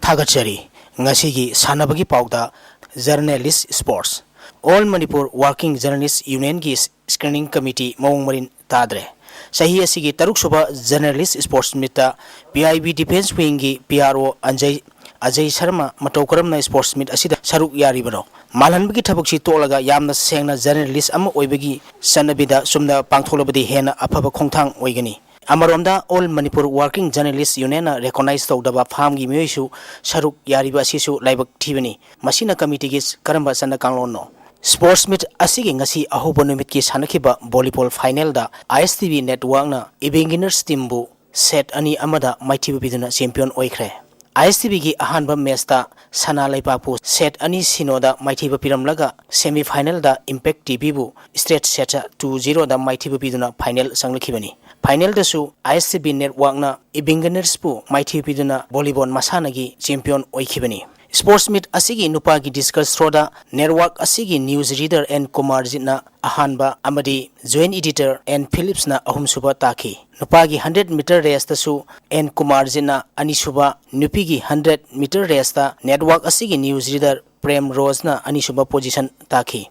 ꯊꯥꯒꯠꯆꯔꯤ꯫ ꯉꯁꯤꯒꯤ ꯁꯥꯟꯅꯕꯒꯤ ꯄꯥꯎꯗ journalist sports. All Manipur working journalist ꯌꯨꯅꯤꯌꯟꯒꯤ ꯁ꯭ꯀ꯭ꯔꯤꯅꯤꯡ ꯀꯃꯤꯇꯤ ꯃꯑꯣꯡ ꯃꯔꯤꯟ ꯇꯥꯗ꯭ꯔꯦ꯫ ꯆꯍꯤ ꯑꯁꯤꯒꯤ ꯇꯔꯨꯛꯁꯨꯕ ꯖꯔꯅꯦꯂꯤꯁ ꯁ꯭ꯄꯣꯔꯠꯁ ꯃꯤꯠꯇ ꯄꯤ ꯑꯥꯏ ꯕꯤ ꯗꯤꯐꯦꯟꯁ ꯋꯤꯡꯒꯤ ꯄꯤ ꯑꯥꯔ ꯑꯣ ꯑꯖꯩ, ꯑꯖꯩ ꯁꯔꯃ ꯃꯇꯧ ꯀꯔꯝꯅ ꯁ꯭ꯄꯣꯔꯠꯁ ꯃꯤꯠ ꯑꯁꯤꯗ ꯁꯔꯨꯛ ꯌꯥꯔꯤꯕꯅꯣ? ꯃꯥꯜꯍꯟꯕꯒꯤ ꯊꯕꯛꯁꯤ ꯇꯣꯛꯂꯒ ꯌꯥꯝꯅ ꯁꯦꯡꯅ ꯖꯔꯅꯦꯂꯤꯁ ꯑꯃ ꯑꯣꯏꯕꯒꯤ ꯆꯠꯅꯕꯤꯗ ꯆꯨꯝꯅ ꯄꯥꯡꯊꯣꯛꯂꯕꯗꯤ ꯍꯦꯟꯅ ꯑꯐꯕ ꯈꯣꯡꯊꯥꯡ ꯑꯣꯏꯒꯅꯤ꯫ ꯑꯃꯔꯣꯝꯗ ꯑꯣꯜ ꯃꯅꯤꯄꯨꯔ ꯋꯥꯔꯀꯤꯡ ꯖꯔꯅꯦꯂꯤꯁ ꯌꯨꯅꯤꯌꯟꯅ ꯔꯦꯀꯣꯅꯥꯏꯖ ꯇꯧꯗꯕ ꯐꯥꯝꯒꯤ ꯃꯤꯑꯣꯏꯁꯨ ꯁꯔꯨꯛ ꯌꯥꯔꯤꯕ ꯑꯁꯤꯁꯨ ꯂꯥꯏꯕꯛ ꯊꯤꯕꯅꯤ꯫ ꯃꯁꯤꯅ ꯀꯃꯤꯇꯤꯒꯤ ꯀꯔꯝꯕ ꯆꯠꯅ ꯀꯥꯡꯂꯣꯟꯅꯣ? ꯁ꯭ꯄꯣꯔꯠꯁ ꯃꯤꯠ ꯑꯁꯤꯒꯤ ꯉꯁꯤ ꯑꯍꯧꯕ ꯅꯨꯃꯤꯠꯀꯤ ꯁꯥꯟꯅꯈꯤꯕ ꯚꯣꯂꯤꯕꯣꯜ ꯐꯥꯏꯅꯦꯜꯗ ꯑꯥꯏ ꯑꯦꯁ ꯇꯤ ꯚꯤ ꯅꯦꯠꯋꯥꯔꯛꯅ ꯏꯕꯤꯒꯤꯅꯔꯁ ꯇꯤꯝꯕꯨ ꯁꯦꯠ ꯑꯅꯤ ꯑꯃꯗ ꯃꯥꯏꯊꯤꯕ ꯄꯤꯗꯨꯅ ꯆꯦꯝꯄꯤꯌꯟ ꯑꯣꯏꯈ꯭ꯔꯦ꯫ ꯑꯥꯏ ꯑꯦꯁ ꯇꯤ ꯚꯤꯒꯤ ꯑꯍꯥꯟꯕ ꯃꯦꯆꯇ ꯁꯅꯥ ꯂꯩꯄꯥꯛꯄꯨ ꯁꯦꯠ ꯑꯅꯤ ꯁꯤꯅꯣꯗ ꯃꯥꯏꯊꯤꯕ ꯄꯤꯔꯝꯂꯒ ꯁꯦꯃꯤ ꯐꯥꯏꯅꯦꯜꯗ ꯏꯝꯄꯦꯛ ꯇꯤ ꯚꯤꯕꯨ ꯁ꯭ꯇ꯭ꯔꯦꯠ ꯁꯦꯠꯇ ꯇꯨ ꯖꯤꯔꯣꯗ ꯃꯥꯏꯊꯤꯕ ꯄꯤꯗꯨꯅ ꯐꯥꯏꯅꯦꯜ ꯆꯪꯂꯛꯈꯤꯕꯅꯤ꯫ ꯐꯥꯏꯅꯦꯜꯗꯁꯨ ꯑꯥꯏ ꯑꯦꯁ ꯇꯤ ꯚꯤ ꯅꯦꯠꯋꯥꯔꯛꯅ ꯏꯕꯤꯡꯒꯅꯔꯁꯄꯨ ꯃꯥꯏꯊꯤꯕ ꯄꯤꯗꯨꯅ ꯚꯣꯂꯤꯕꯣꯜ ꯃꯁꯥꯟꯅꯒꯤ ꯆꯦꯝꯄꯤꯌꯟ ꯑꯣꯏꯈꯤꯕꯅꯤ꯫ ꯁ꯭ꯄꯣꯔꯠꯁ ꯃꯤꯠ ꯑꯁꯤꯒꯤ ꯅꯨꯄꯥꯒꯤ ꯗꯤꯁꯀꯁ ꯊ꯭ꯔꯣꯗ ꯅꯦꯠꯋꯥꯔꯛ ꯑꯁꯤꯒꯤ ꯅ꯭ꯌꯨꯁ ꯔꯤꯗꯔ ꯑꯦꯟ ꯀꯨꯃꯥꯔꯖꯤꯠꯅ ꯑꯍꯥꯟꯕ ꯑꯃꯗꯤ ꯖꯣꯏꯟ ꯏꯗꯤꯇꯔ ꯑꯦꯟ ꯐꯤꯂꯤꯞꯁꯅ ꯑꯍꯨꯝꯁꯨꯕ ꯇꯥꯈꯤ꯫ ꯅꯨꯄꯥꯒꯤ ꯍꯟꯗ꯭ꯔꯦꯠ ꯃꯤꯇꯔ ꯔꯦꯁꯇꯁꯨ ꯑꯦꯟ ꯀꯨꯃꯥꯔꯖꯤꯠꯅ ꯑꯅꯤꯁꯨꯕ, ꯅꯨꯄꯤꯒꯤ ꯍꯟꯗ꯭ꯔꯦꯠ ꯃꯤꯇꯔ ꯔꯦꯁꯇ ꯅꯦꯠꯋꯥꯔꯛ ꯑꯁꯤꯒꯤ ꯅ꯭ꯌꯨꯁ ꯔꯤꯗꯔ ꯄ꯭ꯔꯦꯝ ꯔꯣꯖꯅ ꯑꯅꯤꯁꯨꯕ ꯄꯣꯖꯤꯁꯟ ꯇꯥꯈꯤ꯫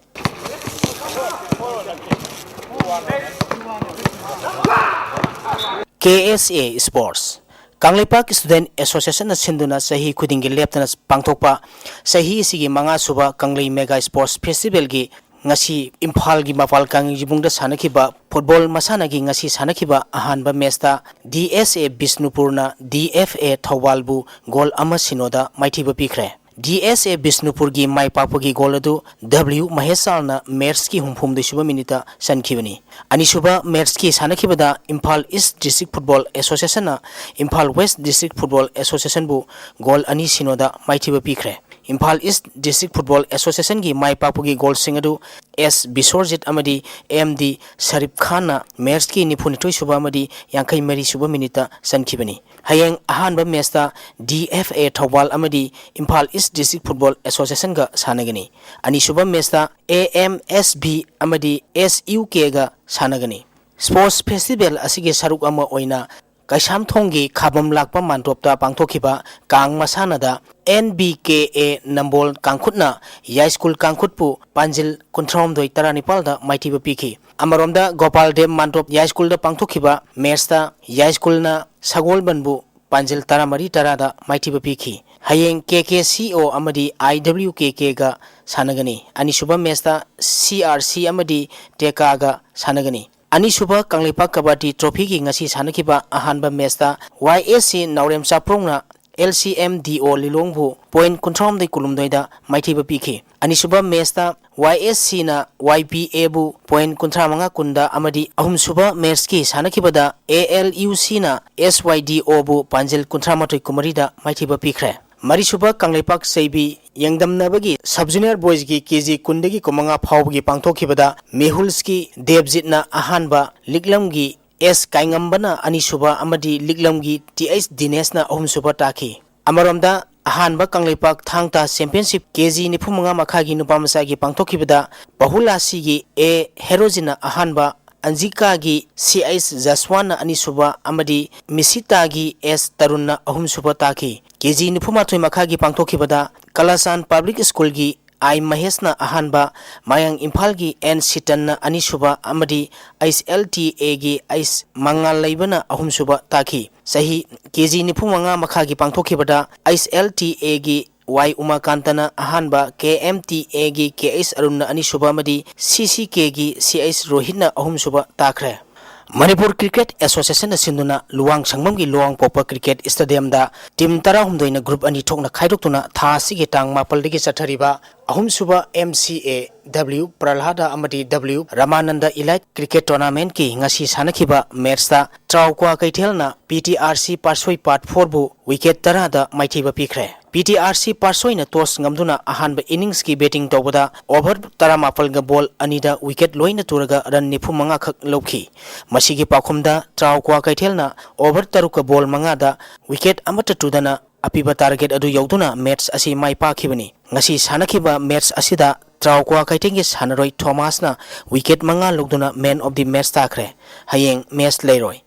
ꯀꯦ ꯑꯦꯁ ꯑꯦ ꯁ꯭ꯄꯣꯔꯠꯁ꯫ ꯀꯪꯂꯩꯄꯥꯛ ꯁ꯭ꯇꯨꯗꯦꯟꯠ ꯑꯦꯁꯣꯁꯤꯌꯦꯁꯟꯅ ꯁꯤꯟꯗꯨꯅ ꯆꯍꯤ ꯈꯨꯗꯤꯡꯒꯤ ꯂꯦꯞꯇꯅ ꯄꯥꯡꯊꯣꯛꯄ ꯆꯍꯤ ꯑꯁꯤꯒꯤ ꯃꯉꯥꯁꯨꯕ ꯀꯪꯂꯩ ꯃꯦꯒꯥ ꯁ꯭ꯄꯣꯔꯠꯁ ꯐꯦꯁꯇꯤꯚꯦꯜꯒꯤ ꯉꯁꯤ ꯏꯝꯐꯥꯜꯒꯤ ꯃꯄꯥꯜ ꯀꯥꯡꯖꯩꯕꯨꯡꯗ ꯁꯥꯟꯅꯈꯤꯕ ꯐꯨꯠꯕꯣꯜ ꯃꯁꯥꯟꯅꯒꯤ ꯉꯁꯤ ꯁꯥꯟꯅꯈꯤꯕ ꯑꯍꯥꯟꯕ ꯃꯦꯆꯇ D S A ꯕꯤꯁꯅꯨꯄꯨꯔꯅ D F A ꯊꯧꯕꯥꯜꯕꯨ goal ꯑꯃ ꯁꯤꯅꯣꯗ ꯃꯥꯏꯊꯤꯕ ꯄꯤꯈ꯭ꯔꯦ꯫ ꯗꯤ ꯑꯦꯁ ꯑꯦ ꯕꯤꯁꯅꯨꯄꯨꯔꯒꯤ ꯃꯥꯏ ꯄꯥꯛꯄꯒꯤ ꯒꯣꯜ ꯑꯗꯨ ꯗꯕ꯭ꯂꯤꯌꯨ ꯃꯍꯦꯁꯂꯥꯜꯅ ꯃꯦꯠꯁꯀꯤ ꯍꯨꯝꯐꯨꯍꯨꯝꯗꯣꯏ ꯁꯨꯕ ꯃꯤꯅꯤꯠꯇ ꯆꯟꯈꯤꯕꯅꯤ꯫ ꯑꯅꯤꯁꯨꯕ ꯃꯦꯠꯁꯀꯤ ꯁꯥꯟꯅꯈꯤꯕꯗ ꯏꯝꯐꯥꯜ ꯏꯁ ꯗꯤꯁꯇ꯭ꯔꯤꯛ ꯐꯨꯠꯕꯣꯜ ꯑꯦꯁꯣꯁꯤꯌꯦꯁꯟꯅ ꯏꯝꯐꯥꯜ ꯋꯦꯁ ꯗꯤꯁꯇ꯭ꯔꯤꯛ ꯐꯨꯠꯕꯣꯜ ꯑꯦꯁꯣꯁꯤꯌꯦꯁꯟꯕꯨ ꯒꯣꯜ ꯑꯅꯤ ꯁꯤꯅꯣꯗ ꯃꯥꯏꯊꯤꯕ ꯄꯤꯈ꯭ꯔꯦ꯫ ꯏꯝꯐꯥꯜ ꯏꯁ ꯗꯤꯁꯇ꯭ꯔꯤꯛ ꯐꯨꯠꯕꯣꯜ ꯑꯦꯁꯣꯁꯤꯌꯦꯁꯟꯒꯤ ꯃꯥꯏ ꯄꯥꯛꯄꯒꯤ ꯒꯣꯜꯁꯤꯡ ꯑꯗꯨ ꯑꯦꯁ ꯕꯤꯁꯣꯔꯖꯤꯠ ꯑꯃꯗꯤ ꯑꯦꯝ ꯗꯤ ꯁꯔꯤꯞ ꯈꯥꯟꯅ ꯃꯦꯠꯁꯀꯤ ꯅꯤꯐꯨꯅꯤꯊꯣꯏ ꯁꯨꯕ ꯑꯃꯗꯤ ꯌꯥꯡꯈꯩ ꯃꯔꯤ ꯁꯨꯕ ꯃꯤꯅꯤꯠꯇ ꯆꯟꯈꯤꯕꯅꯤ꯫ ꯍꯌꯦꯡ ꯑꯍꯥꯟꯕ ꯃꯦꯠꯁꯇ ꯗꯤ ꯑꯦꯐ ꯑꯦ ꯊꯧꯕꯥꯜ ꯑꯃꯗꯤ ꯏꯝꯐꯥꯜ ꯏꯁ ꯗꯤꯁꯇ꯭ꯔꯤꯛ ꯐꯨꯠꯕꯣꯜ ꯑꯦꯁꯣꯁꯤꯌꯦꯁꯟꯒ ꯁꯥꯟꯅꯒꯅꯤ꯫ ꯑꯅꯤꯁꯨꯕ ꯃꯦꯠꯁꯇ ꯑꯦ ꯑꯦꯝ ꯑꯦꯁ ꯕꯤ ꯑꯃꯗꯤ ꯑꯦꯁ ꯌꯨ ꯀꯦꯒ ꯁꯥꯟꯅꯒꯅꯤ꯫ ꯁ꯭ꯄꯣꯔꯠꯁ ꯐꯦꯁꯇꯤꯚꯦꯜ ꯑꯁꯤꯒꯤ ꯁꯔꯨꯛ ꯑꯃ ꯑꯣꯏꯅ ꯀꯩꯁꯥꯝꯊꯣꯡꯒꯤ ꯈꯥꯕꯝ ꯂꯥꯛꯄ ꯃꯥꯟꯗ꯭ꯔꯣꯞꯇ ꯄꯥꯡꯊꯣꯛꯈꯤꯕ ꯀꯥꯡ ꯃꯁꯥꯟꯅꯗ ꯑꯦꯟ ꯕꯤ ꯀꯦ ꯑꯦ ꯅꯝꯕꯣꯜ ꯀꯥꯡꯈꯨꯠꯅ ꯌꯥꯏꯁ꯭ꯀꯨꯜ ꯀꯥꯡꯈꯨꯠꯄꯨ ꯄꯥꯟꯖꯤꯜ ꯀꯨꯟꯊ꯭ꯔꯥꯍꯨꯝꯗꯣꯏ ꯇꯔꯥꯅꯤꯄꯥꯜꯗ ꯃꯥꯏꯊꯤꯕ ꯄꯤꯈꯤ꯫ ꯑꯃꯔꯣꯝꯗ ꯒꯣꯄꯥꯜ ꯗꯦꯕ ꯃꯥꯟꯗ꯭ꯔꯣꯞ ꯌꯥꯏꯁ꯭ꯀꯨꯜꯗ ꯄꯥꯡꯊꯣꯛꯈꯤꯕ ꯃꯦꯠꯁꯇ ꯌꯥꯏꯁ꯭ꯀꯨꯜꯅ ꯁꯒꯣꯜꯕꯟꯕꯨ ꯄꯥꯟꯖꯤꯜ ꯇꯔꯥꯃꯔꯤ ꯇꯔꯥꯗ ꯃꯥꯏꯊꯤꯕ ꯄꯤꯈꯤ꯫ ꯍꯌꯦꯡ ꯀꯦ ꯀꯦ ꯁꯤ ꯑꯣ ꯑꯃꯗꯤ ꯑꯥꯏ ꯗꯕ꯭ꯂꯤꯌꯨ ꯀꯦ ꯀꯦꯒ ꯁꯥꯟꯅꯒꯅꯤ꯫ ꯑꯅꯤꯁꯨꯕ ꯃꯦꯠꯁꯇ ꯁꯤ ꯑꯥꯔ ꯁꯤ ꯑꯃꯗꯤ ꯇꯦꯀꯥꯒ ꯁꯥꯟꯅꯒꯅꯤ꯫ ꯑꯅꯤꯁꯨꯕ ꯀꯪꯂꯩꯄꯥꯛ ꯀꯕꯥꯗꯤ ꯇ꯭ꯔꯣꯐꯤꯒꯤ ꯉꯁꯤ ꯁꯥꯟꯅꯈꯤꯕ ꯑꯍꯥꯟꯕ ꯃꯦꯠꯁꯇ ꯋꯥꯏ ꯑꯦꯁ ꯁꯤ ꯅꯥꯎꯔꯦꯝ ꯆꯥꯄ꯭ꯔꯣꯡꯅ ꯑꯦꯜ ꯁꯤ ꯑꯦꯝ ꯗꯤ ꯑꯣ ꯂꯤꯂꯣꯡꯕꯨ ꯄꯣꯏꯟꯠ ꯀꯨꯟꯊ꯭ꯔꯥꯍꯨꯝꯗꯣꯏ ꯀꯨꯟꯍꯨꯝꯗꯣꯏꯗ ꯃꯥꯏꯊꯤꯕ ꯄꯤꯈꯤ꯫ ꯑꯅꯤꯁꯨꯕ ꯃꯦꯠꯁꯇ ꯋꯥꯏ ꯑꯦꯁ ꯁꯤꯅ ꯋꯥꯏ ꯄꯤ ꯑꯦꯕꯨ ꯄꯣꯏꯟꯠ ꯀꯨꯟꯊ꯭ꯔꯥꯃꯉꯥ ꯀꯨꯟꯗ ꯑꯃꯗꯤ ꯑꯍꯨꯝꯁꯨꯕ ꯃꯦꯠꯁꯀꯤ ꯁꯥꯟꯅꯈꯤꯕꯗ ꯑꯦ ꯑꯦꯜ ꯌꯨ ꯁꯤꯅ ꯑꯦꯁ ꯋꯥꯏ ꯗꯤ ꯑꯣꯕꯨ ꯄꯥꯟꯖꯤꯜ ꯀꯨꯟꯊ꯭ꯔꯥꯃꯥꯊꯣꯏ ꯀꯨꯟꯃꯔꯤꯗ ꯃꯥꯏꯊꯤꯕ ꯄꯤꯈ꯭ꯔꯦ꯫ ꯃꯔꯤꯁꯨꯕ ꯀꯪꯂꯩꯄꯥꯛ ꯆꯩꯕꯤ ꯌꯦꯡꯗꯝꯅꯕꯒꯤ ꯁꯕ ꯖꯨꯅꯤꯌꯔ ꯕꯣꯏꯁꯀꯤ ꯀꯦ ꯖꯤ ꯀꯨꯟꯗꯒꯤ ꯀꯨꯟꯃꯉꯥ ꯐꯥꯎꯕꯒꯤ ꯄꯥꯡꯊꯣꯛꯈꯤꯕꯗ ꯃꯦꯍꯨꯜꯁꯀꯤ ꯗꯦꯕꯖꯤꯠꯅ ꯑꯍꯥꯟꯕ, ꯂꯤꯛꯂꯝꯒꯤ ꯑꯦꯁ ꯀꯥꯏꯉꯝꯕꯅ ꯑꯅꯤꯁꯨꯕ ꯑꯃꯗꯤ ꯂꯤꯛꯂꯝꯒꯤ ꯇꯤ ꯑꯩꯆ ꯗꯤꯅꯦꯁꯅ ꯑꯍꯨꯝꯁꯨꯕ ꯇꯥꯈꯤ꯫ ꯑꯃꯔꯣꯝꯗ, ꯑꯍꯥꯟꯕ ꯀꯪꯂꯩꯄꯥꯛ ꯊꯥꯡ ꯇꯥ ꯆꯦꯝꯄꯤꯌꯟꯁꯤꯞ ꯀꯦ ꯖꯤ ꯅꯤꯐꯨ ꯃꯉꯥ ꯃꯈꯥꯒꯤ ꯅꯨꯄꯥ ꯃꯆꯥꯒꯤ ꯄꯥꯡꯊꯣꯛꯈꯤꯕꯗ ꯕꯍꯨꯂꯥꯁꯤꯒꯤ ꯑꯦ ꯍꯦꯔꯣꯖꯤꯟꯅ ꯑꯍꯥꯟꯕ, ꯑꯟꯖꯤꯀꯥꯒꯤ ꯁꯤ ꯑꯩꯆ ꯖꯁꯋꯥꯟꯅ ꯑꯅꯤꯁꯨꯕ ꯑꯃꯗꯤ ꯃꯤꯁꯤꯇꯥꯒꯤ ꯑꯦꯁ ꯇꯔꯨꯟꯅ ꯑꯍꯨꯝꯁꯨꯕ ꯇꯥꯈꯤ꯫ ꯀꯦ ꯖꯤ ꯅꯤꯐꯨꯃꯥꯊꯣꯏ ꯃꯈꯥꯒꯤ ꯄꯥꯡꯊꯣꯛꯈꯤꯕꯗ ꯀꯂꯥꯆꯥꯟ ꯄꯕ꯭ꯂꯤꯛ ꯁ꯭ꯀꯨꯜꯒꯤ ꯑꯥꯏ ꯃꯍꯦꯁꯅ ꯑꯍꯥꯟꯕ, ꯃꯌꯥꯡ ꯏꯝꯐꯥꯜꯒꯤ ꯑꯦꯟ ꯁꯤꯇꯟꯅ ꯑꯅꯤꯁꯨꯕ ꯑꯃꯗꯤ ꯑꯩꯆ ꯑꯦꯜ ꯇꯤ ꯑꯦꯒꯤ ꯑꯩꯆ ꯃꯉꯥꯜ ꯂꯩꯕꯅ ꯑꯍꯨꯝꯁꯨꯕ ꯇꯥꯈꯤ꯫ ꯆꯍꯤ ꯀꯦ ꯖꯤ ꯅꯤꯐꯨ ꯃꯉꯥ ꯃꯈꯥꯒꯤ ꯄꯥꯡꯊꯣꯛꯈꯤꯕꯗ ꯑꯩꯆ ꯑꯦꯜ ꯇꯤ ꯑꯦꯒꯤ ꯋꯥꯏ ꯎꯃꯥꯀꯥꯟꯇꯅ ꯑꯍꯥꯟꯕ, ꯀꯦ ꯑꯦꯝ ꯇꯤ ꯑꯦꯒꯤ ꯀꯦ ꯑꯩꯆ ꯑꯔꯨꯟꯅ ꯑꯅꯤꯁꯨꯕ ꯑꯃꯗꯤ ꯁꯤ ꯁꯤ ꯀꯦꯒꯤ ꯁꯤ ꯑꯩꯆ ꯔꯣꯍꯤꯠꯅ ꯑꯍꯨꯝꯁꯨꯕ ꯇꯥꯈ꯭ꯔꯦ꯫ ꯃꯅꯤꯄꯨꯔ ꯀ꯭ꯔꯤꯀꯦꯠ ꯑꯦꯁꯣꯁꯤꯌꯦꯁꯟꯅ ꯁꯤꯟꯗꯨꯅ ꯂꯨꯋꯥꯡꯁꯪꯕꯝꯒꯤ ꯂꯨꯋꯥꯡꯄꯣꯛꯄ ꯀ꯭ꯔꯤꯀꯦꯠ ꯁ꯭ꯇꯦꯗꯤꯌꯝꯗ ꯇꯤꯝ ꯇꯔꯥꯍꯨꯝꯗꯣꯏꯅ ꯒ꯭ꯔꯨꯞ ꯑꯅꯤ ꯊꯣꯛꯅ ꯈꯥꯏꯗꯣꯛꯇꯨꯅ ꯊꯥ ꯑꯁꯤꯒꯤ ꯇꯥꯡ ꯃꯥꯄꯜꯗꯒꯤ ꯆꯠꯊꯔꯤꯕ ꯑꯍꯨꯝꯁꯨꯕ ꯑꯦꯝ ꯁꯤ ꯑꯦ ꯗꯕ꯭ꯂꯤꯎ ꯄ꯭ꯔꯜꯍꯥꯗ ꯑꯃꯗꯤ ꯗꯕ꯭ꯂꯤꯎ ꯔꯃꯥꯅꯟꯗ ꯏꯂꯥꯏꯠ ꯀ꯭ꯔꯤꯀꯦꯠ ꯇꯣꯔꯅꯥꯃꯦꯟꯠꯀꯤ ꯉꯁꯤ ꯁꯥꯟꯅꯈꯤꯕ ꯃꯦꯠꯁꯇ ꯇ꯭ꯔꯥꯎꯀ꯭ꯋꯥ ꯀꯩꯊꯦꯜꯅ ꯄꯤ ꯇꯤ ꯑꯥꯔ ꯁꯤ ꯄꯥꯠꯁꯣꯏ ꯄꯥꯠ ꯐꯣꯔꯕꯨ ꯋꯤꯀꯦꯠ ꯇꯔꯥꯗ ꯃꯥꯏꯊꯤꯕ ꯄꯤꯈ꯭ꯔꯦ꯫ P T R C ꯄꯥꯠꯁꯣꯏꯅ toss ꯉꯝꯗꯨꯅ ꯑꯍꯥꯟꯕ ꯏꯅꯤꯡꯁꯀꯤ ꯕꯦꯇꯤꯡ ꯇꯧꯕꯗ ꯑꯣꯚꯔ ꯇꯔꯥꯃꯥꯄꯜꯒ ꯕꯣꯜ ꯑꯅꯤꯗ ꯋꯤꯀꯦꯠ ꯂꯣꯏꯅ ꯇꯨꯔꯒ ꯔꯟ ꯅꯤꯐꯨ ꯃꯉꯥ ꯈꯛ ꯂꯧꯈꯤ꯫ ꯃꯁꯤꯒꯤ ꯄꯥꯎꯈꯨꯝꯗ ꯇ꯭ꯔꯥꯎꯀ꯭ꯋꯥ ꯀꯩꯊꯦꯜꯅ ꯑꯣꯚꯔ ꯇꯔꯨꯛꯀ ꯕꯣꯜ ꯃꯉꯥꯗ ꯋꯤꯀꯦꯠ ꯑꯃꯠꯇ ꯇꯨꯗꯅ ꯑꯄꯤꯕ ꯇꯥꯔꯒꯦꯠ ꯑꯗꯨ ꯌꯧꯗꯨꯅ ꯃꯦꯠꯁ ꯑꯁꯤ ꯃꯥꯏ ꯄꯥꯛꯈꯤꯕꯅꯤ꯫ ꯉꯁꯤ ꯁꯥꯟꯅꯈꯤꯕ ꯃꯦꯠꯁ ꯑꯁꯤꯗ ꯇ꯭ꯔꯥꯎꯀ꯭ꯋꯥ ꯀꯩꯊꯦꯜꯒꯤ ꯁꯥꯟꯅꯔꯣꯏ ꯊꯣꯃꯥꯁꯅ ꯋꯤꯀꯦꯠ ꯃꯉꯥ ꯂꯧꯗꯨꯅ ꯃꯦꯟ ꯑꯣꯐ ꯗꯤ ꯃꯦꯠꯁ ꯇꯥꯈ꯭ꯔꯦ꯫ ꯍꯌꯦꯡ ꯃꯦꯠꯁ ꯂꯩꯔꯣꯏ꯫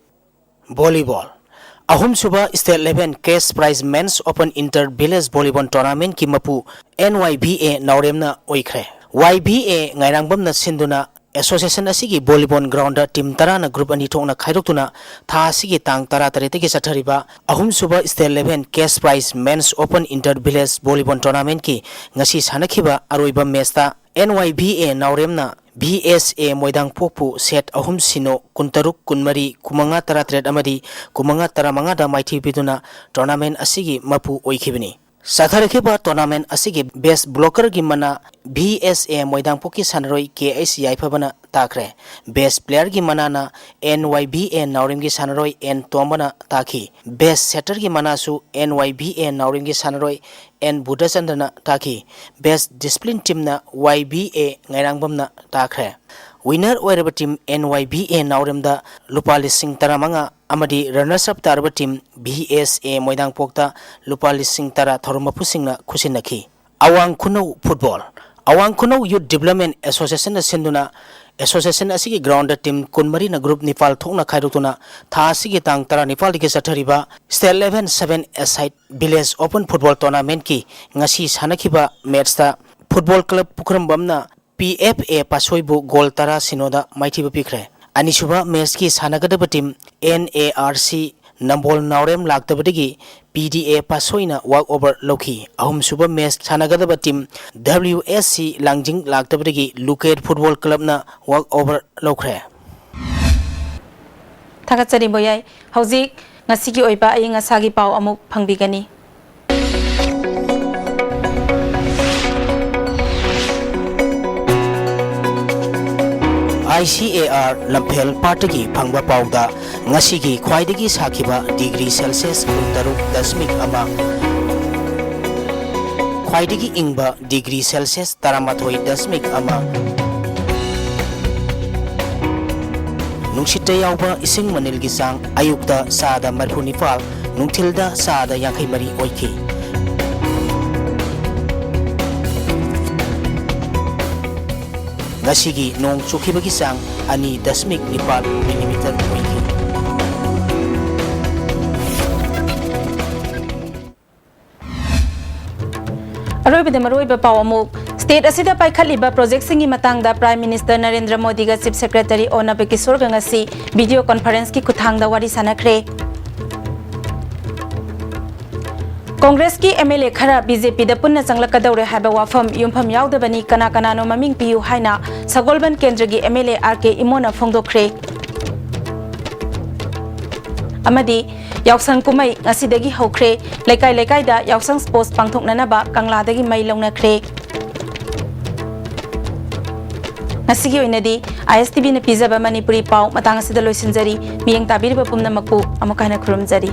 ꯚꯣꯂꯤꯕꯣꯜ꯫ ꯑꯍꯨꯝꯁꯨꯕ state eleven cash prize men's open inter village volleyball ꯇꯣꯔꯅꯥꯃꯦꯟꯠꯀꯤ ꯃꯄꯨ ꯑꯦꯟ ꯋꯥꯏ ꯚꯤ ꯑꯦ ꯅꯥꯎꯔꯦꯝꯅ ꯑꯣꯏꯈ꯭ꯔꯦ꯫ ꯋꯥꯏ ꯚꯤ ꯑꯦ ꯉꯥꯏꯔꯥꯡꯕꯝꯅ ꯁꯤꯟꯗꯨꯅ ꯑꯦꯁꯣꯁꯤꯌꯦꯁꯟ ꯑꯁꯤꯒꯤ ꯚꯣꯂꯤꯕꯣꯜ ꯒ꯭ꯔꯥꯎꯟꯗ ꯇꯤꯝ ꯇꯔꯥꯅ ꯒ꯭ꯔꯨꯞ ꯑꯅꯤ ꯊꯣꯛꯅ ꯈꯥꯏꯗꯣꯛꯇꯨꯅ ꯊꯥ ꯑꯁꯤꯒꯤ ꯇꯥꯡ ꯇꯔꯥꯇꯔꯦꯠꯇꯒꯤ ꯆꯠꯊꯔꯤꯕ ꯑꯍꯨꯝꯁꯨꯕ state eleven cash prize men's open inter village volleyball ꯇꯣꯔꯅꯥꯃꯦꯟꯠꯀꯤ ꯉꯁꯤ ꯁꯥꯟꯅꯈꯤꯕ ꯑꯔꯣꯏꯕ ꯃꯦꯠꯁꯇ ꯑꯦꯟ ꯋꯥꯏ ꯚꯤ ꯑꯦ ꯅꯥꯎꯔꯦꯝꯅ ꯚꯤ ꯑꯦꯁ ꯑꯦ ꯃꯣꯏꯗꯥꯡꯄꯣꯛꯄꯨ ꯁꯦꯠ ꯑꯍꯨꯝ ꯁꯤꯅꯣ, ꯀꯨꯟꯇꯔꯨꯛ, ꯀꯨꯟꯃꯔꯤ, ꯀꯨꯟꯃꯉꯥ ꯇꯔꯥꯇꯔꯦꯠ ꯑꯃꯗꯤ ꯀꯨꯟꯃꯉꯥ ꯇꯔꯥꯃꯉꯥꯗ ꯃꯥꯏꯊꯤꯕ ꯄꯤꯗꯨꯅ ꯇꯣꯔꯅꯥꯃꯦꯟ ꯑꯁꯤꯒꯤ ꯃꯄꯨ ꯑꯣꯏꯈꯤꯕꯅꯤ꯫ ꯆꯠꯊꯔꯛꯈꯤꯕ ꯇꯣꯔꯅꯥꯃꯦꯟ ꯑꯁꯤꯒꯤ ꯕꯦꯁ ꯕ꯭ꯂꯣꯀꯔꯒꯤ ꯃꯅꯥ ꯚꯤ ꯑꯦꯁ ꯑꯦ ꯃꯣꯏꯗꯥꯡꯄꯣꯛꯀꯤ ꯁꯥꯟꯅꯔꯣꯏ ꯀꯦ ꯑꯩꯆ ꯌꯥꯏꯐꯕꯅ ꯇꯥꯈ꯭ꯔꯦ꯫ ꯕꯦꯁ ꯄ꯭ꯂꯦꯌꯔꯒꯤ ꯃꯅꯥꯅ ꯑꯦꯟ ꯋꯥꯏ ꯚꯤ ꯑꯦ ꯅꯥꯎꯔꯦꯝꯒꯤ ꯁꯥꯟꯅꯔꯣꯏ ꯑꯦꯟ ꯇꯣꯝꯕꯅ ꯇꯥꯈꯤ꯫ ꯕꯦꯁ ꯁꯦꯇꯔꯒꯤ ꯃꯅꯥꯁꯨ ꯑꯦꯟ ꯋꯥꯏ ꯚꯤ ꯑꯦ ꯅꯥꯎꯔꯦꯝꯒꯤ ꯁꯥꯟꯅꯔꯣꯏ ꯑꯦꯟ ꯕꯨꯙꯆꯟꯗ꯭ꯔꯅ ꯇꯥꯈꯤ꯫ ꯕꯦꯁ ꯗꯤꯁꯤꯄ꯭ꯂꯤꯟ ꯇꯤꯝꯅ ꯋꯥꯏ ꯚꯤ ꯑꯦ ꯉꯥꯏꯔꯥꯡꯕꯝꯅ ꯇꯥꯈ꯭ꯔꯦ꯫ ꯋꯤꯟꯅꯔ ꯑꯣꯏꯔꯕ team N Y V A ꯅꯥꯎꯔꯦꯝꯗ ꯂꯨꯄꯥ ꯂꯤꯁꯤꯡ ꯇꯔꯥꯃꯉꯥ ꯑꯃꯗꯤ ꯔꯟꯅꯔꯁ ꯑꯞ ꯇꯥꯔꯕ ꯇꯤꯝ ꯚꯤ ꯑꯦꯁ ꯑꯦ ꯃꯣꯏꯗꯥꯡꯄꯣꯛꯇ ꯂꯨꯄꯥ ꯂꯤꯁꯤꯡ ꯇꯔꯥ ꯊꯧꯔꯝ ꯃꯄꯨꯁꯤꯡꯅ ꯈꯨꯠꯁꯤꯟꯅꯈꯤ꯫ ꯑꯋꯥꯡ ꯈꯨꯅꯧ ꯐꯨꯠꯕꯣꯜ꯫ ꯑꯋꯥꯡ ꯈꯨꯅꯧ ꯌꯨꯠ ꯗꯤꯕ꯭ꯂꯞꯃꯦꯟ ꯑꯦꯁꯣꯁꯤꯌꯦꯁꯟꯅ ꯁꯤꯟꯗꯨꯅ ꯑꯦꯁꯣꯁꯤꯌꯦꯁꯟ ꯑꯁꯤꯒꯤ ꯒ꯭ꯔꯥꯎꯟꯗ ꯇꯤꯝ ꯀꯨꯟꯃꯔꯤꯅ ꯒ꯭ꯔꯨꯞ ꯅꯤꯄꯥꯜ ꯊꯣꯛꯅ ꯈꯥꯏꯗꯣꯛꯇꯨꯅ ꯊꯥ ꯑꯁꯤꯒꯤ ꯇꯥꯡ ꯇꯔꯥꯅꯤꯄꯥꯜꯗꯒꯤ ꯆꯠꯊꯔꯤꯕ state eleven seven a side village open football ꯇꯣꯔꯅꯥꯃꯦꯟꯠꯀꯤ ꯉꯁꯤ ꯁꯥꯟꯅꯈꯤꯕ ꯃꯦꯠꯁꯇ ꯐꯨꯠꯕꯣꯜ ꯀ꯭ꯂꯕ ꯄꯨꯈ꯭ꯔꯝꯕꯝꯅ ꯄꯤ ꯑꯦꯐ ꯑꯦ ꯄꯥꯠꯁꯣꯏꯕꯨ ꯒꯣꯜ ꯇꯔꯥ ꯁꯤꯅꯣꯗ ꯃꯥꯏꯊꯤꯕ ꯄꯤꯈ꯭ꯔꯦ꯫ ꯑꯅꯤꯁꯨꯕ ꯃꯦꯠꯁꯀꯤ ꯁꯥꯟꯅꯒꯗꯕ team N A R C Nambol Naorem ꯂꯥꯛꯇꯕꯗꯒꯤ P D A ꯄꯥꯠꯁꯣꯏꯅ work over ꯂꯧꯈꯤ꯫ ꯑꯍꯨꯝꯁꯨꯕ ꯃꯦꯠꯁ ꯁꯥꯟꯅꯒꯗꯕ team W S C ꯂꯥꯡꯖꯤꯡ ꯂꯥꯛꯇꯕꯗꯒꯤ ꯂꯨꯀꯦꯠ football ꯀ꯭ꯂꯕꯅ ꯋꯥꯛ ꯑꯣꯚꯔ ꯂꯧꯈ꯭ꯔꯦ꯫ ꯊꯥꯒꯠꯆꯔꯤ ꯕꯣꯌꯥꯏ꯫ ꯍꯧꯖꯤꯛ ꯉꯁꯤꯒꯤ ꯑꯣꯏꯕ ꯑꯏꯪ ꯑꯁꯥꯒꯤ ꯄꯥꯎ ꯑꯃꯨꯛ ꯐꯪꯕꯤꯒꯅꯤ꯫ ICAR ꯂꯝꯐꯦꯜ ꯄꯥꯠꯇꯒꯤ ꯐꯪꯕ ꯄꯥꯎꯗ, ꯉꯁꯤꯒꯤ ꯈ꯭ꯋꯥꯏꯗꯒꯤ ꯁꯥꯈꯤꯕ ꯗꯤꯒ꯭ꯔꯤ ꯁꯦꯜꯁꯤꯌꯁ ꯀꯨꯟꯇꯔꯨꯛ ꯗꯁꯃꯤꯛ ꯑꯃ, ꯈ꯭ꯋꯥꯏꯗꯒꯤ ꯏꯪꯕ ꯗꯤꯒ꯭ꯔꯤ ꯁꯦꯜꯁꯤꯌꯁ ꯇꯔꯥꯃꯥꯊꯣꯏ ꯗꯁꯃꯤꯛ ꯑꯃ, ꯅꯨꯡꯁꯤꯠꯇ ꯌꯥꯎꯕ ꯏꯁꯤꯡ ꯃꯅꯤꯜꯒꯤ ꯆꯥꯡ ꯑꯌꯨꯛꯇ ꯆꯥꯗ ꯃꯔꯤꯐꯨ ꯅꯤꯄꯥꯜ, ꯅꯨꯡꯊꯤꯜꯗ ꯆꯥꯗ ꯌꯥꯡꯈꯩ ꯃꯔꯤ ꯑꯣꯏꯈꯤ꯫ ꯉꯁꯤꯒꯤ ꯅꯣꯡ ꯆꯨꯈꯤꯕꯒꯤ ꯆꯥꯡ ꯑꯅꯤ ꯗꯁꯃꯤꯛ ꯅꯤꯄꯥꯜ ꯃꯤꯂꯤꯃꯤꯇꯔ ꯑꯣꯏꯈꯤ꯫ ꯑꯔꯣꯏꯕꯗ ꯃꯔꯨꯑꯣꯏꯕ ꯄꯥꯎ ꯑꯃꯨꯛ꯫ ꯁ꯭ꯇꯦꯠ ꯑꯁꯤꯗ ꯄꯥꯏꯈꯠꯂꯤꯕ ꯄ꯭ꯔꯣꯖꯦꯛꯁꯤꯡꯒꯤ ꯃꯇꯥꯡꯗ ꯄ꯭ꯔꯥꯏꯝ ꯃꯤꯅꯤꯁꯇꯔ ꯅꯔꯦꯟꯗ꯭ꯔ ꯃꯣꯗꯤꯒ ꯆꯤꯐ ꯁꯦꯀ꯭ꯔꯦꯇꯔꯤ ꯑꯣ ꯅꯕꯀꯤꯁꯣꯔꯒ ꯉꯁꯤ ꯚꯤꯗꯤꯑꯣ ꯀꯣꯟꯐꯔꯦꯟꯁꯀꯤ ꯈꯨꯠꯊꯥꯡꯗ ꯋꯥꯔꯤ ꯁꯥꯟꯅꯈ꯭ꯔꯦ꯫ ꯀꯣꯡꯒ꯭ꯔꯦꯁꯀꯤ MLA ꯈꯔ BJPꯗ ꯄꯨꯟꯅ ꯆꯪꯂꯛꯀꯗꯧꯔꯦ ꯍꯥꯏꯕ ꯋꯥꯐꯝ ꯌꯨꯝꯐꯝ ꯌꯥꯎꯗꯕꯅꯤ, ꯀꯅꯥ ꯀꯅꯥꯅꯣ ꯃꯃꯤꯡ ꯄꯤꯌꯨ ꯍꯥꯏꯅ ꯁꯒꯣꯜꯕꯟ ꯀꯦꯟꯗ꯭ꯔꯒꯤ MLA RK ꯏꯃꯣꯅ ꯐꯣꯡꯗꯣꯛꯈ꯭ꯔꯦ꯫ ꯑꯃꯗꯤ ꯌꯥꯎꯁꯪ ꯀꯨꯝꯍꯩ ꯉꯁꯤꯗꯒꯤ ꯍꯧꯈ꯭ꯔꯦ꯫ ꯂꯩꯀꯥꯏ ꯂꯩꯀꯥꯏꯗ ꯌꯥꯎꯁꯪ ꯁ꯭ꯄꯣꯔꯠꯁ ꯄꯥꯡꯊꯣꯛꯅꯅꯕ ꯀꯪꯂꯥꯗꯒꯤ ꯃꯩ ꯂꯧꯅꯈ꯭ꯔꯦ꯫ ꯉꯁꯤꯒꯤ ꯑꯣꯏꯅꯗꯤ ISTVꯅ ꯄꯤꯖꯕ ꯃꯅꯤꯄꯨꯔꯤ ꯄꯥꯎ ꯃꯇꯥꯡ ꯑꯁꯤꯗ ꯂꯣꯏꯁꯤꯟꯖꯔꯤ꯫ ꯃꯤꯠꯌꯦꯡ ꯇꯥꯕꯤꯔꯤꯕ ꯄꯨꯝꯅꯃꯛꯄꯨ ꯑꯃꯨꯛ ꯍꯟꯅ ꯈꯨꯔꯨꯝꯖꯔꯤ꯫